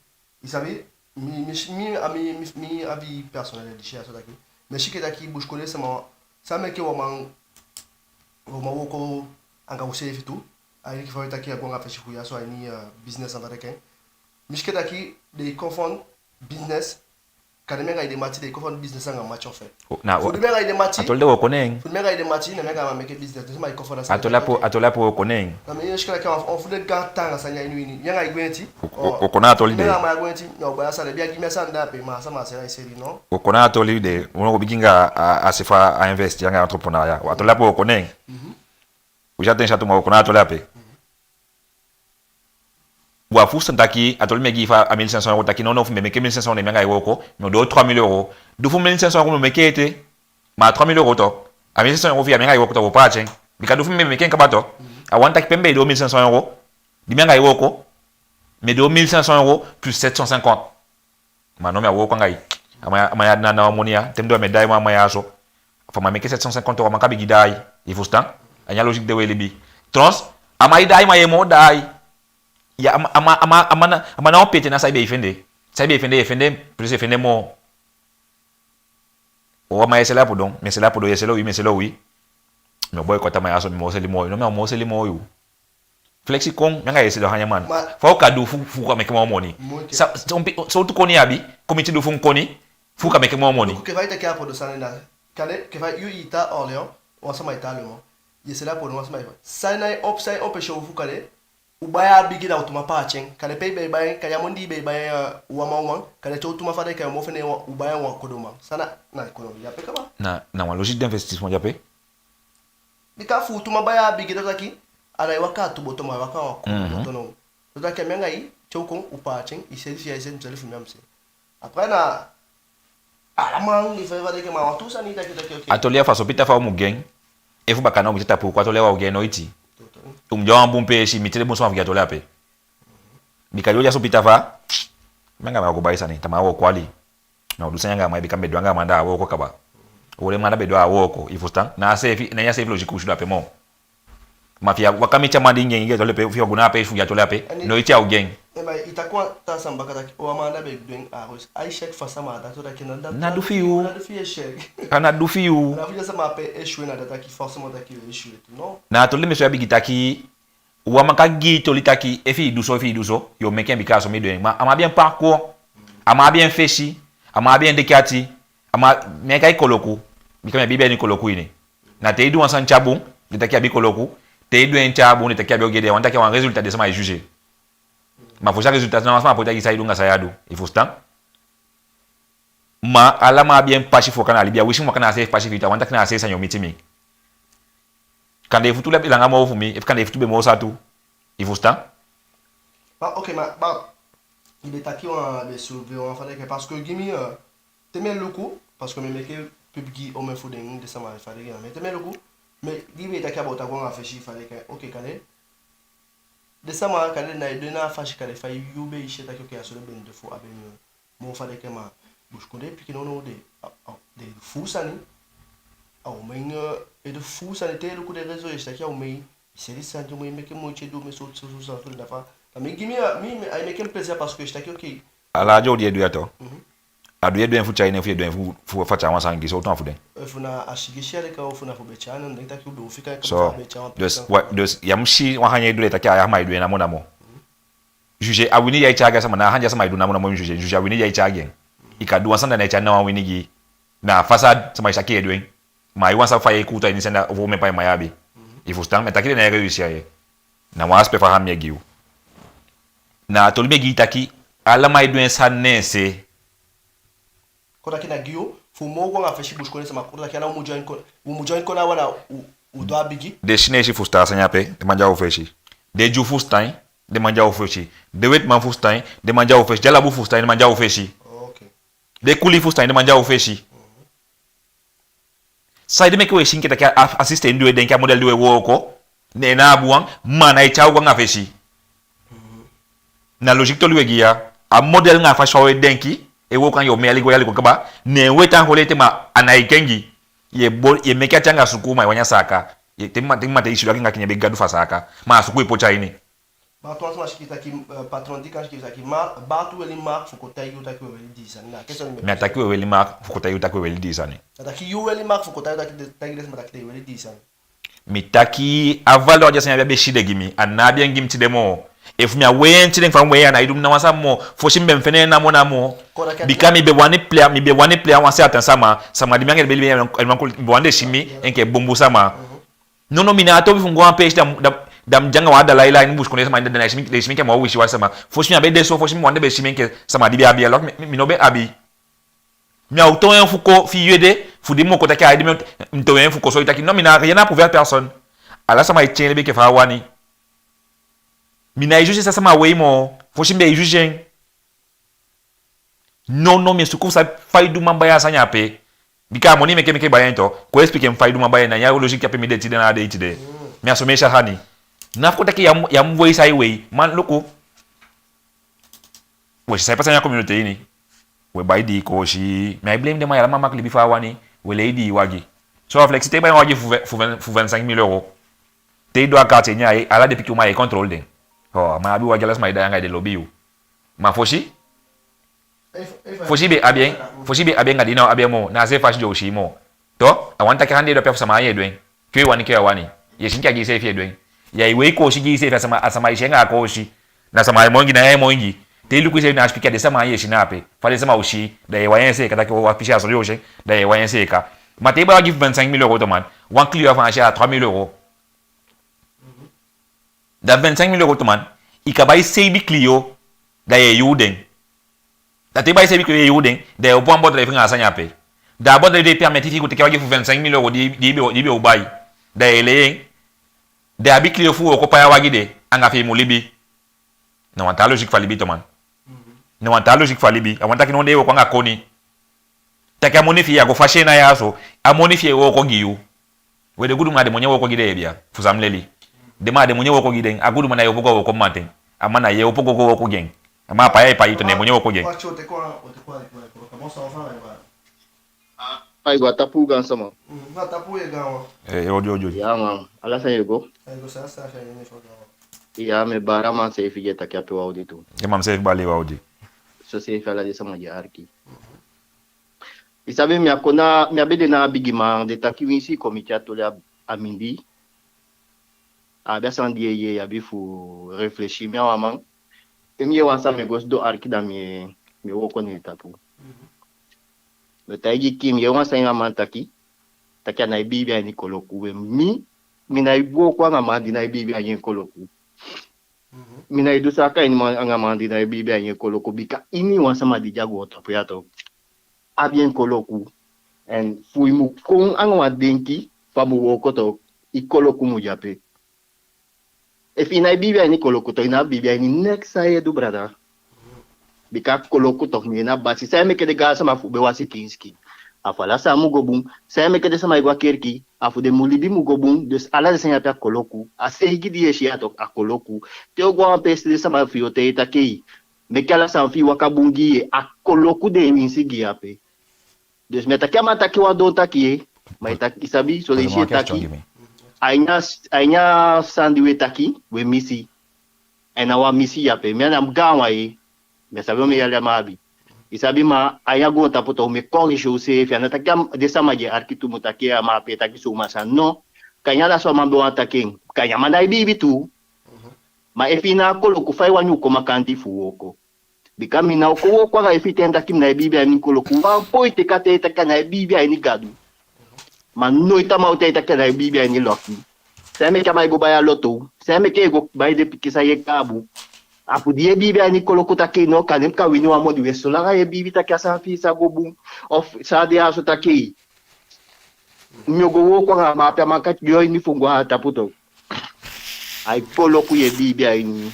I sabi, mi, mi, mi, a mi, mi, mi avis personnel de, si a so taki. Mi e si enke taki busikondee sama, san meke wan man, wan man wooko anga useefi tu, a ini enke fa we taki a go anga fesi fu ya so a ini, euh, business en fait, enke. Mi e si enke taki den e confond business, kande mi anga i de mati, den e confond business anga mati en fait. O, na, fu di mi anga i de mati. A toli de wooko neen. Fu di mi anga i de mati, ne mi anga i man meke business. Dus ma i confond a sani. A toli ape, a toli ape wooko neen. Na mi e si enke taki wan, wan fu den gaan taanga sani a ini wi ini. Mi anga i gwenti. O, o, o kon na a toli de. Mi anga i man gwenti. No, baya sani, baya gi mi a sani de ape, ma a sama seli, a seli, no? O kon na a toli de. U no go bigin anga a, a se fa a investi anga entrepreneur ya. A toli ape wooko neen. Mhm. U si a ten si a tu, ma o kon na a toli ape. Mhm. Wa fusutan taki, a toli mi e gi fa a mille cinq cents euros taki, non, non, fu mi be meke mille cinq cents euros, ne mi anga i wooko, mi o doo trois mille euros. Du fu mille cinq cents euros mi o meke ete. Ma trois mille euros tu. A mille cinq cents euros fi i, a mi anga i wooko tu, wo paati en. Bika du fu mi be meke en kaba tu. A wani taki pe mi be doo mille cinq cents euros, di mi anga i wooko, mi e doo mille cinq cents euros plus sept cent cinquante. Ma no, mi á wooko anga i. A man ya, a man ya, na, na wan moni ya. Te mi doo, mi e daai wan man ya so. Fa mi á meke sept cent cinquante euros, a man kan bigin daai. I fusutan? A ini a logique de we libi. Trons, a man e daai, ma ye moo daai. Ya, a man, a man, a man, a man na, a man na wan pete, na san i be e fende. San i be e fende, ye fende, plus ye fende moo. O, a man e seli a podon, mi e seli a podon, ye seli wi, mi e seli wi. Mi o boycott a man ya so, mi á o seli moo. No, mi á o moo seli moo yu. Flexi, kon, mi anga i e sidon hanya man. Ma fa u kan du fu, fu u kan meke moo moni. Sa, so, so tu koni i abi, kon miti du fu koni, fu u kan meke moo moni. Ke fa i taki a podon sani na. Kande, ke fa yu i tan Orléans, wan sama i tan Le Mans. Ye seli a podon, wan sama i tan. Sani na i opo, sani i opo e si u fu kande, u bai a bigi, da u tu man paati en. Kande pe i be e bai en, kande a moni di i be e bai en, euh, wan man wan. Kande te u tu man fadon, kande u moo fende wan, u bai en wan kodo man. Sani na, na économie ya pe kaba. Na, na wan logique d'investissement ya pe. Bika fu u tu man bai a bigi, da taki, a ná e waka a tu boto, ma a e waka a wan kodo boto, no. Da taki mi anga i, te u kon, u paati en, i seli fi i, i seli, mi seli fu mi, a mi seli. Après na, ala man, i fa i fa de ke, ma wantu sani taki, taki, ok. A toli ya, fa sopi tafa u mu gi en, efu baka na u miti tapu, kon a toli ya, wa u gi en noiti. Toto. U mu de a wan bun peesi, miti den bun sama fu gi a toli ape. Bika di u de a sopi tafa, mi anga mi á go bai sani, tamaa wo kwali. Na u du sani anga a man, bika mi be du anga a man da a wooko kaba. Ole man da be du a wooko, i fusutan? Na a seefi, na a seefi logique u si du ape moo. Ma fi i waka miti a man di i nenge a toli ape, fi i go na a peesi fu a toli ape, noiti a o gi en. Eh, ma i taki wan taa sani baka taki, o, a man da be du en a rosi. Ai, chèque fa sama da, so taki na da, na du fi yu. Na du fi yu, chèque. A ná du fi yu. Na fu den sama ape échoué na da taki forcément taki yo échoué tu, non? Na a toli mi so ya bigin taki, wan man kan gi i toli taki, efi i du so, efi i du so, yo meke en bika a so mi du en. Ma a man abi en parcours, a man abi en fesi, a man abi en deki ati, a man, mi á e kai koloku, bika mi á biibi a ini koloku ini. Na te i du wan sani te a bun, den taki a abi koloku, te i du en te a bun, den taki a abi ogii ede, a wani taki a wan résultat den sama e juger. Ma fosi a résultat, na wan sama poi taki san i du anga san ya du, i fusutan? Ma ala man abi en pasi fu waka na a libi, a wisi mi waka na a seefi pasi fi i tu, a wani taki na a seefi sani yo miti mi. Kande i futu be langa moo fu mi, efu kande i futu be moo sa tu. I fusutan? Ba, ok, ma, ba, i be taki wan, be soulever wan fa den ke, parce que gi mi, euh, te mi e luku, parce que mi e meke pub gi omen fu den, den sama fa den ke, mais te mi e luku, mais gi mi e taki about a go anga fesi fa den ke, ok, kande den sama, kande na, den na a fasi kande fa yu be e si taki, ok, a so den be de fu a be mi. Moo fa den ke, ma busikondee pikin nownow de, a, a, den e du fuu sani. A omen, euh, e du fuu sani, te i luku den réseau, i si taki a omen, i seli sani, omen, meke moiti e du omen sowtu, sowtu, sowtu sani, na fa. Na mi gi mi, a, mi, mi, ai meke mi plaisir parce que i si taki, ok. Ala a di u di e du ya tu. Mhm. A du e du en fu tyai nen, fu e du en fu, fu fa tyai wan sani gi sowtu wan fu den. Eh, fu na a sigisi yali ka, fu na fu be tyai nen, den taki u be o fika en. So, fa be tyai wan dus, pisa. Wa, dus, ya mu si wan sani e du den taki a ya man e du en namo namo. Juger a wini di ai tyai gi a sama, na a sani di a sama e du namo namo i mu juger. Juger a wini di ai tyai gi en. I kan du wan sani da na i tyai na wan wini gi i. Na a façade sama e si taki i e du en. Ma i wan sani fa i e kuutu a ini sani da, ofu omen pai man i abi. I fusutan, mi e taki den ná e réussir a ye. Na wan aspect fu a sani mi e gi u. Na a toli mi e gi i taki, ala man e du en sani neen se. Kon taki na gi u, fu u moo go anga fesi busikondee sama, kon taki ala u mu join kon, u mu join kon a wan, na u, u du a bigi. Den Sinesi fusutan a sani ape, den man di a u fesi. Den Dyu fusutan en, den man di a u fesi. Den wetiman fusutan en, den man di a u fesi. Den Alabu fusutan en, den man di a u fesi. Ok. Den Kuli fusutan en, den man di a u fesi. Saide meke u e si enke taki a, a, a système di u e denki, a modèle di u e wooko, neen na a bun wan, ma na i tyai u go anga fesi. Na logique toli u e gi ya. A modèle anga a fasi fa u e denki, e wooko anga i omen yali go yali kon kaba, neen u e tan holi ete, ma a ná i kengi. I e bo, i e meke ati anga suku, ma i wani a saaka. I e, te mi man, te mi man, te i sidon a kengi anga kini e begi Gadu fu a saaka. Ma a suku i poti a ini. Baatu wan sama sikiifi taki, euh, patron di kan sikiifi taki, ma, baatu weli Mark fu kon taigi u taki we weli dii sani. Na a question mi e... Mi á taki we weli Mark fu kon taigi u taki we weli dii sani. A taki yu weli Mark fu kon taigi u taki den, taigi den sama taki den weli dii sani. Mi taki a valeur di a sani ya be si de gi mi, a ná abi en gi mi tide moo. Efu mi á wei en tide enke fa mi wei en, a ná e du mi ná wan sani moo. Fosi mi be mu fende en namo namo. Kon taki a... Bika mi be wani plaire, mi be wani plaire a wan certain sama, sama di mi anga den be libi en, en wan kul, mi be wani den si mi enke bunbun sama. Mhm. Nono, mi ná a toobi fu mi go a wan peesi da, da, da mi de anga wan Dalai Lama ini busikondee sama, da den e si mi, den e si mi enke wan wisiwasi sama. Fosi mi á be de so, fosi mi wani den be si mi enke sama di be abi, alors mi, mi, mi no be abi. Mi á o toon en fu kon fi yu ede, fu di mi o kon taki a ede mi, mi toon en fu kon so i taki, non, mi ná rien à prouver à personne. Ala sama e tyai en libi enke fa a wani. Mi ná e juger san sama wei moo, fosi mi be e juger en. Nono, mi e suku fu sabi fa i du man bai a sani ape. Bika a moni meke, meke bai en tu. Kon expliquer mi fa i du man bai en, na a logique ape mi de tide na a dei tide. Mm. Mi á so mi e si a sani. Ná fu kon taki ya mu, ya mu wei san i wei. Man, luku. We si san e pasa na a communauté ini. We bai dii koosi. Mi á e blame den man, ala man mag libi fa a wani. We lei dii wagi. So a Flexi, te i bai wan wagi fu ve-, fu ven-, fu vingt-cinq mille euros. Te i doo a quartier ini, ala den pikin uman e contrôler den. Oh, a man abi wagi, ala sama e daai anga en, den lobi yu. Ma fosi, fosi i be abi en, fosi i be abi en, anga di i ná abi en moo, na a seefi fasi den o si i moo. To, a wani taki a sani di i e du ape, a fu sama ain i e du en. Ke i wani, ke i á wani. I e si enke a gi iseefi i e du en. Ya e wei koosi gi iseefi, a sama, a sama e si en anga a koosi. Na sama e mongi, na ya e mongi. Te i luku iseefi na a sipiki, a den sama ain i e si na ape. Fa den sama o si i, da i e wai en seeka, taki o, a pisi a soi o si en, da i e wai en seeka. Ma te i bai wagi fu vingt-cinq mille euros, to man, wan Clio a Faansi a trois mille euros. Da vingt-cinq mille euros, to man, i kan bai seibin Clio, da i e yuu den. Da te i bai seibin Clio, i e yuu den, da i opo wan borderie fi en anga a sani ape. Da a borderie de e permettre fi i go teke a wagi fu vingt-cinq mille euros di, di i be, di i be o bai. Da i e lei en. Da i abi Clio fu wooko pai a wagi de, anga fi i mu libi. Na wan taa logique fu a libi, to man. Na wan taa logique fu a libi. A wani taki now den e wooko anga koni. Taki a moni fi i, a go fasi en na ya so. A moni fi i e wooko gi yu. We, den guduman, a den moni e wooko gi den, bia. Fu san mi leli. Den man, a den moni e wooko gi den. A guduman, na yu opo go wooko mamanten. A man, na yu opo go, go wooko gi en. A man, a pai ai pai i, to, na den moni e wooko gi en. Ai go a tapu, gaansama. Mm, na tapu ye, gaanwan. Eh, odi, odi, odi. Ya man, ala san ye go? Ai go sasa, sasa, ye ne fo, gaanwan. Ya, mi baala, man seefi di e taki ape, wá odi tu. Ya man, mi seefi baala, wá odi. Soseefi ala den sama di e aliki. I sabi, mi á kon na, mi á be de na a bigiman, den taki winsi i kon miti a toli a, a mindii. A abi a sani di i e yee, i abi fu réfléchir. Mi a wan man, te mi yee wan sani, mi e go sidon aliki, da mi e, mi e wooko neen tapu. Mi e taigi i, mi yee wan sani a man taki, taki a nái biibi a ini koloku. We mi, mi nái wooko anga man di nái biibi a ini koloku. Mi nái du saka ini man, anga man di nái biibi a ini koloku, bika iniwan sama di de a goontapu ya tu abi en koloku. En fu i mu kon anga wan denki fa a mu wooko tu, i koloku mu de ape. Efu i nái biibi a ini koloku tu, i ná biibi a ini neks san ye du, brada. Bika koloku tu, neen na basi. San e meke den gaansama fu be wasi sikin sikin? A fu ala sani mu go bun. San e meke den sama e go a keliki? A fu den mu libi mu go bun. Dus ala den sani ya ape a koloku. A seigi di ye si ya tu, a koloku. Te yo go a wan peesi, den sama fi i o taigi i taki, meke ala sani fi i waka bun gi i, a koloku den e winsi gi i ape. Dus mi á taki a man taki wan don taki ye, ma i taki, i sabi, son leisi ye taki, a ini a, a ini a sani di we taki, we misi. En na wan misi ya ape, mi á na gaanwan ye, mi á sabi omen yali a man abi. I sabi, ma a ini a goontapu tu, u mu e corriger useefi. A ná taki a, den sama di e aliki tu mu taki a man ape e taki so, ma san no. Kande ala so a man be wani taki en, kande a man nái biibi tu. Ma efu i na a koloku, fa i wani u kon makandii fu wooko? Bika mi ná o kon wooko anga i efu i taigi mi taki mi nái biibi a ini koloku. Wan poi te ka te taki a nái biibi a ini Gadu. Ma noiti a man o taigi i taki a nái biibi a ini loki. San e meke a man e go bai a loto? San e meke i e go bai den pikin san ye kaabu? A fu di ye biibi a ini koloku taki no, kande mi kan wini wan moni. We solanga ye biibi taki a sani fi i sa go bun, of san a de a so taki, mi o go wooko anga a man ape, a man kan tyai mi fu go a tapu tu. Ai koloku ye biibi a ini.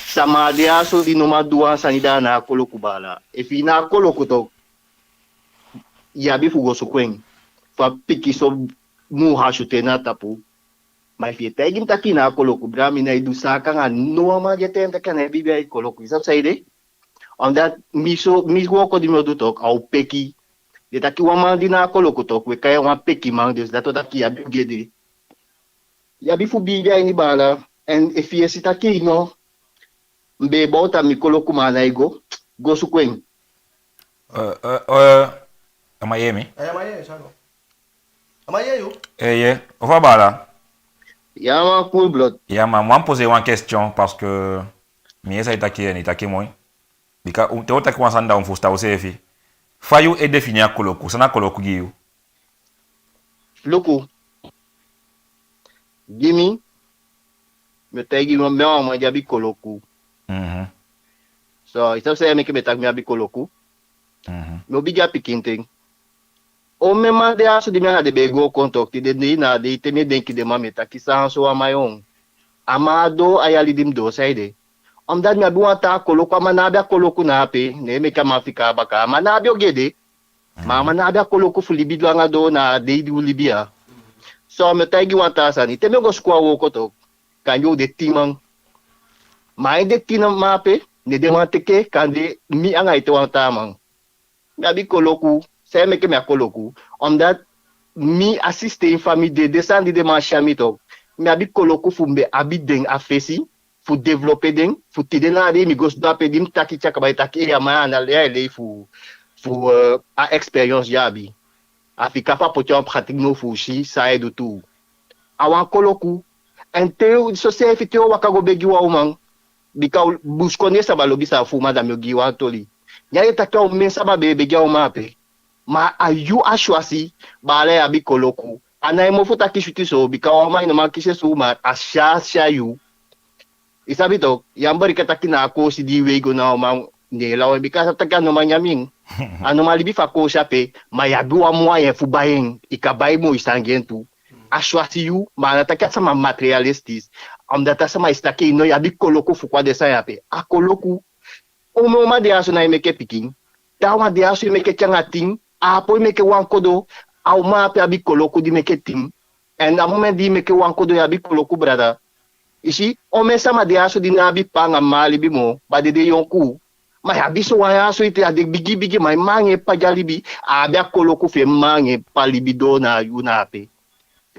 Sama de a so di no man du wan sani, da a ná a koloku, baala. Efu i na a koloku tu, i abi fu go suku en. Fa pikinso mu hasutu en na tapu. Ma efu ye taigi mi taki i na a koloku, brada, mi nái du saka anga no wan man di e taigi mi taki a nái biibi a ini koloku. I sabi saide? Omdat mi so, mi wooko di mi o du tu, a o peki. Den taki wan man di na a koloku tu, we kai en wan pekiman, dus dati o taki i abi ogii ede. I abi fu biibi a ini, baala. En efu ye si taki i no, mi be e bow tan mi koloku, ma a nái go, go suku en. Eh, eh, eh, a man yee mi? A man yee, san go. A man yee yu? Eh, ye. Ofa, baala? Ya man, cool blood. Ya man, mi wani poser wan question, parce que mi yee san i taki en, i taki moi. Bika, u, te u taki wan sani, da u mu fusutan useefi. Fa yu e définir a koloku? San na koloku gi yu? Luku. Gi mi, mi o taigi yu, mi a wan man di abi koloku. Mhm. So, i sabi san e meke mi e taki mi abi koloku? Mhm. Mi o bigin a pikin ten. Omen man de a so di mi anga den be e go kon tu, tide dei na a dei, te mi e denki den man, mi e taki san so wan man, yon. A man á doo a yali di mi doo, saide? Omdat mi abi wan taa koloku, a man ná abi a koloku na ape, ne meke a man fika a baka. A man ná abi ogii ede. Ma a man ná abi a koloku fu libi langa doo na a dei di u libi ya. So mi o taigi wan taa sani. Te mi o go suku wan wooko tu, kande u de tin man. Ma a ini den tin man ape, ne den man teke, kande mi anga ete wan taa man. Mi abi koloku. San e meke mi a koloku? Omdat mi, a systeem fa mi de, den sani di den man si a mi tu, mi abi koloku fu mi be abi den a fesi, fu développer den, fu tide na a dei mi go sidon ape, di mi taki te a kaba, e taki, eh, a man ya, a ná lei, ai lei fu, fu, eh, a expérience di a abi. A fika fu a poti en en pratique now fu si san ai du tuu. A wan koloku. En te, soseefi te yo waka go begi wan uman, bika busikondee sama lobi san fu uman, da mi o gi wan toli. Ne ai taki a omen sama be e begi a uman ape. Ma a yu a swasi, baala, i abi koloku. A nái mofu taki switi so, bika wan uman i no man kisi en so, ma a si a, si a yu. I sabi tok, ya mu bali taki na a koosi di i wei go na a uman, ne en law en, bika a sabi taki a no man nyan en. A no man libi fu a koosi ape, ma i abi wan moyen fu bai en, i kan bai moi sani gi en tu. A swasi yu, ma a ná taki a sama materialistis. Omdat a sama e si taki i no, i abi koloku fu kon a den sani ape. A koloku. Omen uman de a so nái meke pikin. Taawan de a so e meke te anga tin. A á poi meke wan kodo. A uman ape abi koloku di meke tin. En a moment di i meke wan kodo, i abi koloku, brada. I si, omen sama de a so di ná abi papa anga mma a libi moo, ma den de yonkuu. Ma yu abi sowan ya so ete, a den bigi bigi man, mma anga en ppa de a libi, a abi a koloku fi en mma anga en ppa libi doo na a yuu na ape.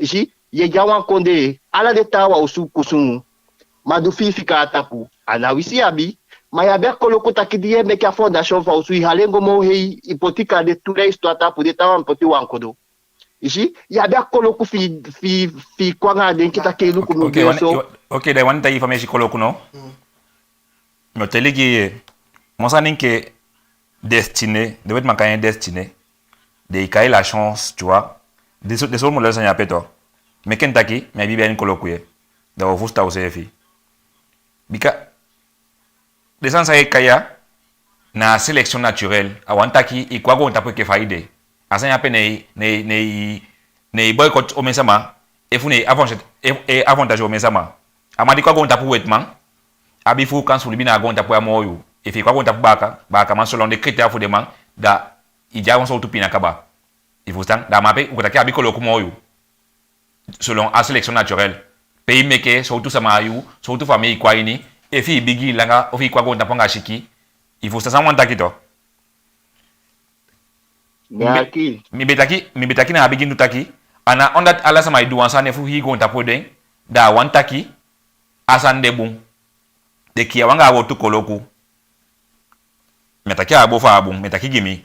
I si, yu e de a wan kondee, ala den taawan osu kusungu. Ma di fi i fika a tapu, a ná wisi i abi. Ma yu abi a koloku taki di yu e meke a fondation fu a osu, i hali en go moo hei, i poti kande tu leisi tu a tapu, den taawan poti wan kodo. I si, yu abi a koloku fi, fi, fi i kon anga a denki taki luku mi. Ok, de wani, so. Ok, da i wani taki fa mi e si koloku, no? Mi o teli gi i, wan sani enke destinée, den wetiman kai en destinée, den e kai la chance, tu vois. Den so, den so modèle sani ape tu. Meke mi taki, mi abi, be a ini koloku ye. Da wo fusutan useefi. Bika den sani san e kai ya, na sélection naturelle. A wani taki i kon a goontapu enke fa i de. A sani ape ne i, ne i, ne i, ne i boycott omen sama, efu ne i avantage, e, e avantage omen sama. A man di kon a goontapu wetiman, abi fuu kansi fu libi na a goontapu ya moo yu. Efu i kon a goontapu baaka, baakaman, selon den critère fu den man, da i de a wan sowtu pina kaba. I fusutan? Da a man ape, u kan taki a abi koloku moo yu. Selon a sélection naturelle. Pe i meke, sowtu sama a yu, sowtu famii i kon a ini, efu i bigi, i langa, ofu i kon a goontapu anga siki. I fusutan san mi wani taki tu? Mi be, mi be taki, mi be taki na a bigin tu taki, a ná omdat ala sama e du wan sani efu hii goontapu den, da a wani taki a sani de bun. Den kiya u anga a wowtu koloku. Mi á taki a á bun, fa a bun, mi e taki gi mi.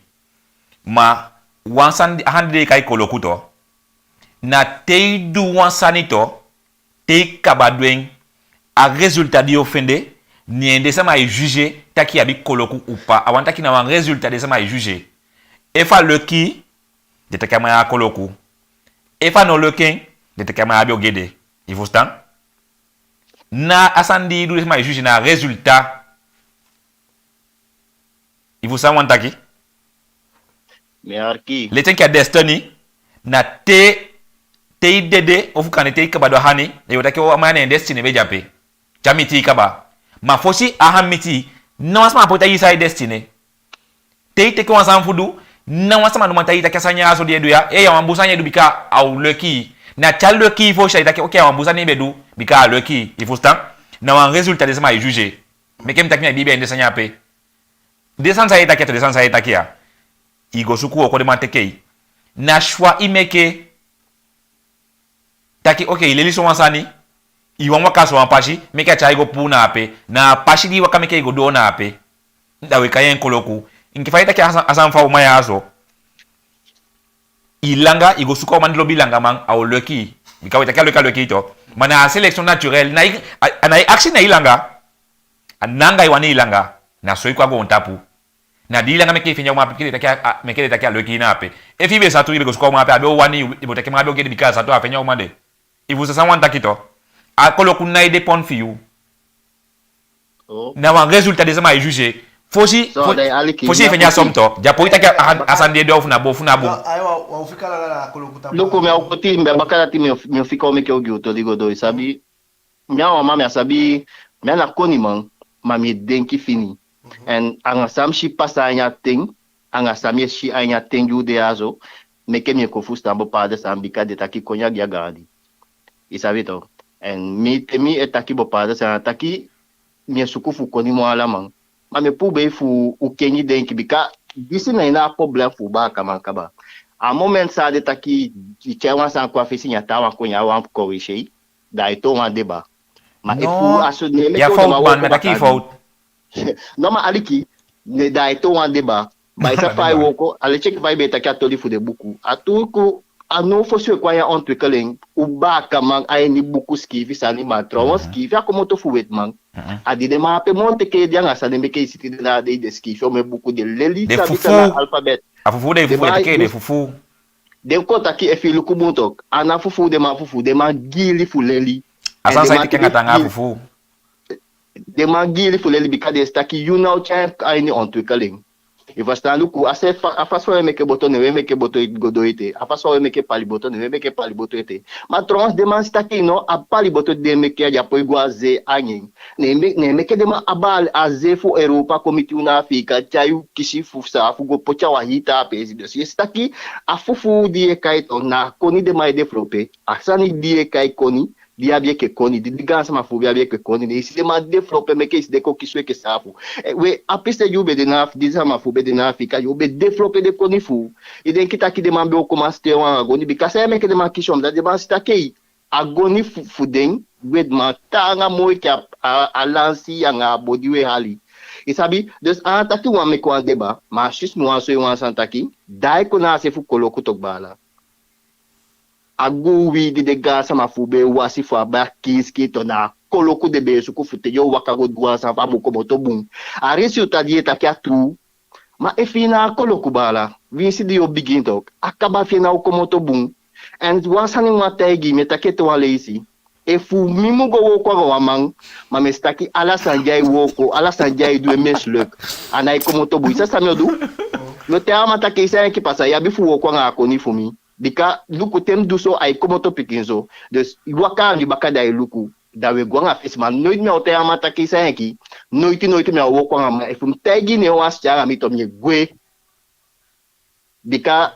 Ma wan sani, a sani di den e kai koloku tu, na te i du wan sani tu, te i kaba du en, a résultat di yo fende, ne en den sama e juger taki i abi koloku ou pas. A wani taki na wan résultat den sama e juger. Efu a leki i, den taki a man ya a koloku. Efu a ná leki en, den taki a man ya abi ogii ede. I fusutan? Na a sani di i du den sama e juger, na a résultat. I fusutan san mi wani taki? Mi e aliki. Leti enke a destinée, na te, te i dede, ofu kande te i kaba du a sani, den o taki o, a man ya, ne en destinée be de ape. Te a miti i kaba. Ma fosi a sani miti i, ná wan sama á poi taigi i san a i destinée. Te i teke wan sani fu du, ná wan sama ná man taigi i taki a sani ya so di i e du ya, ee, a wan bun sani i e du bika a o leki i. Na te a leki i fosi i taki, ok, a wan bun sani i be du, bika a leki i. I fusutan? Na wan résultat den sama e juger. Meke mi taki mi á biibi a ini den sani ape. Den sani san i e taki ya tu, den sani san i e taki ya, i go suku wooko, den man teke i. Na choix i meke. Taki, ok, i leli sowan sani, i wani waka sowan pasi, meke a tyai i go puu na ape. Na a pasi di i waka meke i go doo na ape. Da we kai en koloku. Enke fa i taki a sa-, a sani fu a uman ya so. I langa, i go suku a uman di lobi langaman, a o leki i. Bika we taki a leki, a leki i tu. Ma na a sélection naturelle, na i, a, a ná i akisi, na i langa. A ná anga i wani i langa. Na so i kon a goontapu. Na di i langa meke i fende a uman ape, meke den taki a, a, meke den taki a leki i na ape. Efu i be sa tu, i be go suku a uman ape, a be o wani i, i be o taki a man abi ogii ede bika a sa tu, a fende a uman de. I fusutan san mi wani taki tu? A koloku ná e dépend fi yu. Oh. Na wan résultat den sama e juger. Fosi, so, fo-, da i aliki, fosi i fende a fosi. Somme tu. Di a poi taki a, a, a sani di i e du ofu na bun, ofu na bun. Luku, mi á o koti, mi be baka dati, mi o, mi o fika u meke u gi u toli go doo, i sabi. Mi a wan man, mi á sabi, mi a ná koniman, ma mi e denki fini. Mhm. En anga san mi si pasa a ini a ten, anga san mi e si a ini a ten di u de ya so, meke mi e kon fusutan bepaalde sani, bika den taki koni á gi a gaandi. I sabi tu. En mi, te mi e taki bepaalde sani, a taki mi e suku fu koni moo ala man. Ma mi e pubei fu u kengi denki, bika disi na ini a problème fu u baakaman kaba. A moment san den taki i tyai wan sani kon a fesi, ne a taawan kon, ne a wani corriger i, da ai toon wan deba. Ma efu a so, ne en meke u de man, wooko baka. No, ma aliki, ne da ai toon wan deba. Ma i sabi fa ai wooko, a leti enke fa i be e taki a toli fu den buku. A tuu ku, a now fosi we kon a ini a ontwikkeling, u baakaman a ini buku sikiifi sani, ma trouwens, sikiifi á komoto fu wetiman. A di den man ape moo teke ede anga san den meke i siti de na a dei, den sikiifi omen buku, den leli sabi san na alfabet. A fufuu den e fufuu, den teke den fufuu. Den kon taki, efu i luku bun tu, a ná fufuu den man fufuu, den man giili fu leli. A sani san i teke anga taanga, a fufuu. Den man giili fu leli, bika den si taki yu ná o tyai en a ini ontwikkeling. I fusutan? Luku, a se fa, a fasi fa we meke boto, ne we meke boto go doo ete. A fasi fa we meke paliboto, ne we meke paliboto ete. Ma trouwens, den man si taki no, a paliboto di den meke ya, di a poi go a zee anga en. Ne en me-, ne en meke den man abi a zee fu Europa kon miti u na Afiika, tyai u kisi fu saafu go poti a wan hii taa peesi. Dus i si taki a fufuu di i e kai tu, na koni den man e développer. A sani di i e kai koni, di abi enke koni, di, di gaansama fu u be abi enke koni, ne i si den man développé, meke i si den kon kisi u enke saafu. Eh, we, a pisi di u be de na, di sama fu u be de na Afrika, u be développé den koni fu u. I denki taki den man be o kon man sitee wan anga goni, bika san e meke den man kisi u, omdat den man si taki a goni fu, fu den, we, den man taanga moo enke a, a, a lansi anga a bodi we hali. I sabi, dus a ná taki u wani meke wan deba, ma a sisi mi wani soi wan sani taki, da ai kon na a se fu koloku toku baala. A guu uwii di den gaansama fu u be e wasi fu a bai a kiinsikiin toku, na a koloku den be e suku fu te den o waka go du wan sani fu a mu komoto bun. A résultat di yu e taki a tuu. Ma efi i ná a koloku baala, winsi di yu o bigin toku, a kaba fi en ná o komoto bun. En wan sani mi wani taigi i, mi e taki ete wan leisi. Efu mi mu go wooko anga wan man, ma mi e si taki ala sani di ai wooko, ala sani di ai du e mislukt, a nái komoto bun. I sabi san mi o du? Mi o taigi a man taki san enke pasa, yu abi fu wooko anga a koni fu mi. Bika luku, te mi du so, ai komoto pikinso. Dus i waka a mi baka, da i luku. Da we go anga fesi, ma noiti mi á o taigi a man taki san enke. Noiti, noiti mi á o wooko anga man. Efu mi taigi i, ne wan sitee anga mi toku, mi e gwe. Bika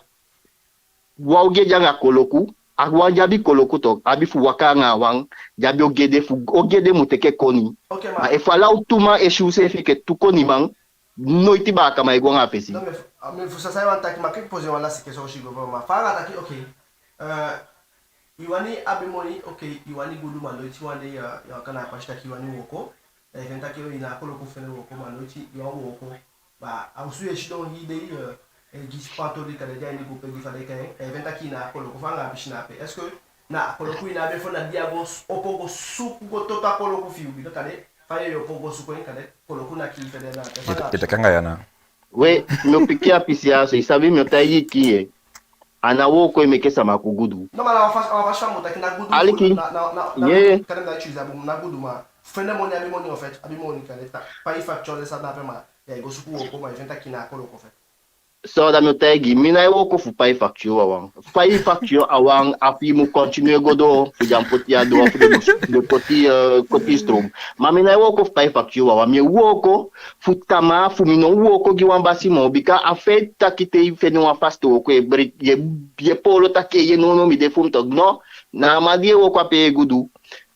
wan ogii ede anga koloku, a wan di abi koloku toku, abi fu waka anga a wan di abi ogii ede, fu ogii ede mu teke koni. Ok, ma... Ma efu ala u tu man e si useefi enke tu koniman, noiti baakaman e go anga fesi. Non, mais, ah, mais fu san i wani taki, ma ke poser wan lasiti question aussi, go, ma fa anga taki, ok, euh, i wani abi moni, ok, i wani gudu, ma noiti wan dei, euh, i waka na a pasi taki i wani wooko, da i feni taki i ná a koloku fu fende wooko, ma noiti i wani wooko. Ma a osu i e sidon hii dei, eh, e gi sipantoli kande, di a ini gupe gi fa den e kai en, da i feni taki i ná a koloku, fa anga a pisi na ape. Est-ce que na a koloku i ná abi fu na di i á go s-, opo go suku go toto a koloku fi i, bika kande fa i e opo go suku en, kande koloku na kii fende na ape. Fa anga a pisi na ape? We, mi o piki a pisi ya so, i sabi, mi o taigi i kiin, a ná wooko e meke sama kon gudu. Non, ma na wan fasi, wan fasi fa mi o taki na gudu. Aliki. Na, na, na, na, yeah. Kande mi ná utiliser a bun, na gudu, ma fende moni, abi moni, en fait, abi moni, kande ta-, pai facture, den sani na ape, ma ya e go suku wooko, ma i feni taki i ná a koloku, en fait. So da mi o taigi i, mi nái wooko fu pai facture wawan. Pai facture a wan, a fi i mu continuer go doo, fu den á poti a doo, fu den mu, den poti, eh, koti stroom. Ma mi nái wooko fu pai facture wawan, mi e wooko fu tamaa fu mi no wooko gi wan basi moo, bika a feti taki te i fende wan fasi te wooko, i e bri-, i e, i e poolo taki, i e, nownow mi de fu mi toku. No, na a man di e wooko ape e gudu.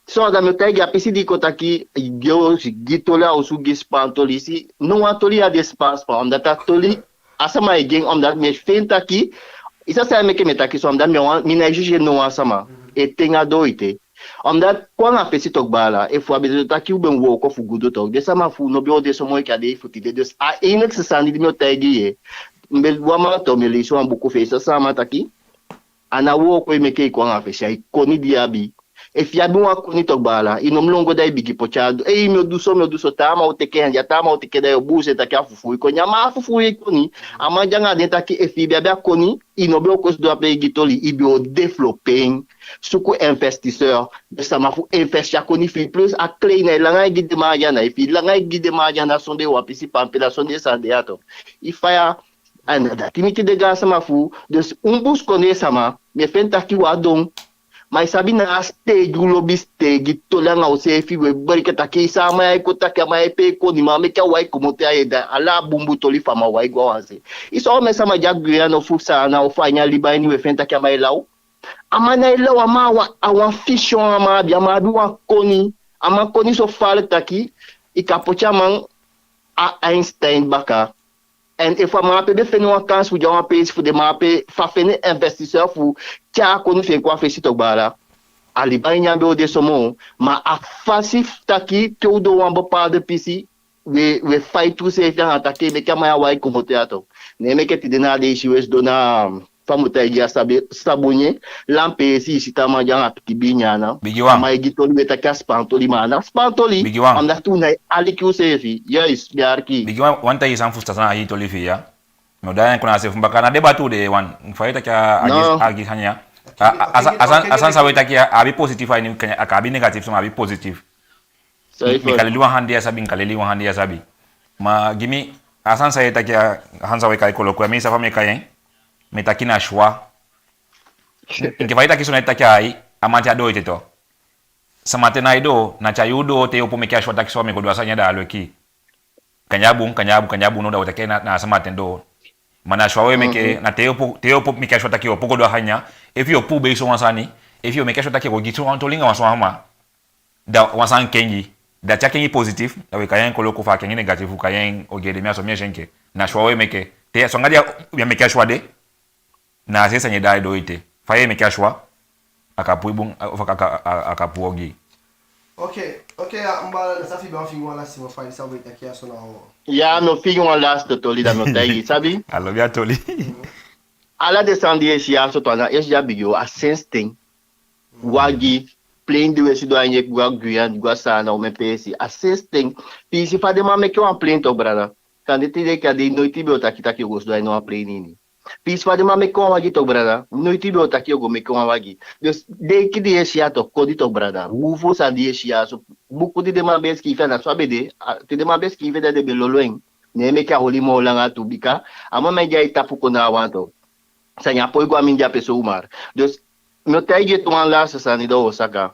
So da mi o taigi i, a pisi di i kon taki, i o gi toli a osu, gi sipantoli, si, no wan toli ya de sipaspa, omdat a toli, a sama e gi en, omdat mi e feni taki, i sabi san e meke mi e taki so, omdat mi á wan, mi nái juger no wan sama, e ten a doo ete. Omdat kon anga fesi toku baala, efu a be de taki u be mu wooko fu gudu toku, den sama fu u no be o de so moo enke a dei fu tide. Dus a enigste sani di mi o taigi i, mi be wan man toku, mi e leisi wan buku fi en, i sabi san a man taki, a ná wooko e meke i kon anga fesi, a i koni di i abi. Efi i abi wan koni toku baala, i no mu lon go da i bigin poti a doo. Ei, mi o du so, mi o du so, taa man o teke en, ya taa man o teke, da i o buuse taki a fufuu i koni. A man á fufuu i koni. A man de anga den taki efi i be abi a koni, i no be o kon sidon ape e gi toli, i be o développer en. Suku investisseur, den sama fu investi a koni fi i, plus a klei na i langa e gi den man a dya ana, efi i langa e gi den man a dya ana sondee wan pisi pampila, sondee sani de ya toku. I faya, a ná dati miti den gaansama fu u. Dus u busikondee sama, mi e feni taki u á don. Ma i sabi na a siteegi u lobi siteegi toli anga useefi, we bali, ke taki san a man ya e kon taki, a man ya e pee koniman, meke a wai komoto ya, ye, da ala a bunbun toli fu a man wai go a wan se. I si omen sama di a Guyane ofu Saanan ofu a ini a liba ini, we feni taki a man e law. A man nái law, a man a wan, a wan vision a man abi, a man abi wan koni. A man koni so faalek taki i kan poti a man a Einstein baka. En efu a man ape be feni wan kansi fu de a wan peesi, fu den man ape fa feni investisseur fu tyai a koni fi en kon a fesi toku baala, a liba ini á be o de so moo. Ma a fasi fu taki te u doo wan bepaalde pisi, we, we faiti useefi anga taki e meke a man ya wai komoto ya toku. Ne meke tide na a dei i si we sidon na, fa mi o taigi i, a sabi, Sabonye, lan peesi, i si taa man de anga pikin biin nyan ana. Bigi wan. A man e gi toli, we taki a sipantoli, ma a ná sipantoli. Bigi wan. Omdat u nái aliki useefi. Yes, mi e aliki. Bigi wan, wan taigi san fu sitasa na a hii toli fi i ya. Mi o daai en kon na a se fu mi baka, na debati u de wan. Fa i taki a, a gi, a gi sani ya. A, a, a san, a san, a san san we taki a, a abi positif a ini, a kan abi negatif so, ma a abi positif. Mi kan leli wan handi ya sabi, mi kan leli wan handi ya sabi. Ma gi mi, a sani san i e taki a, a sani san we kai koloku ya, mi sabi fa mi e kai en, mi e taki na choix. Enke fa i taki so, na i taki a ai, a man te a doo ete tu. Sama te na i doo, na te a yuu doo, te i opo meke a choix taki so mi e go du a sani ya, da a leki. Kande a bun, kande a bun, kande a bun, no, da u taki na, na a sama ten doo. Ma na choix we meke, na te i opo, te i opo meke a choix taki i opo go du a sani ya. Efi i opo be so wan sani, Efu yo meke a choix taki yo go gi tu wan toli anga wan sama, da wan sani kengi. Da te a kengi positif, da we kai en koloku. Fa a kengi négatif, u kai en ogii. Ede mi, a so mi e si en. Ke na choix we meke. Te so anga di a, ya meke a choix de, na a se sani e daai doo ete. Fa ye meke a choix, a kan puu i bun, ofu a kan, a kan, a kan puu ogii. Ok, ok, ya, mi baala, na san fi i be wani fingi wan lasiti wan fa i sabi taki ya so na o. Ya, mi o fingi wan lasiti toli, da mi o taigi i, sabi? A lobi a toli. Ala den sani di ye si ya so, tu a na, ye si ya bigi o, a sensi ten. Wagi, plein di we sidon a ini, e go a Guyane, go a Saanan, omen peesi. A sensi ten. Fi i si fa den man meke wan plein tok, brada. Kande tide enke a dei noiti i be o taki taki yo go sidon a ini wan plein ini. Fi i si fa den man meke wan wagi tok, brada. Noiti i be o taki yo go meke wan wagi. Dus den enkii di ye si ya tok, koni tok, brada. Bun fuu sani di ye si ya so. Buku di den man be e sikiifi, a na so a be de. A, te den man be e sikiifi en, da den be lolo en. Ne meke a holi moo langa tu, bika a man di ai tapu kon na a wan tok, sani á poi go a mindii ape zomaar. Dus mi o taigi i tu wan lasiti sani, da wo saka.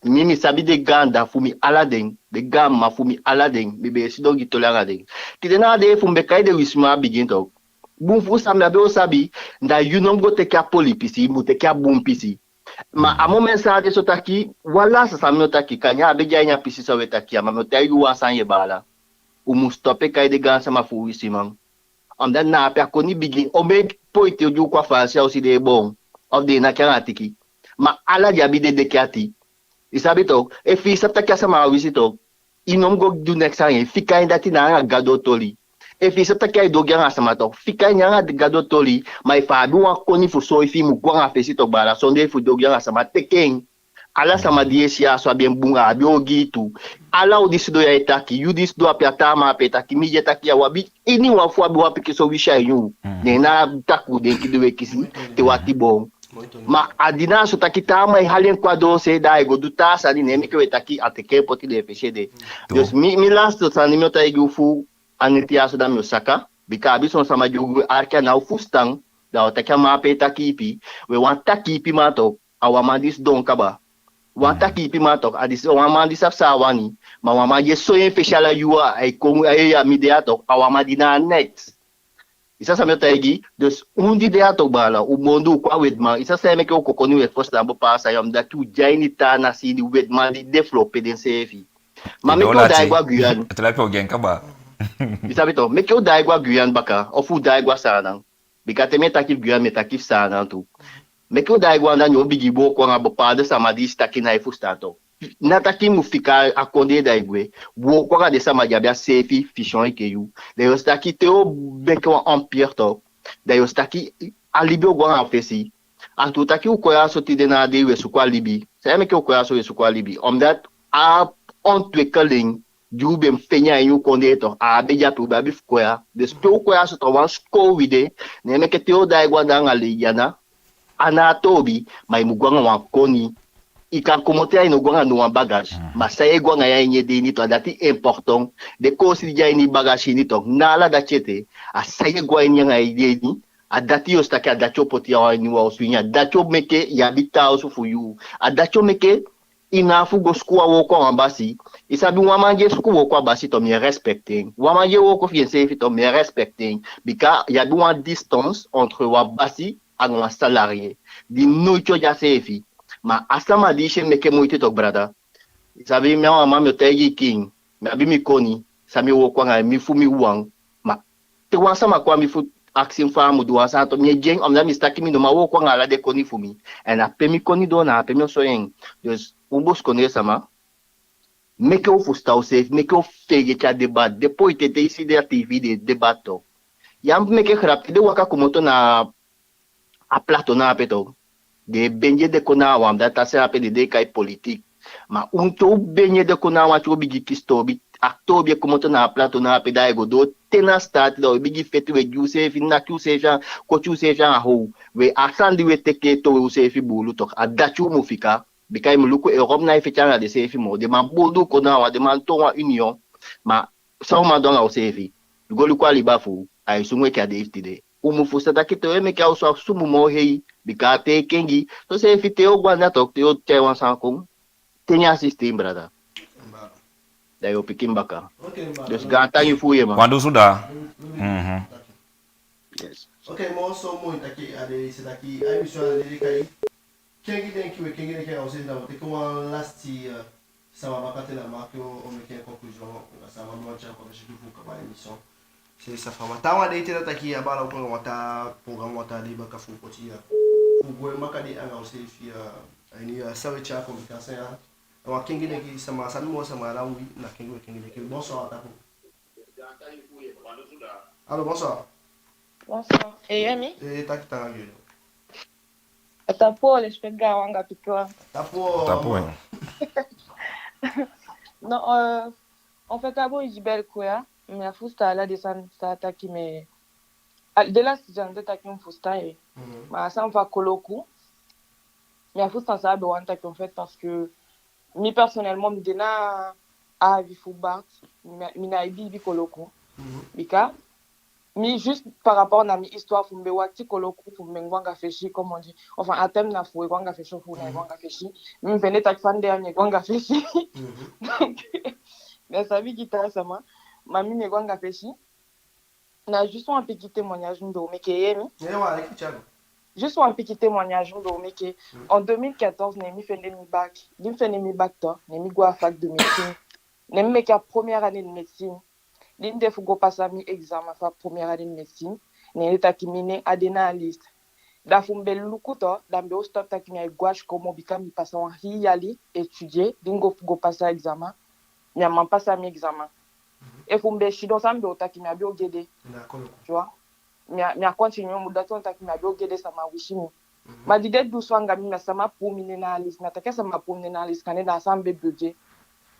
Mi, mi sabi den gaandda fu mi ala den, den gaanmma fu mi ala den, mi be e sidon gi toli anga den. Tide na a dei fu mi be kai den wisiman a bigin tok. Bun fuu san mi á be o sabi, da yu no mu go teke a poli pisi, i mu teke a bun pisi. Ma a moment san a de so taki, wan lasiti sani mi o taki, kande a á be de a ini a pisi san we taki ya, ma mi o taigi u wan sani, ye baala. U mu stop e kai den gaansama fu u wisiman. Omdat na ape a koni bigin. Omen poiti di u kon a Faansi ya, u si den e boon. Ofu den e naki anga tiki. Ma ala den abi den deki ati. I sabi tok, efi i sabi taki a sama a wisi tok, i no mu go du neks anga en, fika en. Dati na anga Gadu toli. Efi i sabi taki ai du ogii anga sama tok, fika en anga Gadu toli. Ma efu a abi wan koni fu soi fi i mu go anga fesi tok, baala, sondee fu du ogii anga sama, teke en. Ala sama di ye si ya so abi en bun, a abi ogii tu. Ala u di sidon ya e taki, yu di sidon ape, a taa man ape e taki, mi di e taki ya, u abi, iniwan fu u abi wan pikinso wisi a ini u. Ne na a takuu denki di we kisi te u ati boon. Ma a di na a so taki taa man e hali en kon a doose, da ai go du taa sani, ne meke we taki a teke en poti den fesi ede. Dus mi, mi lasiti sani mi o taigi u fu a neti ya so, da mi o saka. Bika a abi son sama di u go arki, a ná o fusutan, da a o taki a man ape e taki ipi. We, wan taki ipi man tok, a wan man di sidon kaba. Wan taki ipi man tok, a disi wan man di sabi san a wani, ma wan man di e soi en fesi ala yuu, ai kon, ai, ya mi de ya tok, a wan man di ná a neks. I sabi san mi o taigi i? Dus u di de ya tok, baala, u mu du, u kon a wetiman. I sabi san e meke u kon koni, we fusutan bepaalde sani, omdat u de a ini taa nasi di wetiman di développé denseefi. Ma meke u daai go a Guyane. I sabi tok, meke u daai go a Guyane baka, ofu u daai go a Saanan. Bika te mi e taki fu Guyane, mi e taki fu Saanan tu. Meke u daai go anda, ne u bigin wooko anga bepaalde sama di i si taki ná e fusutan tok. Ná taki i mu fika a kondee da i gwe. Wooko anga den sama di abi a seefi vision enke yu. Da yo si taki te yo meke wan empire tok, da yo si taki a libi o go anga fesi. A tuu taki u kon ya so tide na a dei we suku a libi. San e meke u kon ya so we suku a libi? Omdat a ontwikkeling di u be mu fende a ini u kondee tok, a á be de ape, u be abi fu kon ya. Dus pe u kon ya so tok, wan sikoo wi de. Ne meke te yo daai go anda anga Leidyana, a ná a toobi, ma i mu go anga wan koni. I kan komoto ya, i no go anga no wan bagage. Ma san ye go anga en a ini i ede ini tok, a dati important. Den koosi di de a ini i bagage ini tok, ná ala dati ete. A san ye go a ini anga i ede ini, a dati yo si taki a dati o poti yu a wan ini wan osu ini, a dati o meke i abi taa osu fu yu. A dati o meke i ná abi fu go suku wan wooko a wan basi. I sabi, wan man di e suku wooko a basi tok, mi e respecté en. Wan man di e wooko fi enseefi tok, mi e respecté en. Bika i abi wan distance entre wan basi anga wan salarié di noiti o de a seefi. Ma a sama di i si e meke moiti tok, brada. I sabi, mi a wan man, mi o taigi i kiin. Mi abi mi koni, san mi e wooko anga en, mi fu mi wawan. Ma te wan sama kon a mi fu akisi mi fa a mu du wan sani tok, mi e gi en, omdat mi si taki mi no man wooko anga ala den koni fu mi. En a pe mi koni doo, na a pe mi o soi en. Dus u busikondee sama, meke u fusutan useefi, meke u feegete a debat. Den poiti ete i si den a tiifi, den e debat tok. Ya mu meke grap, te den waka komoto na a plateau na ape tok, den e bende ede kon na a wan, dati a se ape den e kai politik. Ma u te u bende ede kon na a wan, te u bigin kisi toobi, a toobi e komoto na a plateau na ape, da ai go doo te na staati, da u e bigin feti, u e gi useefi naki, useefi anga, koti useefi anga how. We, a sani di u e teke e towe useefi buulu tok, a dati u mu fika. Bika i mu luku, Europe ná e feti anga denseefi moo. Den man bonduu kon na a wan, den man toon wan union. Ma san u man du anga useefi? Go luku a liba fu u, ai sungu enke a dei fu tide. U mu fusutan taki te u e meke a osu, a osu mu moo hei, bika a tei kengi. Soseefi te yo go anda tok, te yo tyai wan sani kon, te na a sistem, brada, da yo piki en baka. Dus gaantangi fu u, ye man. Wan dusu daa. Mhm. Yes. Ok, moo so moi taki a de, i si taki a emission a de, de kai kengi denki, we kengi denki anga useefi, da u o teke wan lasti, eh, sama baka te, da u meke, u o meke en conclusion, anga sama, ma u o tyai kon fesi tu fu kaba émission. C'est ça, fa. Ma taawan de ete, da taki a baala o kon anga wan taa programme, wan taa dei baka fu poti ya, fu go en baka de anga useefi, eh, a ini, eh, san we tyai kon, bika san ya, wan kengi denki, sama, san moo sama ala wi, na kengi we kengi denki. Bonsoir, a tapu. Allô, bonsoir. Bonsoir. E yee mi? E taki taanga gi yu. A tapu, lesipeki gaanwan anga pikin wan. Tapu. Tapu, mama. Non, euh, en fait, a boi di bel kwe ya, mi á fusutan ala den sani san a taki, mais a, den lasti sani di a taki mi fusutan, eh. Mhm. Ma a sani fu a koloku, mi á fusutan san a be wani taki, en fait, parce que mi personnellement, mi de na a avis fu Bart, mi, mi ná e biibi koloku. Mhm. Bika mi, juste par rapport na mi histoire, fu mi be wakiti koloku fu mi be go anga fesi, comme on dit. Enfin, a ten mi na fu e go anga fesi, fu na e go anga fesi. Mi fende taki fa mi de ya mi e go anga fesi. Mhm. Donc, mi á sabi gi taa sama, ma mi, mi e go anga fesi. Na juste wan pikin témoignage mi be o meke, e yee mi? Ewa, e kiti a go. Juste wan pikin témoignage mi be o meke. Mm. En deux mille quatorze, ne mi fende mi bac. Di mi fende mi bac tu, ne mi go a fac de médecine. Ne mi meke a première année de médecine. Di mi de fu go pasa mi examen fu a première année de médecine, ne den taki mi nen á de na a liste. Da fu mi be luku tu, da mi be o stop taki mi á e go a sikoo moo, bika mi pasa wan hii yali étudier, di mi go fu go pasa examen, mi á man pasa mi examen. Mhm. Efu mi be sidon, san mi be o taki? Mi á be o gi ede. Na koloku. Tu vois? Mi á, mi á continuer, mu dati wani taki mi á be o gi ede sama wisi mi. Mhm. Ma di den du so anga mi, na sama puu mi nen na a liste. Na taki a sama puu mi nen na a liste, kande na a sama be bugué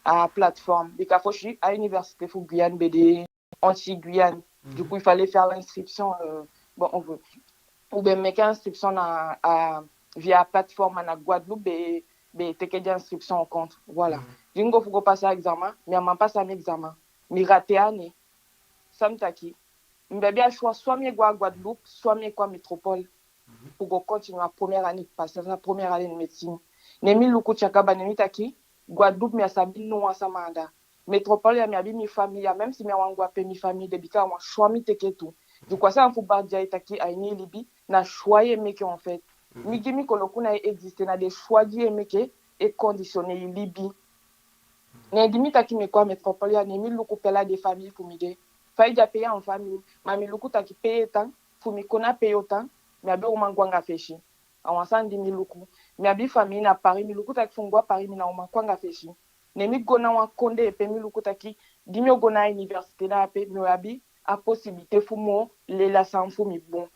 a plateforme. Bika fosi a université fu Guyane be de Antilles-Guyane. Mhm. Du coup, il fallait faire l'inscription, euh, bon, on veut, ou bien meke inscription na, a, via plateforme na Guadeloupe, be, be teke den inscription en compte. Voilà. Mhm. Di mi go fu go pasa examen, mi á man pasa mi examen. Mi raté année. San mi taki? Mi be abi a choix, soit mi e go a Guadeloupe, soit mi e kon a métropole. Mhm. Fu go continuer a première année, pasa a première année de médecine. Ne mi luku te a kaba, ne mi taki, Guadeloupe, mi á sabi no wan sama anda. Métropole ya, mi abi mi famille ya, même si mi á wani go a pe mi famille de, bika a wan choix mi teke tu. Du coup, a san fu Bart di ai taki a ini libi, na choix ye meke, en fait. Mhm. Mi gi mi koloku ná e existe, na den choix di ye meke e conditionner i libi. Ne di mi taki mi e kon a métropole ya, ne mi luku pe ala den famille fu mi de. Fa i de ape, i a wan famille, ma mi luku taki pe ye tan, fu mi kon na pe yo tan, mi á be o man go anga fesi. A wan sani di mi luku. Mi abi famille na Paris, mi luku taki fu mi go a Paris, mi ná o man kon anga fesi. Ne mi go na wan kondee pe mi luku taki, di mi o go na a université na ape, mi o abi a possibilité fu mi o leli a sani fu mi bun.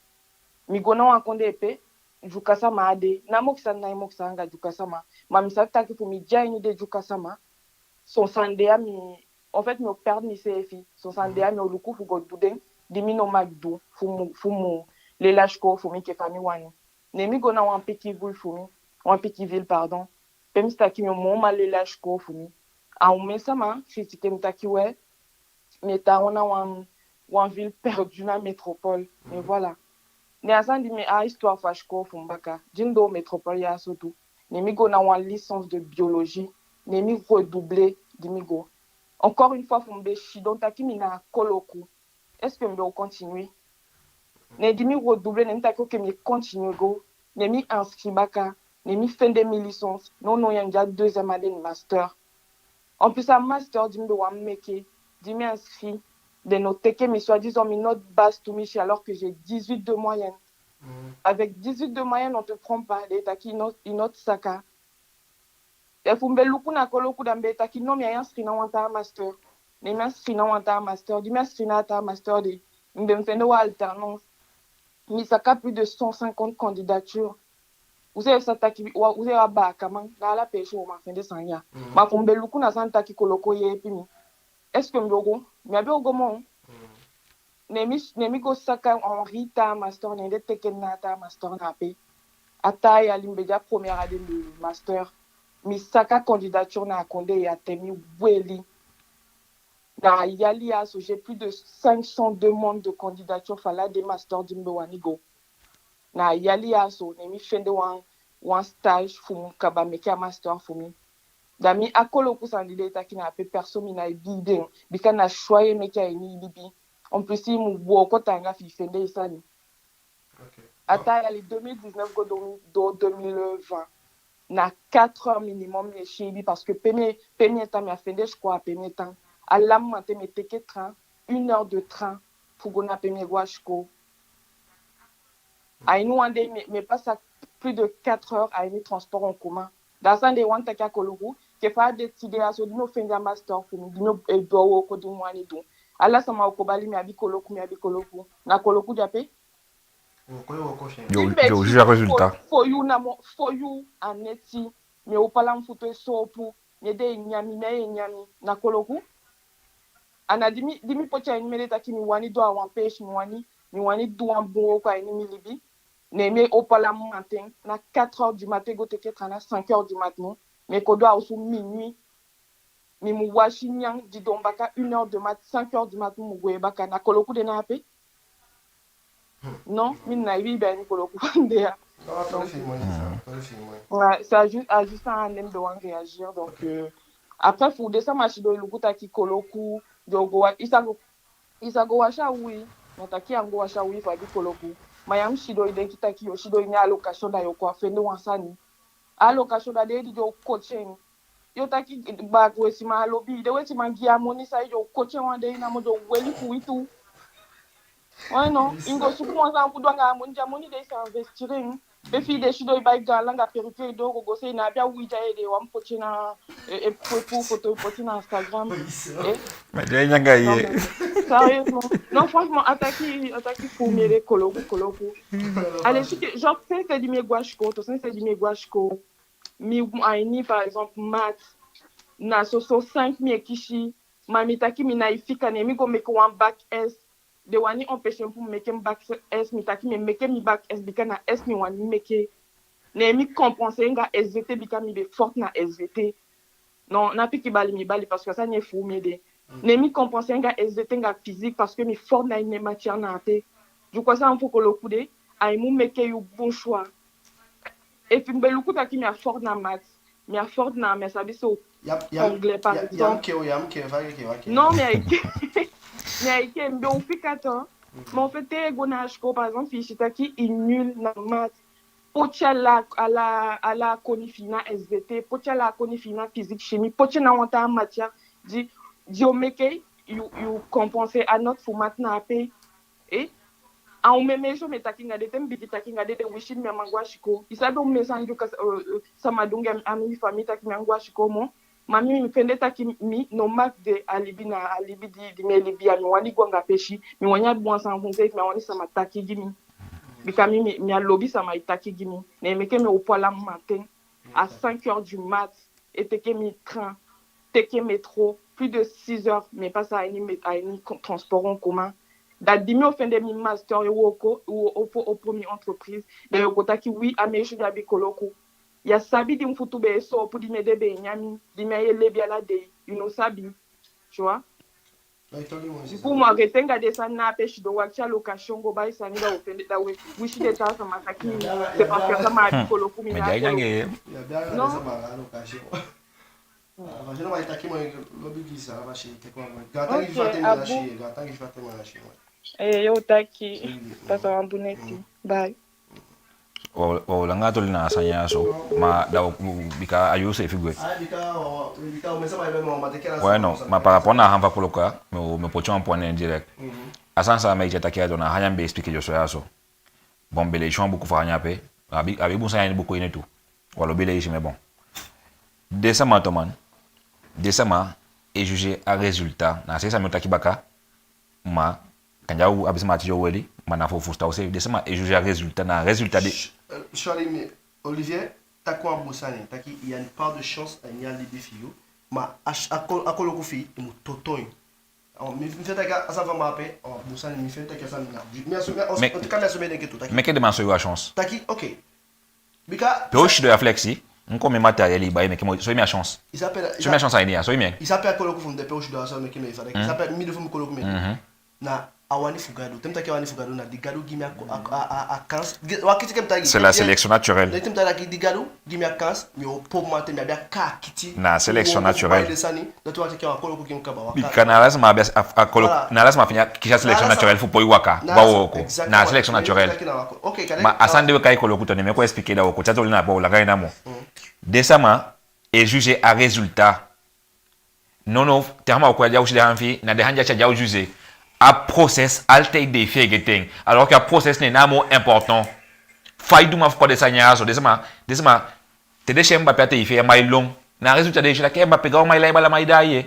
Mi go na wan kondee pe Dyuka sama á de, ná mokisi, ná e mokisi anga Dyuka sama. Ma mi sabi taki fu mi de a ini den Dyuka sama, son sani de ya mi, en fait, mi o perdre miseefi. Son sani de ya mi o luku fu go du den di mi no mag du, fu mu, fu mu leli a sikoo fu mi enke fa mi wani. Ne mi go na wan pikin ville fu mi, wan pikin ville, pardon. Pe mi si taki mi o moo man leli a sikoo fu mi. A omen sama critiquer mi taki we, mi e tan a wan, wan ville perdu na métropole. Mais voilà. Ne a sani di mi, a histoire fu a sikoo fu mi baka. Di mi doo métropole ya so tu, ne mi go na wan licence de biologie. Ne mi redoubler di mi go. Encore une fois, fu mi be sidon taki mi ná a koloku. Est-ce que mi be o continuer? Ne di mi redoubler, ne mi taki ok, mi e continuer go. Ne mi inscrit baka, ne mi fende mi licence. Nownow ya mi de a deuxième année de master. En plus, a master di mi be wani meke, di mi inscrit, den no teke mi, soi-disant mi note bas tumisi, alors que j'ai dix-huit de moyenne. Mhm. Avec dix-huit de moyenne, on te prend pas. Den e taki i note, i note saka. Efu mi be luku na koloku, da mi be taki non, mi á e inscrit na wan taa master. Ne mi inscrit na wan taa master. Di mi inscrit na a taa master de, mi be mu fende wan alternance. Mi saka plus de cent cinquante candidatures. U seefi sabi taki, wa, u seefi a baakaman, ná ala peesi u o man fende sani ya. Mhm. Ma fu mi be luku na san taki koloku o yeepi mi. Est-ce que mi be o go? Mi á be o go moo. Mhm. Ne mi, ne mi go saka a wan hii taa master, ne den teke mi na a taa master na ape. A taa yali mi be de a première année de master. Mi saka candidature na a kondee ya te mi weli. Na a yali ya so, j'ai plus de cinq cents demandes de candidature fu ala den master di mi be wani go. Na a yali ya so, ne mi fende wan, wan stage fu mi kaba meke a master fu mi. Da mi, a koloku sani di den e taki na ape, perso mi ná e biibi en, bika na choix ye meke a ini i libi. En plus, i mu wooko taanga fi i fende i sani. Ok. A taa yali, deux mille dix-neuf go doo, doo deux mille vingt. na quatre heures minimum mi e siibi, parce que pe mi e, pe mi e tan, mi á fende sikoo a pe mi e tan. Ala mamanten mi e teke train, une heure de train fu go na pe mi e go a sikoo. A ini wan dei mi e, mi e pasa plus de quatre heures a ini transport en commun. Da san den wani taki a koloku, enke fa a de tide ya so, di mi o fende a master fu mi, di mi o e du a wooko di mi wani du. Ala sama o kon bali mi abi koloku, mi abi koloku. Na koloku de ape. Wooko, wooko, shen. Yo, yo, juge a résultat. Fo, fo yu namo, fo yu a neti, mi e opo ala mi futu e soopu, mi ede e nyan mi, mi ain e nyan mi, na koloku. A ná di mi, di mi poti a ini mi ede taki mi wani du a wan peesi, mi wani, mi wani du wan bun wooko a ini mi libi. Ne mi e opo ala mamanten, na quatre heures du matin go teke train, na cinq heures du matin. Mi e kon doo a osu minuit. Mi mu wasi nyan, didon baka une heure du mat, cinq heures du matin mi mu gwe baka, na koloku de na ape. Non, mi ná e biibi a ini koloku fu a de ya. Non, a toli fi i moi, a toli fi i moi. Ouais, c'est juste, a juste a nen mi be wani réagir, donc, euh, après fu den sama sidon e luku taki koloku, den o go wa, i sa go, i sa go wasi a uwii, na taki i á go wasi a uwii fu abi koloku. Ma ya mu sidon e denki taki yo sidon a ini a location da yo kon fende wan sani. A location da den ede di yo koti en. Yo taki baa wetiman á lobi, den wetiman gi i a moni, saide yo koti en wan dei namo, yo weli fu wi tu. Ouais, non, i go suku wan sani fu du anga a moni, di a moni de i sa investir en. Pe fi i de sidon e bai gaan langa perruque, i doo go go se i ná abi a uwii di i ede, i wani poti en na, e, e, poti, poti, poti na Instagram. Eh? Ma den e nyan anga i. Non, mais, sérieusement. Non, franchement, a taki, a taki fu mi ede koloku, koloku. Allez, si que, genre, sensi di mi e go a sikoo, to sensi di mi e go a sikoo. Mi a ini, par exemple, maths, na soso cinq mi e kisi, ma mi taki mi ná e fika, ne mi go meke wan bac S. Den wani empêcher mi fu meke mi bac S, mi taki mi e meke mi bac S, bika na S mi wani meke. Ne mi compenser anga S V T, bika mi be fort na S V T. Non, na piki bali mi bali, parce que a sani e fuu mi ede. Ne mi compenser anga S V T anga physique, parce que mi fort na ini matière na ape. Du coup, a sani fu koloku de, a i mu meke yu bon choix. Efi mi be luku taki mi á fort na maths, mi á fort na, mi á sabi so, anglais, par exemple. Non, mi á e ke. Mi á e ke, mi be o fika tan. Mais en fait, te i go na sikoo, par exemple, fi i si taki i nul na maths, poti ala, ala, ala koni fi i na S V T, poti ala koni fi i na physique, chimie, poti en na wan taa matière di, di o meke yu, yu compenser a note fu maths na ape. Eh? A omen meisyo mi e taki anga den, te mi bigin taki anga den, den wisi mi á man go a sikoo. I sabi omen sani di u kan, eh, eh, sama du anga mi, a mi famii, taki mi á man go a sikoo moo. Ma mi, mi fende taki mi no mag de a libi na a libi di, di mi e libi ya. Mi wani go anga fesi, mi wani abi wan sani fu mi seefi, mi á wani sama taki gi mi. Bika mi, mi, mi á lobi sama e taki gi mi. Ne meke mi opo ala mamanten, à cinq heures du mat, e teke mi train, teke métro, plus de six heures mi e pasa a ini me-, a ini ko-, transport en commun. Da di mi o fende mi master, e wooko, e opo, opo mi entreprise, da yo go taki wi, a meisyo di abi koloku. Ya sabi di mi futu be e soopu, di mi ede be e nyan mi, di mi á e lebi ala dei, i no sabi, tu vois. Fu mi arrêter anga den sani na ape, sidon wakiti a location, go bai sani, da u fende, da u e wisi den taa sama taki, c'est parce que a sama abi koloku, mi ná abi koloku. Non. Eh, yo taki, pasa wan bun neti. Bye. Wa, wa langa toli na a sani ya so, ma da u, u, bika a yuu seefi gwe. Ouais, non, ma par rapport na a sani fu a koloku ya, mi o, mi o poti wan point en direct. A sani san mi e taki ya, da na a sani ya mi be expliquer yu so ya so. Bon, mi be leisi wan buku fu a sani ya ape, a abi, a abi bun sani a ini buku ini tu. Wa lobi leisi, mais bon. Den sama, toman, den sama e juger a résultat, na a seefi sani mi o taki baka, ma kande a abi sama ati di o weli, ma na fu fusutan u seefi, den sama e juger a résultat, na a résultat de. Ch-, euh, sorry, mais Olivier, taki wan bun sani, taki il y a une part de chance a ini a libi fi yu, ma a, a ko-, a koloku fi i mu toto en. Oh, mi, mi fende taki a sani fu a man ape, oh, bun sani, mi fende taki a sani na. Mi a so, mi a, en tout cas, mi a so mi e denki tu, taki. Meke den man soi yu a chance. Taki, ok. Bika pe u sidon ya flexi, mi kon mi matériel i bai, meke mi soi mi a chance. Soi mi a chance a ini ya, soi mi en. I sabi a koloku fu mi de, pe u sidon ya so, meke mi e fa, taki, i sabi mi de fu mi koloku mi. Mhm. Na a wani fu Gadu. Te mi taki a wani fu Gadu, na di Gadu gi mi a ko-, a, a, a, a kans. Gi-, wakiti, ke mi taki. C'est la sélection naturelle. Te mi taki di Gadu gi mi a kans, mi o poi mamanten, mi abi a kaakiti. Na sélection naturelle. Dati wani taki a wan koloku gi mi kaba, waka. Bika na ala sama abi a, a koloku, voilà. Na ala sama feni a kisi a sélection naturelle fu poi waka. Na ala sama, exactement. Na sélection naturelle. Ma a sani di we kai koloku tu, ne mi e kon expliquer da wooko, te a toli na a boo, langa en namo. Mm. Den sama e juger a résultat. Non, non, te a man o kon a di a o si den andi fi i, na den andi a si a di a o juger. A process, altijd den e feegete en. Alors que a process ne na a moo important. Fa i du man fu kon a den sani ya so, den sama, den sama, te den si Mbappé a teifi, a man e lon. Na a résultat den e si taki, eh, Mbappé, ga, a man e lai bal, a man e daai.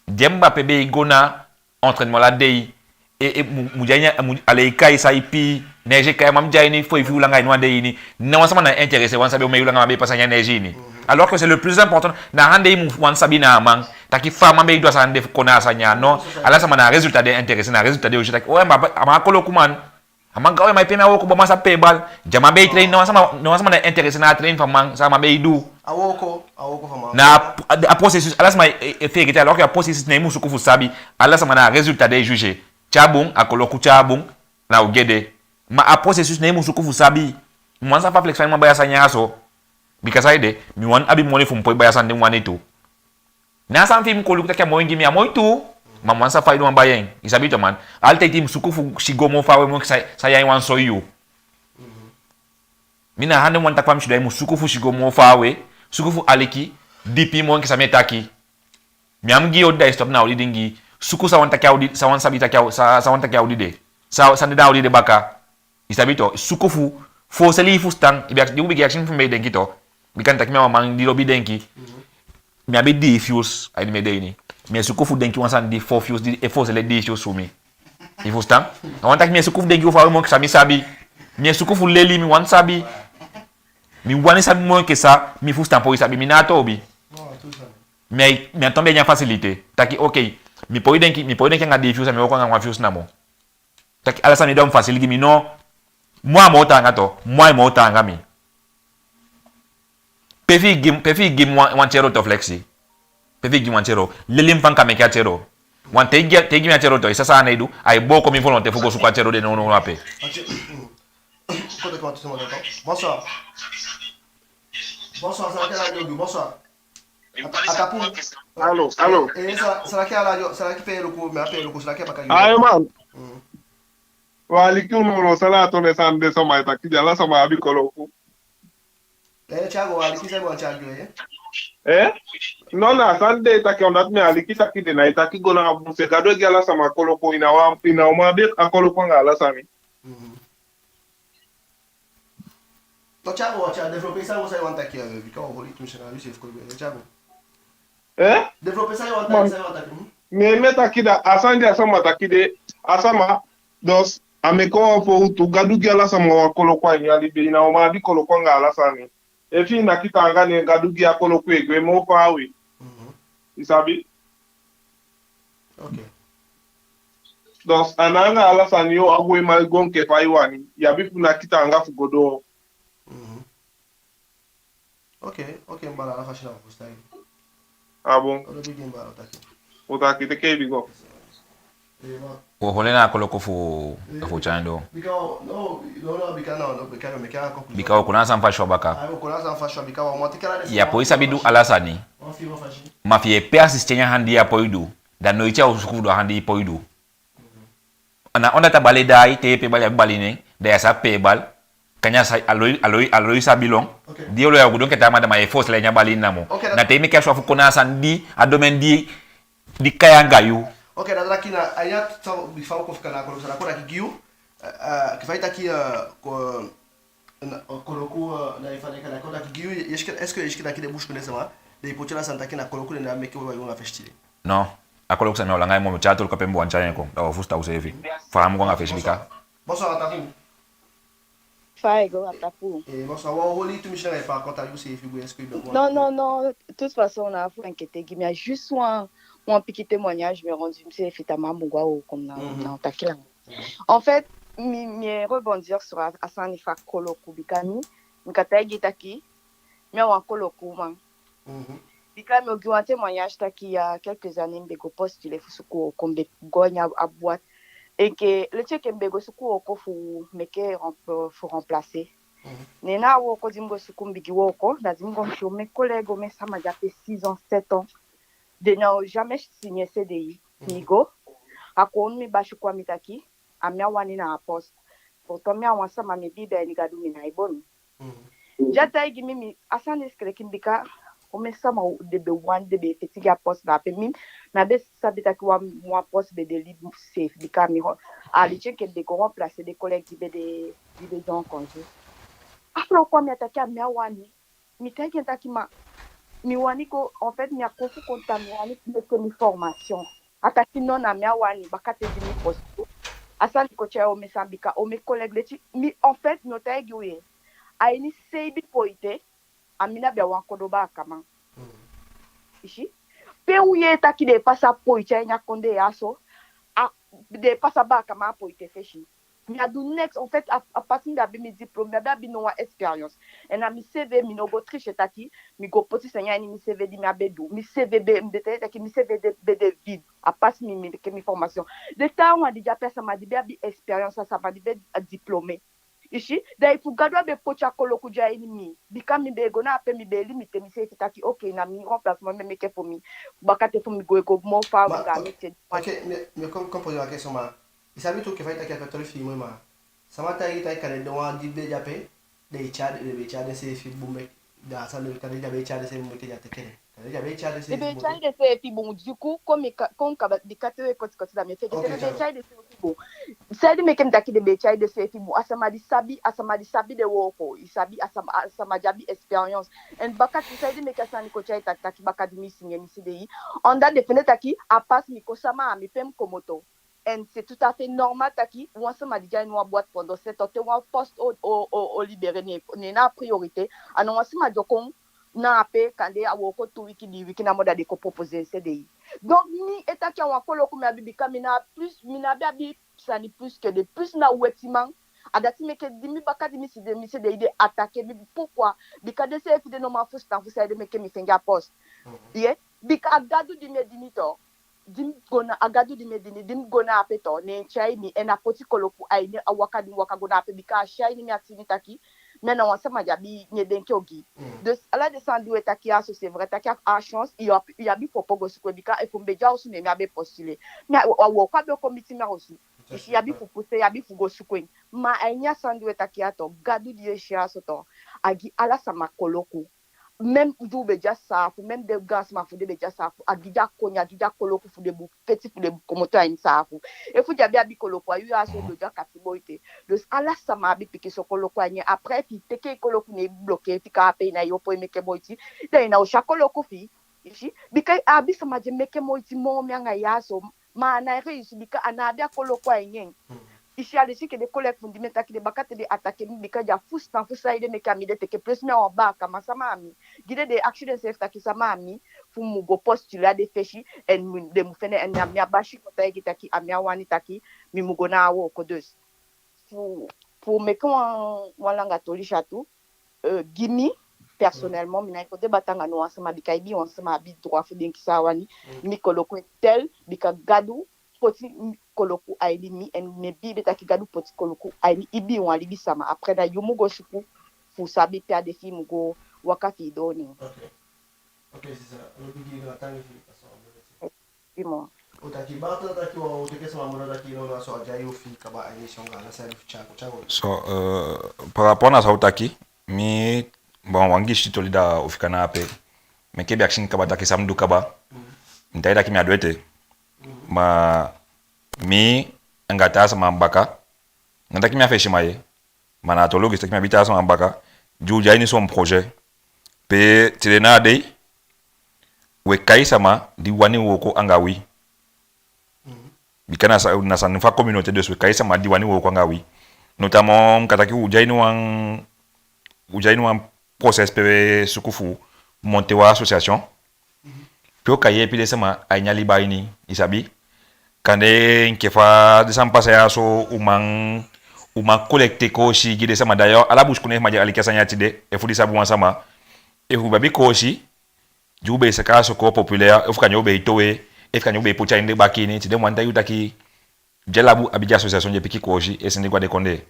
Di Mbappé be e go na entraînement ala dei. E, e, mu, mu de a ini, mu, a lei kai, sai pii, neige e kai, a man mu de a ini fu feifi yuu langa a ini wan dei ini. Ná wan sama ná e intéressé wani sabi omen yuu langa a man be e pasa a ini a neige ini. Mhm. Alors que c'est le plus important. Na a andi i mu wani sabi, na a man. Taki fa a man be e du a sani de fu kon na a sani ya. Non, ala sama na a résultat den e intéressé, na a résultat den o si taki, oh, a man, a man a koloku man. A man, ga, a man e pee, a man e wooko bun, a man sabi pee bal. Di a man be e train, ná wan sama, ná wan sama ná e intéressé na a train fu a man, san a man be e du. A wooko, a wooko fu a man. Na a, a, a processus, ala sama e, e, e feegete, alors que a processus ne i mu suku fu sabi. Ala sama na a résultat den e juger. Te a bun, a koloku, te a bun, na ogii ede. Ma a processus ne i mu suku fu sabi. Mi wani sabi fa, flex, fa i man bai a sani ya so. Bika saide, mi wani abi moni fu mi poi bai a sani di mi wani tu. Na a sani fi i mu kon luku taki a moi gi mi, a moi tuu. Ma mi wani sabi fa i du man bai en. I sabi to, man. Altijd i mu suku fu si go moo faawe moo enke san, san i wani soi yu. Mi na a sani mi wani taki, fa mi si du, i mu suku fu si go moo faawe. Suku fu aliki dipi moo enke san mi e taki. Mi á mu gi i odi, da i stop na a odi di mi gi i. Suku san wani taki a odi, san wani sabi taki a o-, sa-, san wani taki a odi de. Sa-, san de na a odi de baka. I sabi to, suku fu fooseli i fusutan, i be akisi, di u bigin, akisi mi fu mi be e denki to. Bika mi taki mi a wan man di lobi denki. Mhm. Mi abi dii fuse a ini mi ede ini. Mi e suku fu denki wan sani di fo fuse, di e fooseli dii fuse fu mi. I fusutan? A wani taki mi e suku fu denki moo faawe moo enke san mi sabi. Mi e suku fu leli, mi wani sabi. Mi wani sabi moo enke san mi fusutan poi sabi, mi ná a toobi. Mi, mi á toon be nyan facilité. Taki, ok, mi poi denki, mi poi denki anga dii fuse, a mi e wooko anga wan fuse namo. Taki ala sani de mu facile gi mi, no. Moi a moo taanga to, moi a moo taanga mi. Pe fi i gi mi, pe fi i gi mi wan, wan tyelo to, flex. Pe fi i gi mi wan tyelo. Leli mi fa mi kan meke a tyelo. Want te i gi, te i gi mi a tyelo to, i sa san a ná e du, ai booko mi volonté fu go suku a tyelo de nownow ape. Bonsoir. Bonsoir, Salaki a radio, bonsoir. A, a tapu. Allô, allô. Eh, eh, Sa-, Salaki a radio, Salaki pe e luku, mi á pe e luku, Salaki a baka. Aye, man. Mm. Wa aliki u, no, no, Sala, a toli sani de, sama e taki de, ala sama abi koloku. Eh, Thiago, wa aliki, Thiago, wa Thiago, eh? Eh? No, na sani de taki, omdat mi aliki taki de, na i taki go na a bun se, Gadu e gi ala sama koloku, i ná wan, i ná wan abi a koloku anga ala sani. Mhm. To, Thiago, Thiago, développer san, san i wani taki, eh, bika wo holi tu, mi seefi na, mi seefi kon, eh, Thiago. Eh? Développer san i wani taki, san i wani taki, hmm? Mi, mi e taki da, a sani di a sama taki de, a sama, dus, a meke wan fowtu, Gadu gi ala sama wan koloku a ini a libi, i ná o man abi koloku anga ala sani. Efi i naki taanga, ne Gadu gi a koloku e gwe moo faawe. Mhm. I sabi? Ok. Dus, a ná anga ala sani yo a gwe, ma i go enke fa i wani. I abi fu naki taanga fu go doo. Mhm. Ok, ok, mi baala, ala fasi na u fusutan i. Ah bon? Olo bigi, mi baala, u taki. U taki, teke i big up. Eh, ma. Wo holi na a koloku fu, eh, fu tyai en doo. Bika, no, no, no, bika, no, no, bika, meke a konklusion. Bika wo kon na a sani fasi a baka. Ah, wo kon na a sani fasi a baka, bika wo mu teke ala den. Ya poi sabi du ala sani. Ma fi i e pee asiste a ini a sani di ya poi du, da noiti ya o suku fu du a sani di i poi du. A ná omdat a bal e daai, te i e pee bal, i abi bal ini en, da ya sa pee bal. Kande a sa, a loi, a loi, a loi sabi lon. Ok. Di a loi a go du enke taa man, da man e fooseli a ini a bal ini namo. Ok, da. Na te i meke a choix fu kon na a sani di, a domaine di, di kai anga yu. Ok, da taki na, a ya, so, bifo u kon fika na a koloku, sa na kon taki gi yu, eh, eh, enke fa i taki, eh, ko, na, o koloku, eh, na i fa den e kali, kon taki gi yu, est-ce que, est-ce que, est-ce que taki den busikondee sama, den e poti ala sani taki na koloku den e meke wi anga fesi tide? Non. A koloku sani mi o langa en moo, mi o tyai a toli kon pe mi be wani tyai en kon. Da wo fusutan useefi. Fa a mu go anga fesi bika. Bonsoir, a tapu. Fa i go, a tapu? Eh, bonsoir, wo holi tu, mi si na i pa konta, useefi go, est-ce que i be... Non, non, non, de toute façon, na fu enke te gi mi a juste wan, wan pikin témoignage, mi rendu mi seefi, tamaa mi go a wooko, mi ná, mhm, mi ná o taki langa. En fait, mi, mi e rebondir sur a, a sani fu a koloku, bika mi, mi kan taigi taki, mi a wan koloku uman. Mhm. Bika mi o gi wan témoignage taki, il y a quelques années, mi be go postuler fu suku wooko, mi be go a ini a boîte. Enke leti enke mi be go suku wooko fu meke rem-, fu remplacer. Mhm. Ne na a wooko di mi go suku, mi bigin wooko, da di mi go, mi si omen collègue, omen sama de ape six ans, sept ans. Den ná o jamais signer C D I. Mhm. Mi go, a kon mi basi kon a mi taki, a mi á wani na a poste. Pourtant mi a wan sama, mi biibi a ini Gadu, mi ná e bonu. Mhm. Di a taigi mi, mi, a sani e sikeliki mi bika omen sama den be wani, den be e feti gi a poste, na ape mi, mi á be sabi taki wan, wan poste be de libre seefi bika mi ho-, a leti enke mi be go remplacer den collègue di be de, di be de en congé. A frow kon a mi, a taki a mi á wani. Mi taigi en taki ma, mi wani go, en fait, mi á kon fu kontan, mi wani meke mi formation. A taki non, na mi á wani. Bakaten di mi poste, a sani kon tyai omen sani bika omen collègue leti mi, en fait, mi o taigi u ye, a ini seibin poiti, a mi na be a wan kodo baakaman. Mhm. I si? Pe u yee taki den e pasa poiti a ini a kondee ya so, a, den e pasa baakaman a poiti fesi. Mi á du neks, en fait, a, a pasi mi be abi mi diplôme, mi á be abi no wan expérience. En na mi C V, mi no go tricher taki mi go poti sani a ini mi C V di mi á be du. Mi C V be, mi be taigi taki mi C V de, be de vide. A pasi mi, mi meke mi formation. Den taawan di de ape, a sama di be abi expérience, a sama di be diplômé. I si, da efu Gadu á be poti a koloku di a ini mi, bika mi be go na ape, mi be limiter miseefi taki, ok, na mi remplacement mi e meke fu mi, bakaten fu mi go, e go moo faawe anga mi. Ok, mi, mi kon, kon poser wan question, ma i sabi tu enke fa i taki a pe toli fi i moi, ma sama taigi i taki kande den wan di be de ape, den e tyai, den be e tyai denseefi bun, meke da a sani de, kande den á be e tyai denseefi bun meke den á teke den. Kande den á be e tyai denseefi bun. Den be e tyai denseefi bun, du coup, kon mi ka-, kon kaba, bika te we koti koti, da mi e fegete. Den be e tyai denseefi bun. Saide meke mi taki den be e tyai denseefi bun? A sama di sabi, a sama di sabi den wooko, i sabi, a sama, a sama di abi expérience. En bakaten, saide meke a sani kon tyai taki, taki baka di mi signer mi C D I, anda den fende taki a pasi mi kon sama a mi pe mi komoto. En c'est tout à fait normal taki wan sama di de a ini wan boîte pendant sept ans, te wan poste o, o, o, o libérer, ne, ne na a priorité. A ná wan sama di o kon na ape, kande a wooko tu wiki, dii wiki namo, da den kon proposer en C D I. Donc mi e taki a wan koloku mi abi, bika mi ná plus, mi ná be abi sani plus que den, plus na wetiman. A dati meke di mi, baka di mi si den, mi C D I den attaquer mi. Pourquoi? Bika denseefi den no man fusutan fu saide meke mi fende a poste. Mhm. Ye, bika a Gadu di mi e dini tu. Di mi go na, a Gadu di mi e dini, di mi go na ape tu, ne en tyai mi, en a poti koloku a ini a waka di mi waka go na ape, bika a si a ini mi ati ini taki mi a ná wan sama di abi, ne den ke ogii. Mm. Dus ala den sani di we taki ya so, c'est vrai taki a, a chance, i abi, i abi fu opo go suku en, bika efu mi be de a osu, ne mi á be postuler. Mi a, a wooko á be o kon miti mi a osu. I si, i abi fu pousser, i abi fu go suku en. Ma a ini a sani di we taki ya tu, Gadu di i e si ya so tu, a gi ala sama koloku. Même di u be de a saafu, même den gaansama fu den be de a saafu, a gi den a koni, a gi den a koloku fu den mu feti, fu den mu komoto a ini saafu. Efu den á be abi koloku, a yuu ya so den o de a katibo ete. Dus ala sama abi pikinso koloku a ini en. Après efi i teke i koloku, ne i bloquer, i fika ape, i ná e opo e meke moiti, da i ná o si a koloku fi i. I si, bika a abi sama di e meke moiti moo mi anga i ya so, ma a ná e réussir bika a ná abi a koloku a ini en. Mm. I si, a leti enke den collègue fu mi di mi e taki de, bakaten den attaquer mi bika den á fusutan fu saide meke a mi den teke, plus mi a wan baakaman, sama a mi? Gi den, den e akisi denseefi taki sama a mi, fu mi mu go postuler a den fesi, en mi, den mu fende en. A mi, a basi kon taigi taki a mi á wani, taki mi mu go na a wooko. Dus fu, fu meke wan, wan langa toli syatu, euh, gi mi, personnellement, mi ná e kon débattre anga no wan sama, bika ibii wan sama abi droit fu denki san a wani. Mm. Mi koloku e tel, bika Gadu poti koloku a ini mi, en mi e biibi taki Gadu poti koloku a ini ibii wan libisama. Après na yu mu go suku fu sabi pe a de fi i mu go waka fi i doo neen. Ok. Ok, sisa, mi bigin na tangi fi i. Dis-moi. U taki, baa, u taki, u teke sama, u taki no, na so a de a yu fi kaba a émission anga ala san i du fu tyai kon, tyai kon. So, euh, par rapport na san u taki, mi, bon, wan gi sitoli, da u fika na ape. Meke i be akisi mi kaba taki san mi du kaba. Mm. Mi taigi i taki mi á du ete. Mm. Ma mi anga taa sama baka, ná taki mi a fesiman ye, ma na a toli gi i taki mi abi taa sama baka, di u de a ini son projet. Pe tide na a dei, we kai sama di wani wooko anga wi. Mhm. Bika na sa, na sani fu a communauté, dus we kai sama di wani wooko anga wi. Notamment, mi kan taki u de a ini wan, u de a ini wan process pe we suku fu monter wan association. Pe u kan yeepi den sama a ini a liba ini, i sabi. Kande enke fa den sani pasa ya so, u man, u man collecter koosi gi den sama. D'ailleurs, ala busikondee sama di e aliki a sani ya tide, efu den sabi wan sama, efu u be abi koosi di u be e saka a Secours Populaire, efu kande u be e towe, efu kande u be e poti a ini den baki ini, tide mi wani taigi u taki, Dyalabu abi den association di e piki koosi e sende go a den kondee.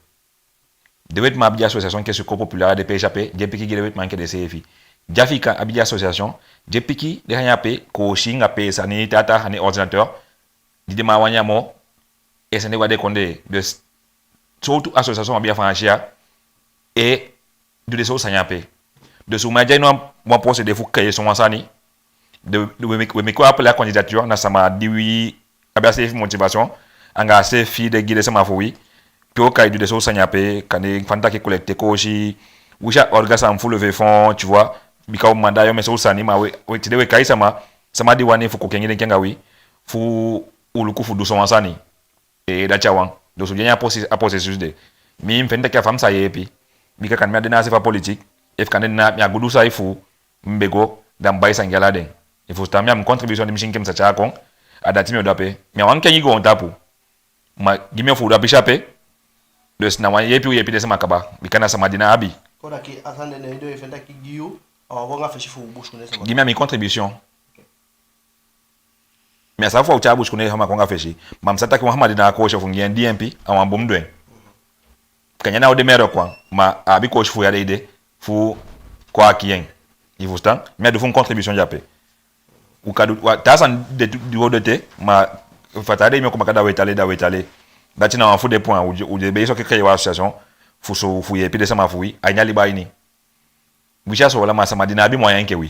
Den wetiman abi den association enke Secours Populaire a den peesi ape, di e piki gi den wetiman enke denseefi. Dyafika abi den association di e piki den sani ape, koosi anga peesi, sani, tata, sani, ordinateur, di den man á wani moo, e sende go a den kondee. Dus sowtu association abi a Faansi ya e du den sowtu sani ape. Dus u man de a ini wan, wan procédé fu créer sowan sani. Den, den, we meke, we meke wan appel à candidature na sama di wi abi a seefi motivation anga a seefi idée gi den sama fu wi. Pe u kai du den sowtu sani ape, kande fa mi taki, collecter koosi, wi sa orga sani fu lever fonds, tu vois. Bika u man de a omen sowtu sani, ma we, we, tide we kai sama, sama di wani fu kon kengi denki anga wi, fu u luku fu du sowan sani. Eh, dati a wan. Dus u de a ini a proce-, a processus de. Mi, mi fende taki a fa mi sa yeepi. Bika kande mi á de na a se fu a politique. Efu kande na mi a gudu sai fu mi be go, da mi bai sani gi ala den. I fusutan? Mi a mi contribution di mi si enke mi sa tyai kon. A dati mi o du ape. Mi á wani kengi goontapu. Ma gi mi o fu du a pisi ape. Dus na wan yeepi u yeepi den sama kaba. Bika na sama di ná abi. Kon taki a sani de, ne i du, i fende taki gi yu, a wan go anga fesi fu busikondee sama. Gi mi a mi contribution. Mi á sabi fa u tyai busikondee sama kon anga fesi. Ma mi sabi taki wan sama di ná a koosi, fu mi gi en diempi, a wan bun du en. Kande a ná o de meer kon, ma a abi koosi fu ya de ede fu kon a kii en. I fusutan? Mi a du fu mi contribution de ape. U kan du, wa, taa sani de tu, di wo du ete, ma fa taa dei mi o kon baka, da we tali, da we tali. Dati na wan fu den point, u de, u de bezig so enke créer wan association fu so, fu yeepi den sama fu wi a ini a liba ini. Wi si a Soolan, ma sama di ná abi moyen enke wi,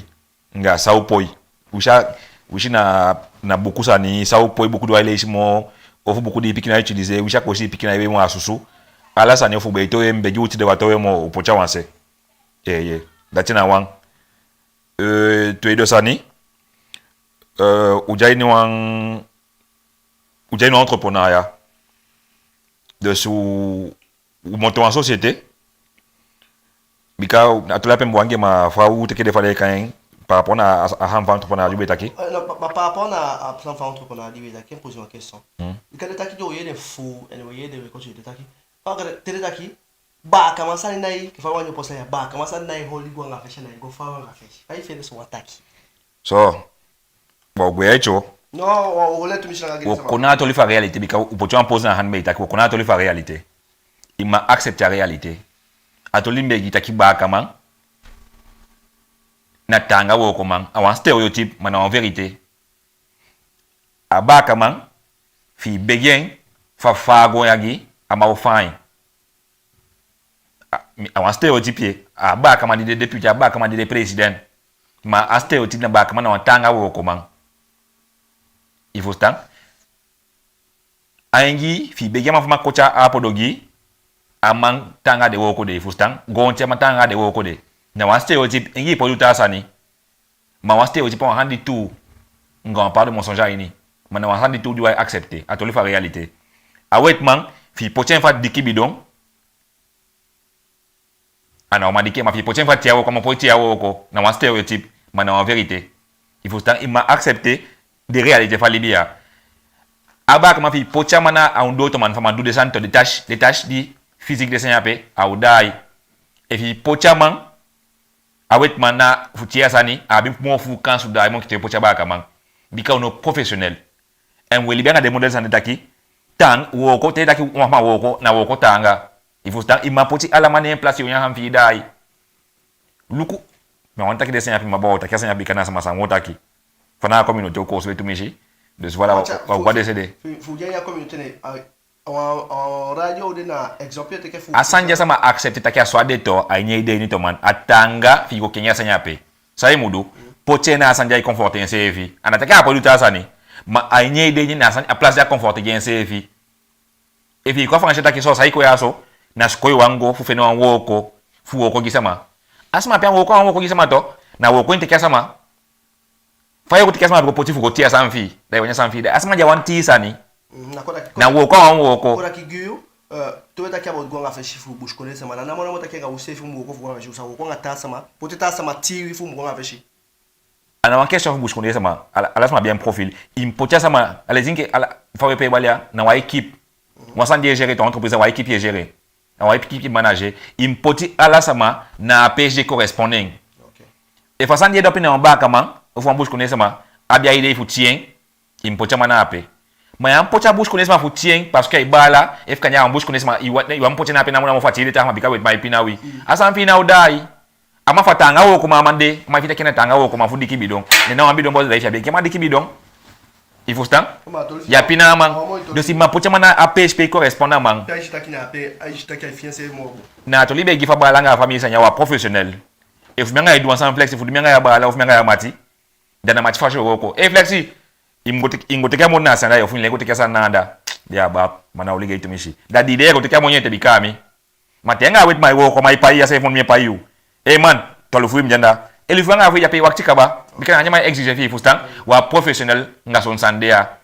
anga san u poi. Wi si a, wi si na, na buku sani, san u poi, buku di u á e leisi moo, ofu buku di pikin á e utiliser, wi si a koosi di pikin á e wei moo, a susu. Ala sani, ofu be e towe, mi be gi u tide, u á towe moo, u poti a wan se. Eeye. Dati na wan. Eh, tweede sani, eh, u de a ini wan, u de a ini wan entrepreneuriat. Dus u, u monter wan société. Bika a toli ape mi wani gi en, ma fa u teke den, fa den e kai en, par rapport na a, a sani fu entrepreneur di u be taki. Eh, non, pa, pa, par rapport na a sani fu entrepreneur di u be taki, mi poser wan question. Hmm. Bika den taki den o yee den fu, en den o yee den, we kon si den taki. Fa u kan, te den taki baakaman sani na i, ke fa wan di o poser ya, baakaman sani na i holi go anga fesi, na i go fa anga fesi. Fa i fende so wan taki? So, bon, u gwe a i tyo. Non, wo, wo, wo, let mi si anga gi den sama. Wo kon na a toli fu a réalité, bika u poti wan pose na a sani mi be taki, wo kon na a toli fu a réalité. I man accepter a réalité. A toli mi be gi taki baakaman na taanga wookoman, a wan stéréotype, ma na wan vérité. A baakaman, fi i begi en fu a faa goon ya gi, a man o faa en. A, mi, a wan stéréotype ye. A baakaman di de député, a baakaman di de president. Ma a stéréotype na baakaman na wan taanga wookoman. I fusutan? A engi, fi i begi a man fu a man koti a apodo gi, a man taanga den wooko de, i fusutan? Goonte, a man taanga den wooko de. Na wan stéréotype, engi i poi du taa sani. Ma wan stéréotype a wan sani di tuu. Anga wan part de mensonge a ini. Ma na wan sani di tuu di u á e accepter. A toli fu a réalité. A wetiman, fi i poti en fu a diki bidon, a ná o man diki en, ma fi i poti en fu a tii a wooko, a man poi tii a wooko. Na wan stéréotype, ma na wan vérité. I fusutan? I man accepter den réalité fu a libi ya. A baakaman, fi i poti a man na a ondoo toman fu a man du den sani to, den tâche, den tâche di physique, den sani ape, a o daai. Efi i poti a man, a wetiman, na fu tii a sani, a abi moo fuu kans fu daai moo enke te i poti a baakaman. Bika u no professionnel. En we libi anga den modèle sani taki, tan, wooko, te i taki wan sama wooko, na wooko taanga. I fusutan? I man poti ala man na en place, i o nyan a sani fi i daai. Luku, mi á wani taki den sani ya fi mi, ma bon, taki a sani ya bika na sama sani wo taki. Fa na a communauté u koosube tumisi. Dus voilà, wa, wa, wa de sede. Fu, fu di a communauté ne, a, a, a radio de na exemple teke fu a sani di a sama accepter taki a so a de to, a ini en idée ini to man, a taanga fi i go kengi a sani ape. San i mu du, poti en na a sani di ai conforter enseefi. A ná taki a á poi du taa sani, ma a ini en idée ini na a sani, a place di a conforter gi enseefi. Efi i kon a Faansi taki so, san i kon ya so, na sikoo i wani go fu fende wan wooko, fu wooko gi sama. A sama pe a wooko, a wan wooko gi sama to, na wooko i teke a sama. Fa i wooko teke a sama, a be go poti fu go tii a sani fi i, da i wani a sani fi i, da a sama di a wani tii sani. Mm, na kon taki, na wooko a wan wooko. Kon taki gi yu, eh, te we taki about go anga fesi fu busikondee sama, na namo namo taki anga useefi u mu wooko fu go anga fesi, u sa wooko anga taa sama, poti taa sama tii wi fu u mu go anga fesi. A ná wan question fu busikondee sama. Ala, ala sama abi en profil. I mu poti a sama, ala, i si enke, ala, fa we pee bali ya, na wan équipe. Wan sani di i e gérer, to, entreprise, na wan équipe i e gérer. Na wan équipe i e manager. I mu poti ala sama na a peesi di e correspond en. Ok. Efu a sani di e du ape na wan baakaman, ofu wan busikondee sama, abi a idée fu tii en, i mu poti a man na ape. Ma ya mu poti a busikondee sama fu tyen, parce que a i baala, efu kande a wan busikondee sama, i wa-, i wani poti en na ape namo namo fu a tide taa sama bika wetiman e pina wi. A sani fi i ná o daai. A man fu a taanga wookoman a man de, a man fi i taki en na taanga wookoman fu diki bidon. Ne na wan bidon bos da i fi a be, enke man diki bidon. I fusutan? Ya pina a man. Dus i man poti a man na a peesi pe i correspond a man. Na a toli i be gi fu a baala anga a famii sani ya, u a professionnel. Efu mi anga i du wan sani, Flexi, fu du mi anga i a baala ofu mi anga i a mati, da na mati fasi u o wooko. Ee Flexi, i mu go teke, i mu go teke a moni na a sani anda, ofu i ná e go teke a sani na anda. Di a baa, ma na oli gei tumisi. Da di de i e go teke a moni ete bika a mi. Ma te anga a wetiman i wooko, ma i pai, a seefi moni mi e pai yu. Ee man, twalufu i mu de anda. Elufu anga afu i de ape, i wakiti kaba. Bika na a wan man e exiger fi i, fusutan. U a professionnel anga son sani de ya.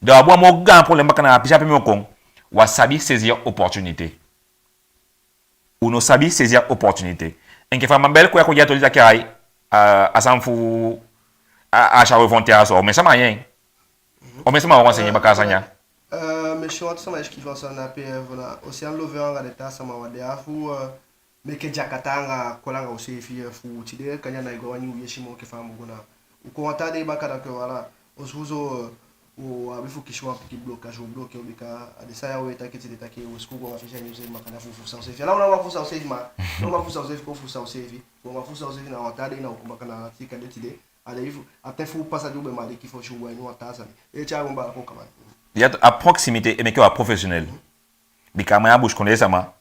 Da u abi wan moo gaan problème baka na a pisi ape mi o kon. U á sabi saisir opportunité. U no sabi saisir opportunité. Enke fa a man beli kon ya kon gi a toli taki ai, a, a sani fu a, a Charles Frontière so, omen sama ayen. Omen sama wan sani baka a sani ya. Eh, mi si wan sama e sikiifi wan sani na ape, eh, fu na Ocean Lover anga den taa sama, u á de afu, eh, meke dyakata anga koli anga useefi, eh, fu tide kande a ná e go a wan nyun yesi moo enke fa a mu go na. U kon wan taa dei baka, da ke wala, u suku so, eh, u abi fu kisi wan pikin blokage, u bloke u bika a den sani ya u e taki tide taki u suku go anga fesi a nyun se, ma kande a fu fusutan useefi. Ala u ná man fusutan useefi, ma u ná man fusutan useefi, kon fusutan useefi. U ná man fusutan useefi, na wan taa dei na u kon baka na a tiki ande tide. A de fu, a ten fu pasa di u be maliki fosi u wai ini wan taa sani. E tyai wan baa kon kaba. Ya, a proximité e meke u a professionnel. Bika a man ya busikondee sama,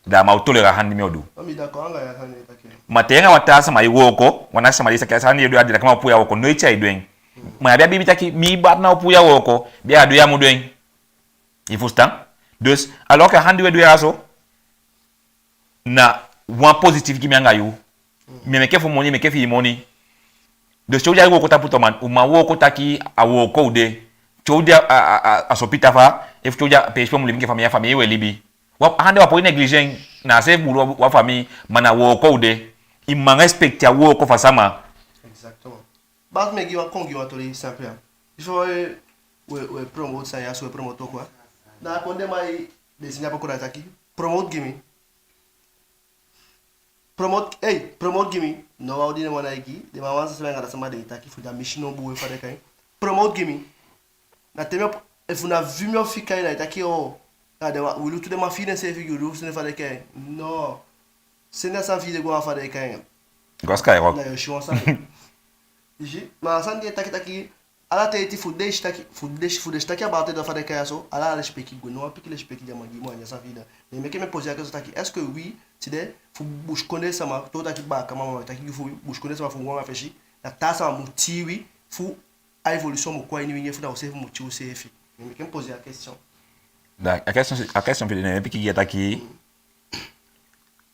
da a man o tolérer a sani di mi o du. Non, mi d'accord anga ya sani taki. Ma te anga wan taa sama i wooko, wan nasi sama di i sa taki a sani di i e du ya, di a taki a man o puu i a wooko, noiti ai du en. Ma i á be biibi taki mi baala ná o puu i a wooko, di a du ya a mu du en. I fusutan? Dus, alors que a sani di u e du ya so, na wan positif gi mi anga yu. Mi e meke fu moni, i e meke fi i moni. Dus te u de a i wooko tapu, toman, u man wooko taki a wooko u de. Te u de a, a, a, a sopita fa, efu te u de a peesi pe u mu libi enke famii, a famii u e libi. Wan, a sani de u á poi négliger en, na a seefi buulu wan famii, ma na wooko u de. I man respecter a wooko fu a sama. Exactement. Baa, mi e gi wan, kon gi wan toli simple ya. Il faut we, we, we promote sani ya so, we promote quoi. Na kon den man e, den sani ya poko da taki, promote gi mi. Promote, ey, promote gi mi. No, wan odi den man ná e gi. Den man wan sani anga da sama den e taki fu da mi si no bun we fa den kan. Promote gi mi. Na te mi o, efu na vi mi o fika i, na i taki o. Na den wan, wi lutu den man fi denseefi gi u, lutu den fa den kan. No. Sende a sani fi i de go a fa den kan. Go a Skyrock. Na yo si wan sani. I si, ma a sani di e taki taki, ala ten eti fu den si taki, fu den si, fu den si taki a baala te da fa den kan ya so, ala lesipeki gwe, no wan pikin lesipeki di a man gi i, a ná a sani fi i da. Ne meke mi e poser a question taki, est-ce que wi, tide, fu busikondee sama, te u taki baakaman, ma taki gi fu busikondee sama fu u anga fesi, na taa sama mu tii wi, fu a évolution mu kon a ini wi, efu na useefi mu tii useefi. Ne meke mi poser a question. Da, a question, a question fi i de, ne mi piki gi i taki,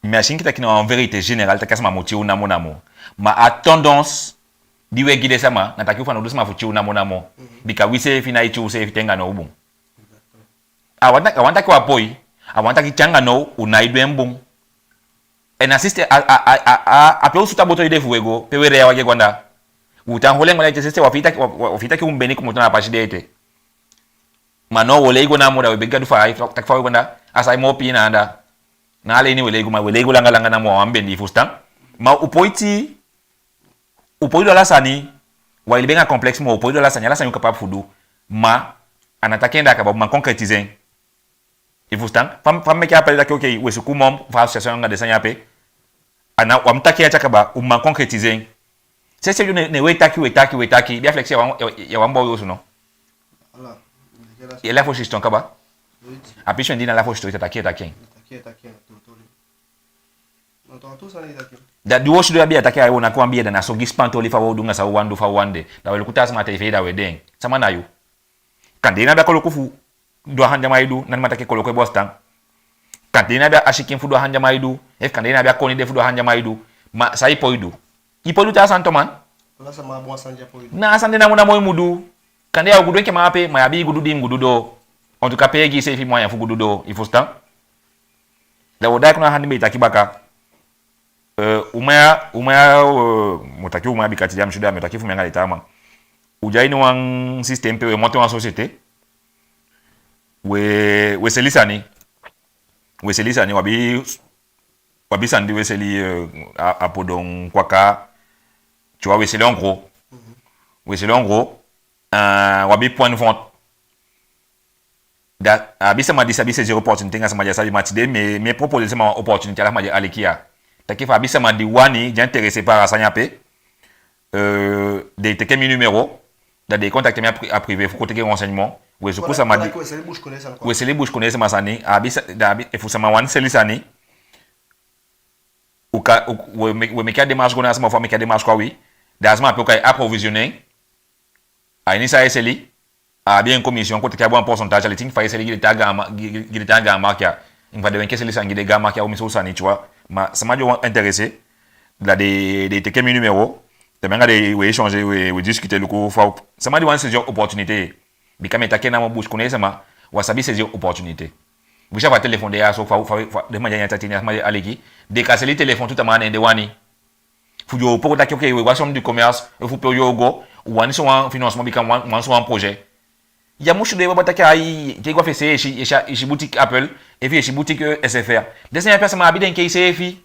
mi á si enke taki na wan vérité générale taki a sama mu tii u namo namo. Ma a tendance di u e gi den sama, na taki u fanowdu sama fu tii u namo namo. Mhm. Bika wi seefi nái tii useefi te anga now bun. A wani taki, a wani taki u á poi, a wani taki te anga now u nái du en bun. En a siste, a, a, a, a, a pe u sutu a boto ede fu u e go, pe u e lei a wagi e go anda. U tan holi en go anda ete, siste, u á fii taki, u á, u á fii taki u mu beni komoto na a pasi de ete. Ma now u o lei go namo, da u e begi Gadu fa, taki fa u e go anda, a sai moo pii na anda. Na a lei ini u e lei go, ma u e lei go langa langa namo, u á wani beni, i fusutan. Ma u poi tii, u poi du ala sani, u á e libi anga complexe moo, u poi du ala sani, ala sani u capable fu du. Ma, a ná taki en da a kaba, u man concrétiser en. I fusutan? Fa mi, fa mi meke a appel taki, ok, u e suku moo fu association anga den sani ape. A ná, u á mu taki en a kaba, u man concrétiser en. Sese, ne, ne u e taki, u e taki, u e taki. Bia Flexi, ya wani, ya wani bow i osu, no? Ala. I e lafo système kaba. A pisi fu en di na lafo système, i ta taki, i taki en. Da di u o sidon ya, bia taki, ai, u o naki wan bia, da na so gi span toli fa u o du anga san u wani du, fa u wani de. Da u e luku taa sama te i fei, da u e de en. Sama na yu. Kande i ná abi a koloku fu du a sani di a man e du, na mi man taki koloku e bostan. Kande i ná abi a sikin fu du a sani di a man e du, efu kande i ná abi a koni de fu du a sani di a man e du. Ma san i poi du? I poi du taa sani, toman. Ala sama abi wan sani di a poi du. Na a sani de namo namo i mu du. Kande ya o gudu enke man ape, ma ya abi i gudu di i mu gudu doo. En tout cas, pe i e gi iseefi moyen fu gudu doo, i fusutan. Da u o daai kon na a sani di mi be taki baka. Eh, u man ya, u man ya, eh, mi o taki u man ya bika tide a mi suda, mi o taki fu mi anga den taa man. U de a ini wan système pe u e monter wan société. U e, u e seli sani. U e seli sani, u abi, u abi sani di u e seli, eh, a, apodon, kwaka. Tu vois, u e seli en gros. Mhm. U e seli en gros. Eh, u abi point de vente. Da a abi sama di sabi saisir opportunité, anga sama di á sabi. Ma tide mi e, mi e proposer sama wan opportunité, ala sama di e aliki ya. Taki fa a abi sama di wani, di intéressé par a sani ape, euh, den e teke mi numéro, da den e contacter mi a pri-, a privé fu kon teke renseignement. We suku sama di, we seli busikondee sama sani, a abi sa-, da a abi, efu sama wani seli sani, u kan, u, we meke, we meke a démarche go na a sama, fu a meke a démarche kon a wi, da a sama ape u kan e approvisionner en. A ini san ai seli, a abi en commission, kon teke abi wan pourcentage, a leti enke fa i seli gi den taa gaan ma-, gi, gi, gi den taa gaan marque ya. Enke fa den wani enke seli sani gi den gaan marque ya, omen sowtu sani, tu vois. Ma sama di o intéressé, da den, den e teke mi numéro, da mi anga den we échanger, we, we discuter, luku fa, sama di wani saisir opportunité. Bika mi e taki en namo, busikondee sama, u á sabi saisir opportunité. Wi si a fa téléphone de ya so, fa, fa, fa den man di e aliki, den kan seli téléphone tu tamaa, ne den wani. Fu den o poi taki, ok, we go a chambre de commerce, efu pe den o go, u wani sowan financement, bika u wani, u wani sowan projet. Ya musu de baba taki ai, te i go a fesi, i si, i si, i si boutique Apple, efu i si boutique, euh, S F R. Den sani ya pe a sama abi den kei seefi.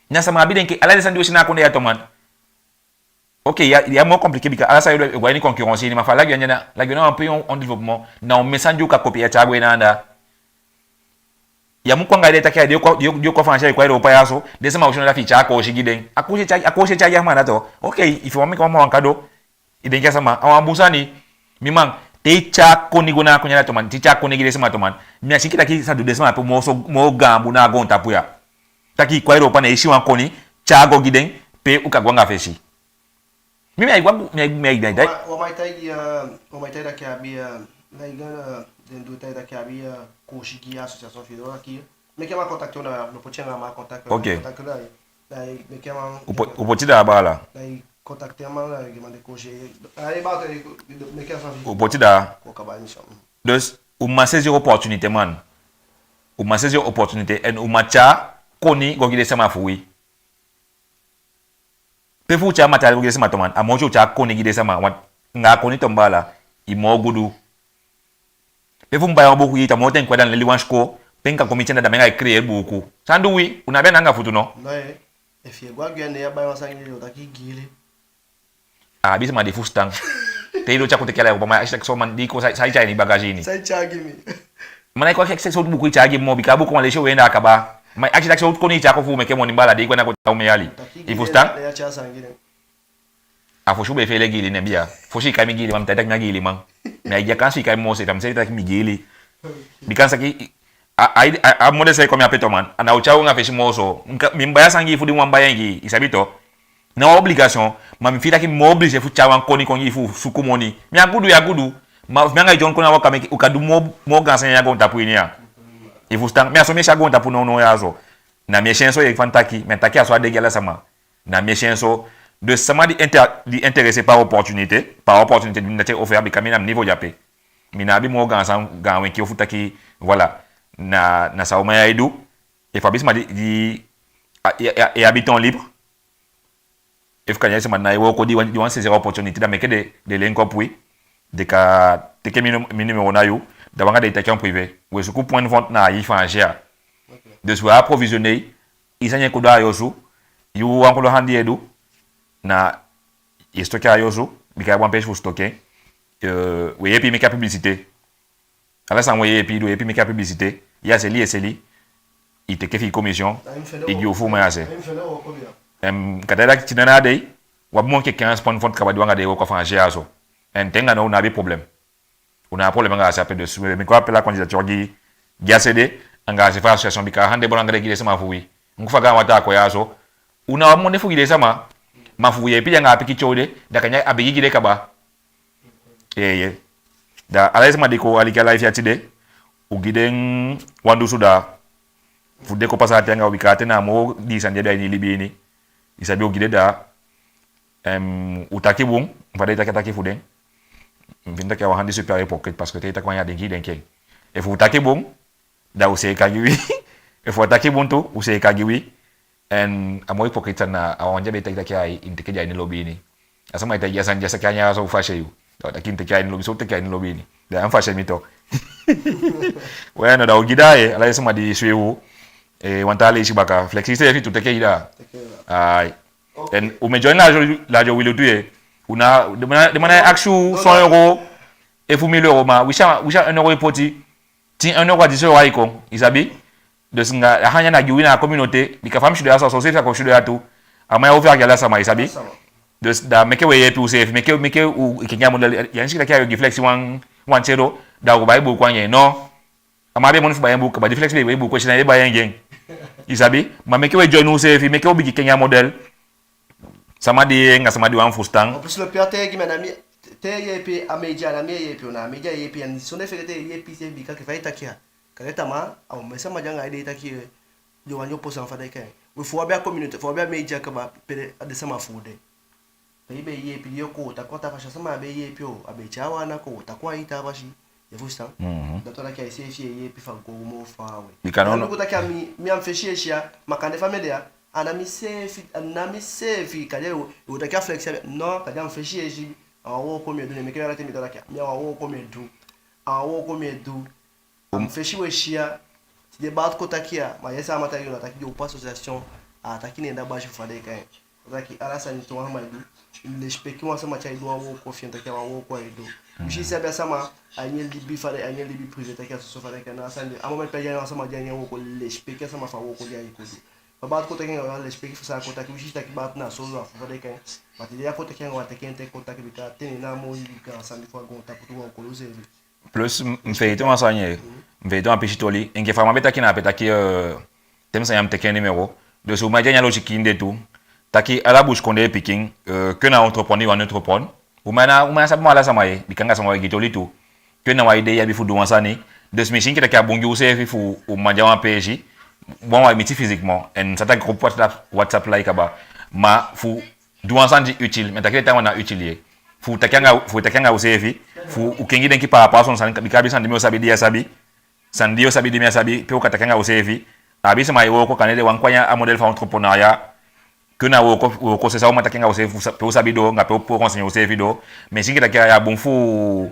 Na a sama abi den kei, ala den sani di u e si na a kondee ya, to man. Ok, ya, ya moo compliqué, bika ala sani e go a ini concurrence ini, ma fa a lagii u ya, na, lagii u ya, na wan pays en, en développement, na omen sani di u kan copier ya tyai gwe na anda. Ya mu kon anga den taki a den o kon, den o, den o kon a Faansi, e kon a Europa ya so, den sama o si en, da fi i tyai a koosi gi den. A koosi e tyai, a koosi e tyai gi a sama dati. Ok, efu i wani meke wan man wan cadeau, i denki a sama, a wan bun sani. Mi man, te i tyai a koni go na a kondee ya, to man, te i tyai a koni gi den sama, to man, mi á si enke taki i sa du den sama ape moo so, moo gaan bun na a goontapu ya. Taki i kon a Europa, ne i si wan koni, tyai go gi den, pe u kan go anga fesi. Mi, mi e gwe, mi e, mi e, mi e, mi e. Wan man, wan man e taigi, eh, wan man e taigi taki a abi, eh, na i gana, eh, den du e taigi taki a abi, eh, koosi gi association fi i, taki meke a man contacter u, na mi o poti en a man contact, ok, contact, na i, na i meke a man, u po-, u poti daa, baala. Na i contacter a man, na i gi a man den koosi. Ai, baala, meke a san fi i. U poti daa. Kon kaba émission. Dus, u man saisir opportunité, man. U man saisir opportunité, en u man tyai koni go gi den sama fu wi. Pe fu u tyai matériel go gi den sama, to man, a moo te u tyai koni gi den sama, want anga a koni, to, baala, i moo gudu. Pe fu mi bai wan buuku gi i, a moo te mi kon, da mi leli wan sikoo, pe mi kan kon miti en, da mi anga i créer buuku. San du wi, u ná abi anda anga futu, no? No, eh. Efi i e go a Guyane, i e bai wan sani, den o taki giili. A abi sama di fusutan. Te i doo, te a kon teke ala i opo, ma a si taki so man di kon, sa, sa i tyai a ini bagage ini. Sa i tyai gi mi. Ma ná i kon akisi taki sowtu buuku i tyai gi mi moo, bika a buuku man leisi en, we, da a kaba. Ma a si taki sowtu koni i tyai kon fu meke moni, baala, di i kon na go tan omen yali. I fusutan? A fosi u be e feele giili, ne bia. Fosi i kai mi giiliman, mi taigi taki mi a giiliman. Mi á e gi a kansi i kai mi moo seefi, a mi seefi taki mi giili. Bika mi sa taki, a, a, a, a modèle sa e kon mi ape, to man. A ná o tyai u anga fesi moo so. Mi kan, mi bai a sani gi i fu di mi wani bai en gi i, i sabi, to. Ná wan obligation, ma mi fii taki mi moo obligé fu tyai wan koni kon gi i fu suku moni. Mi á gudu, i á gudu. Ma mi anga i, John, kon a waka, meke u kan du moo, moo gaan sani a goontapu ini ya. I fusutan? Mi, a so mi e si a goontapu nownow ya so. Na mi e si en so, i e fan taki, mi á taki a so a de gi ala sama. Na mi e si en so. Dus sama di inter-, di intéressé par opportunité, par opportunité di mi dati e offert, bika mi na mi niveau de ape. Mi ná abi moo gaan sani, gaan wenki fu taki, voilà, na, na san a man ya e du. Efu a abi sama di, di, a, e, e, e abi temps libre. Efu kande a sama ná e wooko, di wani, di wani saisir opportunité, da meke den, den link up wi. Den kan teke mi num-, mi numéro na yu, da wi anga den e taki en privé. We suku point de vente na a hii Faansi ya. Ok. Dus we approvisionner i, i sani e kon doo a i osu, yu wan kodo handi e du, na i e stocker a i osu, bika i abi wan peesi fu stocker. Euh, we yeepi i meke a publicité. Ala san we yeepi i du, yeepi i meke a publicité. I á seli, i e seli. I teke fi i commission, i gi u fu u man ya se. Em, kande taki tide na a dei, u abi moo enke quinze point de vente kaba di wi anga den e wooko a Faansi ya so. En te anga now u ná abi problème. U ná abi problème anga a se ape. Dus we meke wan appel à candidature gi, gi a se de, anga a se fu a association, bika a hande bun anga den, gi den sama fu wi. Enke fa gaan wataa kon ya so, u ná abi moni fu gi den sama, ma fu yeepi den anga a pikin tyow de, da kande a bigi gi den kaba. Eeye. Da ala den sama di kon aliki a live ya tide, u gi den wan dunsu daa. Fu den kon pasa ati anga u, bika ati na a moo dii sani di abi a ini i libi ini. I sabi, u gi den daa. Em, u taki bun, fa den e taki a taki fu den. Mi feni taki a wan handi supérieur hypocrite, parce que te i taki wan ya, den gi i denki. Efu u taki bun, da u seeka gi wi. Efu u taki bun tu, u seeka gi wi. En a moo hypocrite sani na a wan di a be taki taki ai, i mu teke den a ini lobi ini. A sama e taki a sani di a saka a nyan so, u fâché yu. Da u taki i mu teke a ini lobi, so u teke a ini lobi ini. Da a mu fâché mi tu. We no, da u gi daa, eh, ala den sama di suivi u. Eh, wan taa leisi baka. Flexi seefi tu, teke i daa. Teke i daa. Ai. Ok. En u mu e join Radio, Radio Wi Lutu ye. U ná, den man, den man e akisi u cent euros. efu mille euro, ma wi si a, wi si a un euro e poti, tin un euro a dix euro ai kon, i sabi? Dus anga a sani ya na gi wi na a communauté, bika fa mi sidon ya so, a so seefi a kon sidon ya tu. A man ya o fii ala sama, i sabi? Ala sama. Dus da meke wi e yeepi useefi, meke, meke u, i kengi a modèle, ya si enke taki a o gi Flexi wan, wan cedro, da u go bai buku anga en, no. A man á be abi moni fu bai en buku kaba, di Flexi be e buku, si na yu e bai en gi en. I sabi? Ma meke wi e join useefi, meke u bigin kengi a modèle. Sama di e yee anga sama di wani fusutan. En plus, le pire te gi mi, na mi, te yeepi a media, na mi yeepi, na a media yeepi, en sondee fegete yeepi seefi, bika enke fa i taki ya. Kande tamaa, a omen sama di anga i de, i taki, eh, yo wani yo posi en fa den e kai en. We, fu u abi a communauté, fu u abi a media kaba, pe a den sama fu u de. Pe i be e yeepi, di yo kon, u taki wan taa fasi, a sama á be e yeepi, o, a be e tyai wan ana kon, u taki wan taa fasi, i e fusutan. Mhm. Dati wani taki a iseefi e yeepi fu a go moo faawe. Bika no, no. Luku taki a mi, mi a mi fesi e si ya, ma kande fa mi de ya, a ná miseefi, a ná miseefi, kande u, u taki a Flexi, no, kande a mi fesi e si, a wan wooko mi e du, ne meke mi ala ten mi taki, mi a wan wooko mi e du, a wan wooko mi e du. A mi fesi we si ya, tide baat kon taki ya, ma i yee san a man taigi u, na taki di opo association, a taki ne en da basi fu fa den e kai en. A taki ala sani te wan sama e du, lesipeki wan sama te ai du wan wooko fi en, taki a wan wooko ai du. Mhm. Wi si i sabi a sama, a ini en libi fa den, a ini en libi privé, taki a soso fa den e kai en, na a sani de. A moment pe a de anga wan sama di a ini en wooko, lesipeki a sama fu a wooko di ai kon du. Fa baat kon taki anga wan lesipeki fu san a kon taki, wi si taki baat na so a fu fa den e kai en. Ma tide a kon taki anga wan, teke en te kon taki, bika a ten na a moo i gaan sani fu a goontapu tu, wan kon lusu en. Plus, m-, mi feegete wan sani, eh. Mi feegete wan pisi toli. Enke fa a man be taki na ape taki, eh, te mi sani ya mi teke en numéro. Dus u mu de a ini a logique de tu. Taki ala busikondee pikin, eh, ke na entreprendre i wani entreprendre. U mu na, u mu na sabi moo ala sama, eh. Bika anga sama wi e gi toli tu. Ke na wan idee i abi fu du wan sani. Dus mi si enke taki a bun gi useefi fu u mu de a wan peesi. Bon, wi e miti physiquement. En sa taki groupe WhatsApp, WhatsApp lai kaba. Ma fu du wan sani di utile, mi á taki den taawan ná utile, ye. Fu taki anga, fu taki anga useefi, fu u kengi denki par rapport a son sani, bika a abi sani di mi o sabi, di i á sabi, sani di i o sabi, di mi á sabi, pe u kan taki anga useefi. A abi sama e wooko, kande den wani kon a ini a modèle fu entrepreneuriat, ke na wooko, wooko se sa u mu taki anga useefi, fu sa-, pe u sabi doo, anga pe u, pe u renseigner useefi doo. Mi si enke taki a bun fu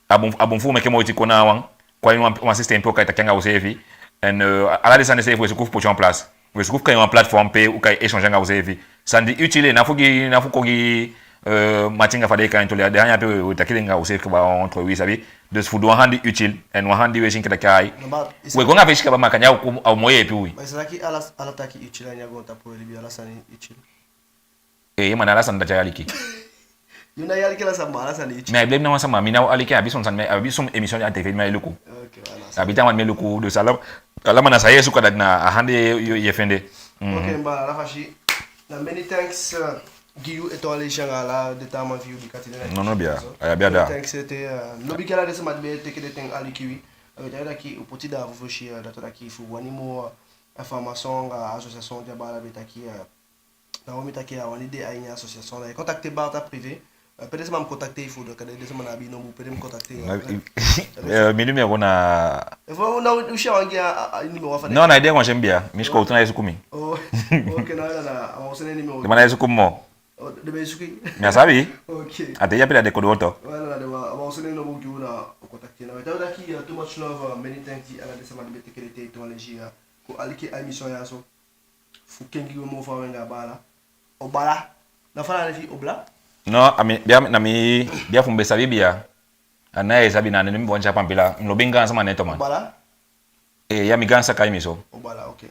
a bun, a bun fu u meke moiti kon na wan, kon a ini wan, wan système pe u kan taki anga useefi. En, euh, ala den sani seefi u e suku fu poti en place. U e suku fu kai wan plateforme pe u kan échanger anga useefi. Sani di utile, ná fu gi, ná fu kon gi, euh, mati anga fa den e kai en toli, a den sani ya pe u e, u e taki den anga useefi kaba entre wi, i sabi. Dus fu du wan sani di utile, en wan sani di u e si enke taki ai. No, ma i sa- U e go anga fesi kaba, ma kande a o kon, a o moo yeepi wi. Ma i sa taki ala, ala taki utile a ini a goontapu, u e libi, ala sani utile. Eh, ma na ala sani dati ai aliki. Yu ná e aliki ala sani, ma ala sani utile. Mi á e blame ná wan sama, mi ná o aliki, a abi son sani, mi á, a abi son émission a tv mi á e luku. Ok, voilà. A abi taawan mi e luku, dus ala, ala man na san i e suku, a dati na a sani de yu, yu e fende. Mhm. Ok, mi baala, ala fasi. Na many thanks, eh, gi yu ete wan leisi anga ala den taawan fi yu di kati den. Non, non, bia. Aya, bia da. Many thanks ete, eh, lobi gi ala den sama di be teke den ten aliki wi. Eh, dati taki u poti da fu fosi, eh, dati taki fu wani moo, eh, information anga association di a baala be taki, eh, na u mi taki a wani de a ini association, na i contacter baala privé. Eh, pe den sama mu contacter i fu, donc den sama ná abi i nombu, pe den mu contacter i. Na, eh, mi numéro na. Efu na u si a wan gi a, a, a numéro fa den. Non, na i de wan sen bia. Mi sikowtu na i suku mi. Oh, ok, na, na, na, a wan sene numéro. Den man na i suku mi moo. Oh, den be suku i. Mi á sabi. Ok. A te i ape da den kodo woto. Voilà, na den wan, a wan sene nombu gi u, na u contacter i. Na u e taki, eh, too much love, eh, many thanks gi ala den sama di be teke den ten ete wan leisi, eh, kon aliki a émission ya so. Fu kengi wi moo fa wi anga a baala. O baala. Na fa na a nen fi i, o baala? No, a mi, bia, na mi, bia fu mi be sabi bia. A ná i sabi na a nen mi be wani tyai pampila. Mi lobi en gaan sama nen tu, man. O baala? Eh, ya, mi gaan saka i mi so. O baala, ok.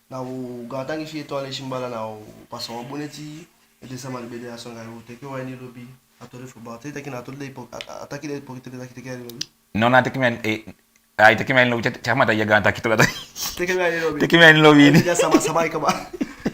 Na u gaantangi fi i ete wan leisi, mi baala, na u pasa wan bun neti. Ete sama di be de a so anga yu, teke wan ini lobi. A toli fu baala. Te i taki na a toli de ipo-, a, a, a taki de ipokriti, te i taki teke wan ini lobi. No, na teke mi a ini, eh, ai, teke mi a ini lobi, te, te a man taki ya gaan taki tu. Teke mi a ini lobi. Teke mi a ini lobi. Ai, ya sama, sama i kaba.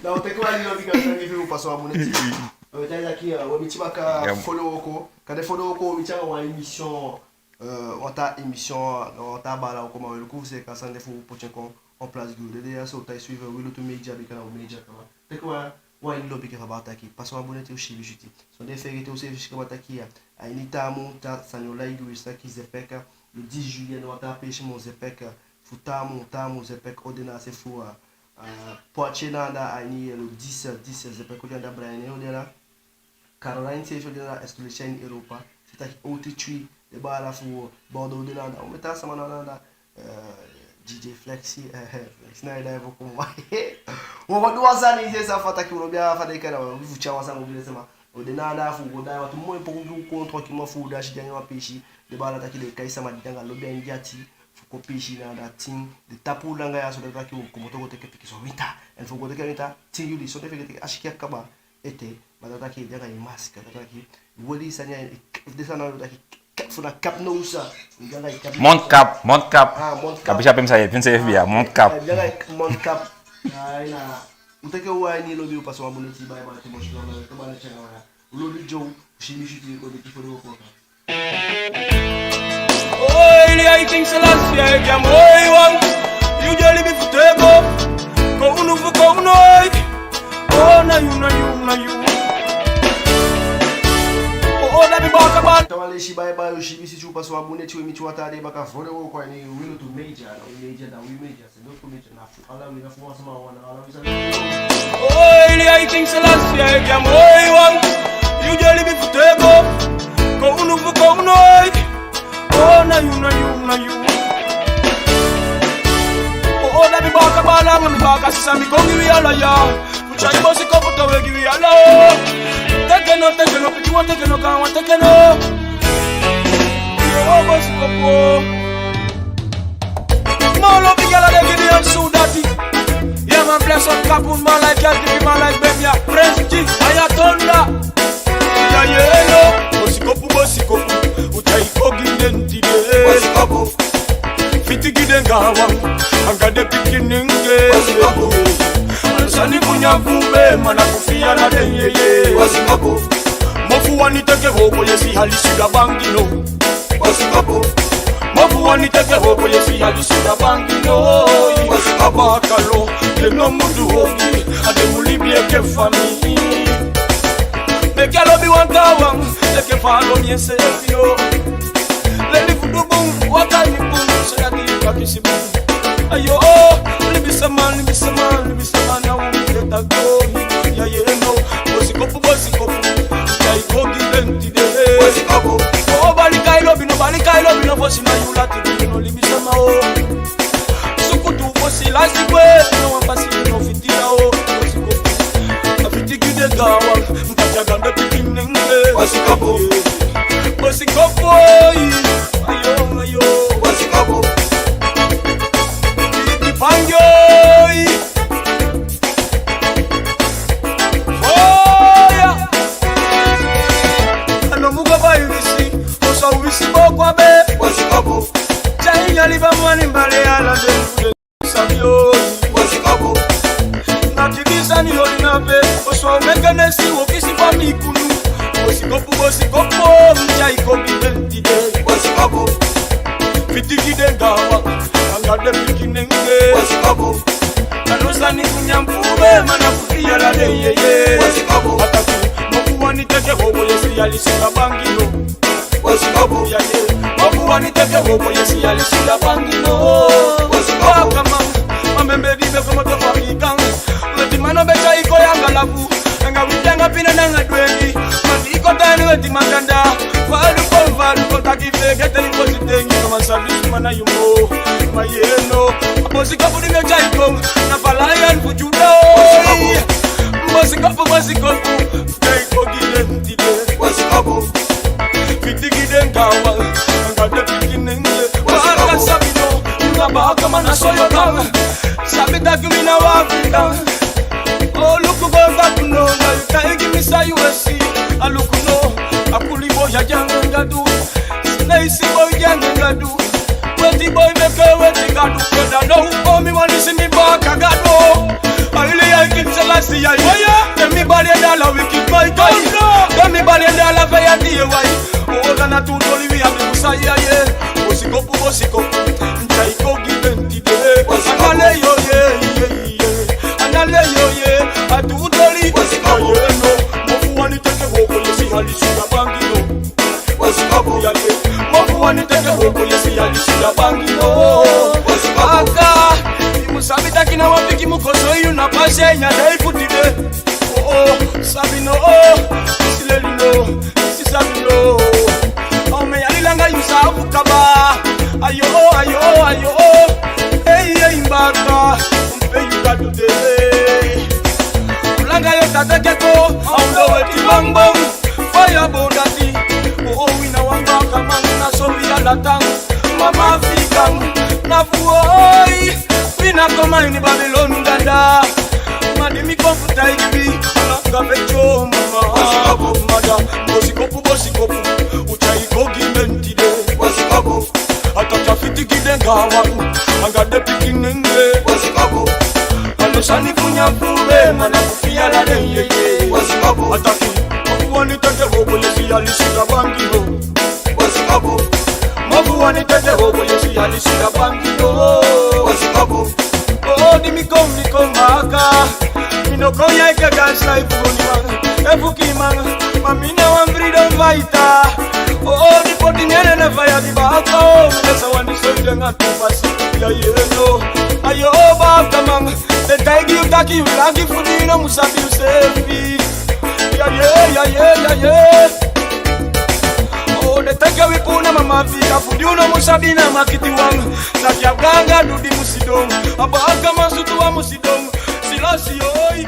Na u teke wan ini lobi, gaantangi fi u, pasa wan bun neti. Eh, te i taki, eh, u o miti baka, ya, fodewooko. Kande fodewooko u o miti anga wan émission, eh, wan taa émission, wan taa baala wooko, ma u e luku fu seeka san de fu poti en kon en place gi u. Den de ya so, te i suivre Wi Lutu Media, bika na u media kaba. Teke wan, wan ini lobi enke fa baala taki, pasa wan bun neti, u siibi switi. Sondee fegete u seefi si kaba taki ya, a ini taa mun taa sani o lai gi wi, sa taki ZPEC, le dix juillet, na wan taa peesi moo ZPEC, fu taa mun, taa mun ZPEC o de na a se fu, ah, ah, Poitiers na anda, a ini le dix, dix ZPEC o de anda, Brahim o de anda, Caroline seefi o de anda, Estolicia ini Europa, sa taki Outitude, den baala fu Bordeaux o de anda, omen taa sama na anda, eh, D J Flexi, eh, eh, Flexi na i dai fu kon. Wo go du wan sani, i seefi sabi fa taki u lobi a fa den e kai en, na wi fu tyai wan sani go gi den sama. U de na anda fu u go daai, wantu moi poku gi u kon tronki moo fu u de a si den a ini wan peesi. Den baala taki den e kai sama di de anga lobi a ini den ati fu kon piisii na anda tin. Den tapu u langa ya so, dati taki u komoto go teke pikinso winta. En fu go teke winta tin yuli, so den fegete taki a sikin á kaba ete, ma dati taki den anga i maski, dati taki weli sani a ini, den sani a ini taki fu na kapu now sa. Mondkap, mondkap. Ah, mondkap. A pisi ape mi sa yeepi enseefi ya, mondkap. Eh, den anga mondkap. Ai na. U teke u a ini lobi, u pasa wan bun neti, bye bye, te mosi langa, te bana tjanga waya. U lobi Joe, u si mi siti, u lobi Tifo de Wokoka. Oi, ili ai King Selassie, ai bia moi wan. Yu di e libi fu tego. Ko unu fu ko unu, oi. Oh, na yu, na yu, na yu. Oh, oh, da mi baka ban. Tawale si bye bye, u si mi siti, u pasa wan bun neti, we miti wan taa dei baka fu den wooko a ini Wi Lutu Media, na wi media, na wi media. Oi, ili ai King Selassie, ai bia moi wan. Yu di e libi fu tego. Ko unu fu ko unu, oi. Oh, na yu, na yu, na yu. Oh, oh, da mi baka bala, mi baka sisa, mi kon gi wi ala ya. Fu tyai bosikopu towe gi wi ala. Teke no, teke no, pikin wan teke no, gaan wan teke no. Yo, bosikopu. Moo lobi gi ala den Gideon soldati. Yeah man, bless up Kapun, man like Yaldipi, man like Bemia, Prince G, Aya Thunder. Ya yee no. Bosikopu, bosikopu, u tyai kon gi den tide. Bosikopu. Fiti gi den gaanwan anga den pikinenge. Bosikopu. Ala sani ku nyan fu u be, ma na ku fii ala den yeye. Bosikopu. Mofu wani teke wooko yesi, alisi da bangi no. Bosikopu. Mofu wani teke wooko yesi, alisi da bangi no. Bosikopu. A baaka lo, den no mu du ogii, a den mu libi enke famii. Meke a lobi wan taawan enke fa a lobi enseefi, yo. Leli fu du bun, waka ini bun, so dati yu kan kisi bun. Ayo, libisama, libisama, libisama, na u de taki. Ya yee no. Bosikopu, bosikopu, tyai kon gi den tide. Bosikopu. Oh, bali kai lobi no, bali kai lobi no, fosi na yu lati gi no, libisama o. Sukutu fosi lasi gwe, na wan pasi no fiti ya o. Bosikopu. A fiti gi den gaanwan, mpati a gaan den pikinenge. Bosikopu. Bosikopu, oi. Ayo, ayo. Bosikopu. Di pangi, oi. Oh, ya. A no mu go bai wisi, o so wisi booko a be. Bosikopu. Tyai ya liba mwani mbale ala den. Sabi yo. Bosikopu. Na kidi sani yo na be, o so meke nesi wo kisi fa mi kunu. Bosikopu, bosikopu, mi tyai kon gi den tide. Bosikopu. Fiti gi den gaanwan, anga den pikinenge. Bosikopu. Ala sani ku nyan fu u be, ma na ku fii ala den yeye. Bosikopu. A taki, mofu wani teke wooko yesi, alisi da bangi no. Bosikopu. Ya yee. Mofu wani teke wooko yesi, alisi da bangi no. Bosikopu. Bakaman, ma mi be di be komoto Afilika. Wetiman no be tyai kon anga lafu. Anga witi anga pina nanga dwengi. Ma di i kon tan wetiman kanda. Fa a du kon, fa a du kon taki fegete i fosi denki. No man sabi suma na yu moo. Ma yee no. A bosikopu di mi e tyai kon. Na fa Lion fu Juda. Bosikopu. Bosikopu, bosikopu. Tyai kon gi den tide. Bosikopu. Fiti gi den gaanwan, anga den pikinenge. Bosikopu. Baaka sabi no, na bakaman na so yu kan. Sabi taki mi na wan Afiikan. O luku go tapu no, na yu taigi mi san yu e si. A luku no, a kuli boi ya de anga Gadu. Neisi boi de anga Gadu. Weti boi meke weti Gadu. Breda no, o mi wani si mi baaka Gadu. Aili ai King Selassie ai. Te mi bali en de ala wiki bai kai. Te mi bali en de ala fe ya di e wai. O gana tu toli wi abi kusa ya ye. Bosikopu, bosikopu. Tyai kon gi den tide. Bosikopu. Anale yo ye, ye, ye. Anale yo ye. A tu toli. Bosikopu. Aye no. Mofu wani teke wooko yesi, alisi da bangi no. Bosikopu. Ya ye. Mofu wani teke wooko yesi, alisi da bangi no. Bosikopu. Aka. I mu sabi taki na wan pikin mu koso yu na pasi ya dei fu tide. Oh, oh, sabi no, oh. Disi leli no. Disi sabi no. Omen yali langa yu sa fu kaba. Ayo, ayo, ayo. Ei, ei, baaka. Pe yu Gadu de. Langa Ga yo ta teke ko, a ondoo weti bangbang. Faya boon dati. O, o, wi na wan bakaman, na so wi ala tan. Mama Afrikan, na fu wi. Wi na kon a ini Babilon dada. Ma di mi kon fu taigi wi, ala gafe cho mama. Bosikopu, mada, bosikopu, bosikopu. U tyai go gi den tide. Bosikopu. A taki a fiti gi den gaanwan anga den pikin nenge. Bosikopu. A no sani fu nyan fu wi, ma na fu fii ala den yeye. Bosikopu. A taki, ma fu wani tete wobo yesi alisi da bangi yo. Bosikopu. Ma fu wani tete wobo yesi alisi da bangi yo. Bosikopu. O, di mi kon, mi kon baka. Mi no kon ya enke gaanse life fu koniman, efu kiiman. Ma mi na wan freedom fighter. O, o, di poti mi ede na faya di baka. O, mi de sa wani soi den a tu fasi. Ya, ye, no. Ayo, bakaman. Den taigi yu taki yu laki fu di yu no mu sabi yuseefi. Ya, ye, ya, ye, ya, ye. O, den teke wi puu na mama fika fu di yu no mu sabi na makiti wan. Na di a ganga du di mu sidon. A bakaman sutu a mu sidon. Silasi, oi.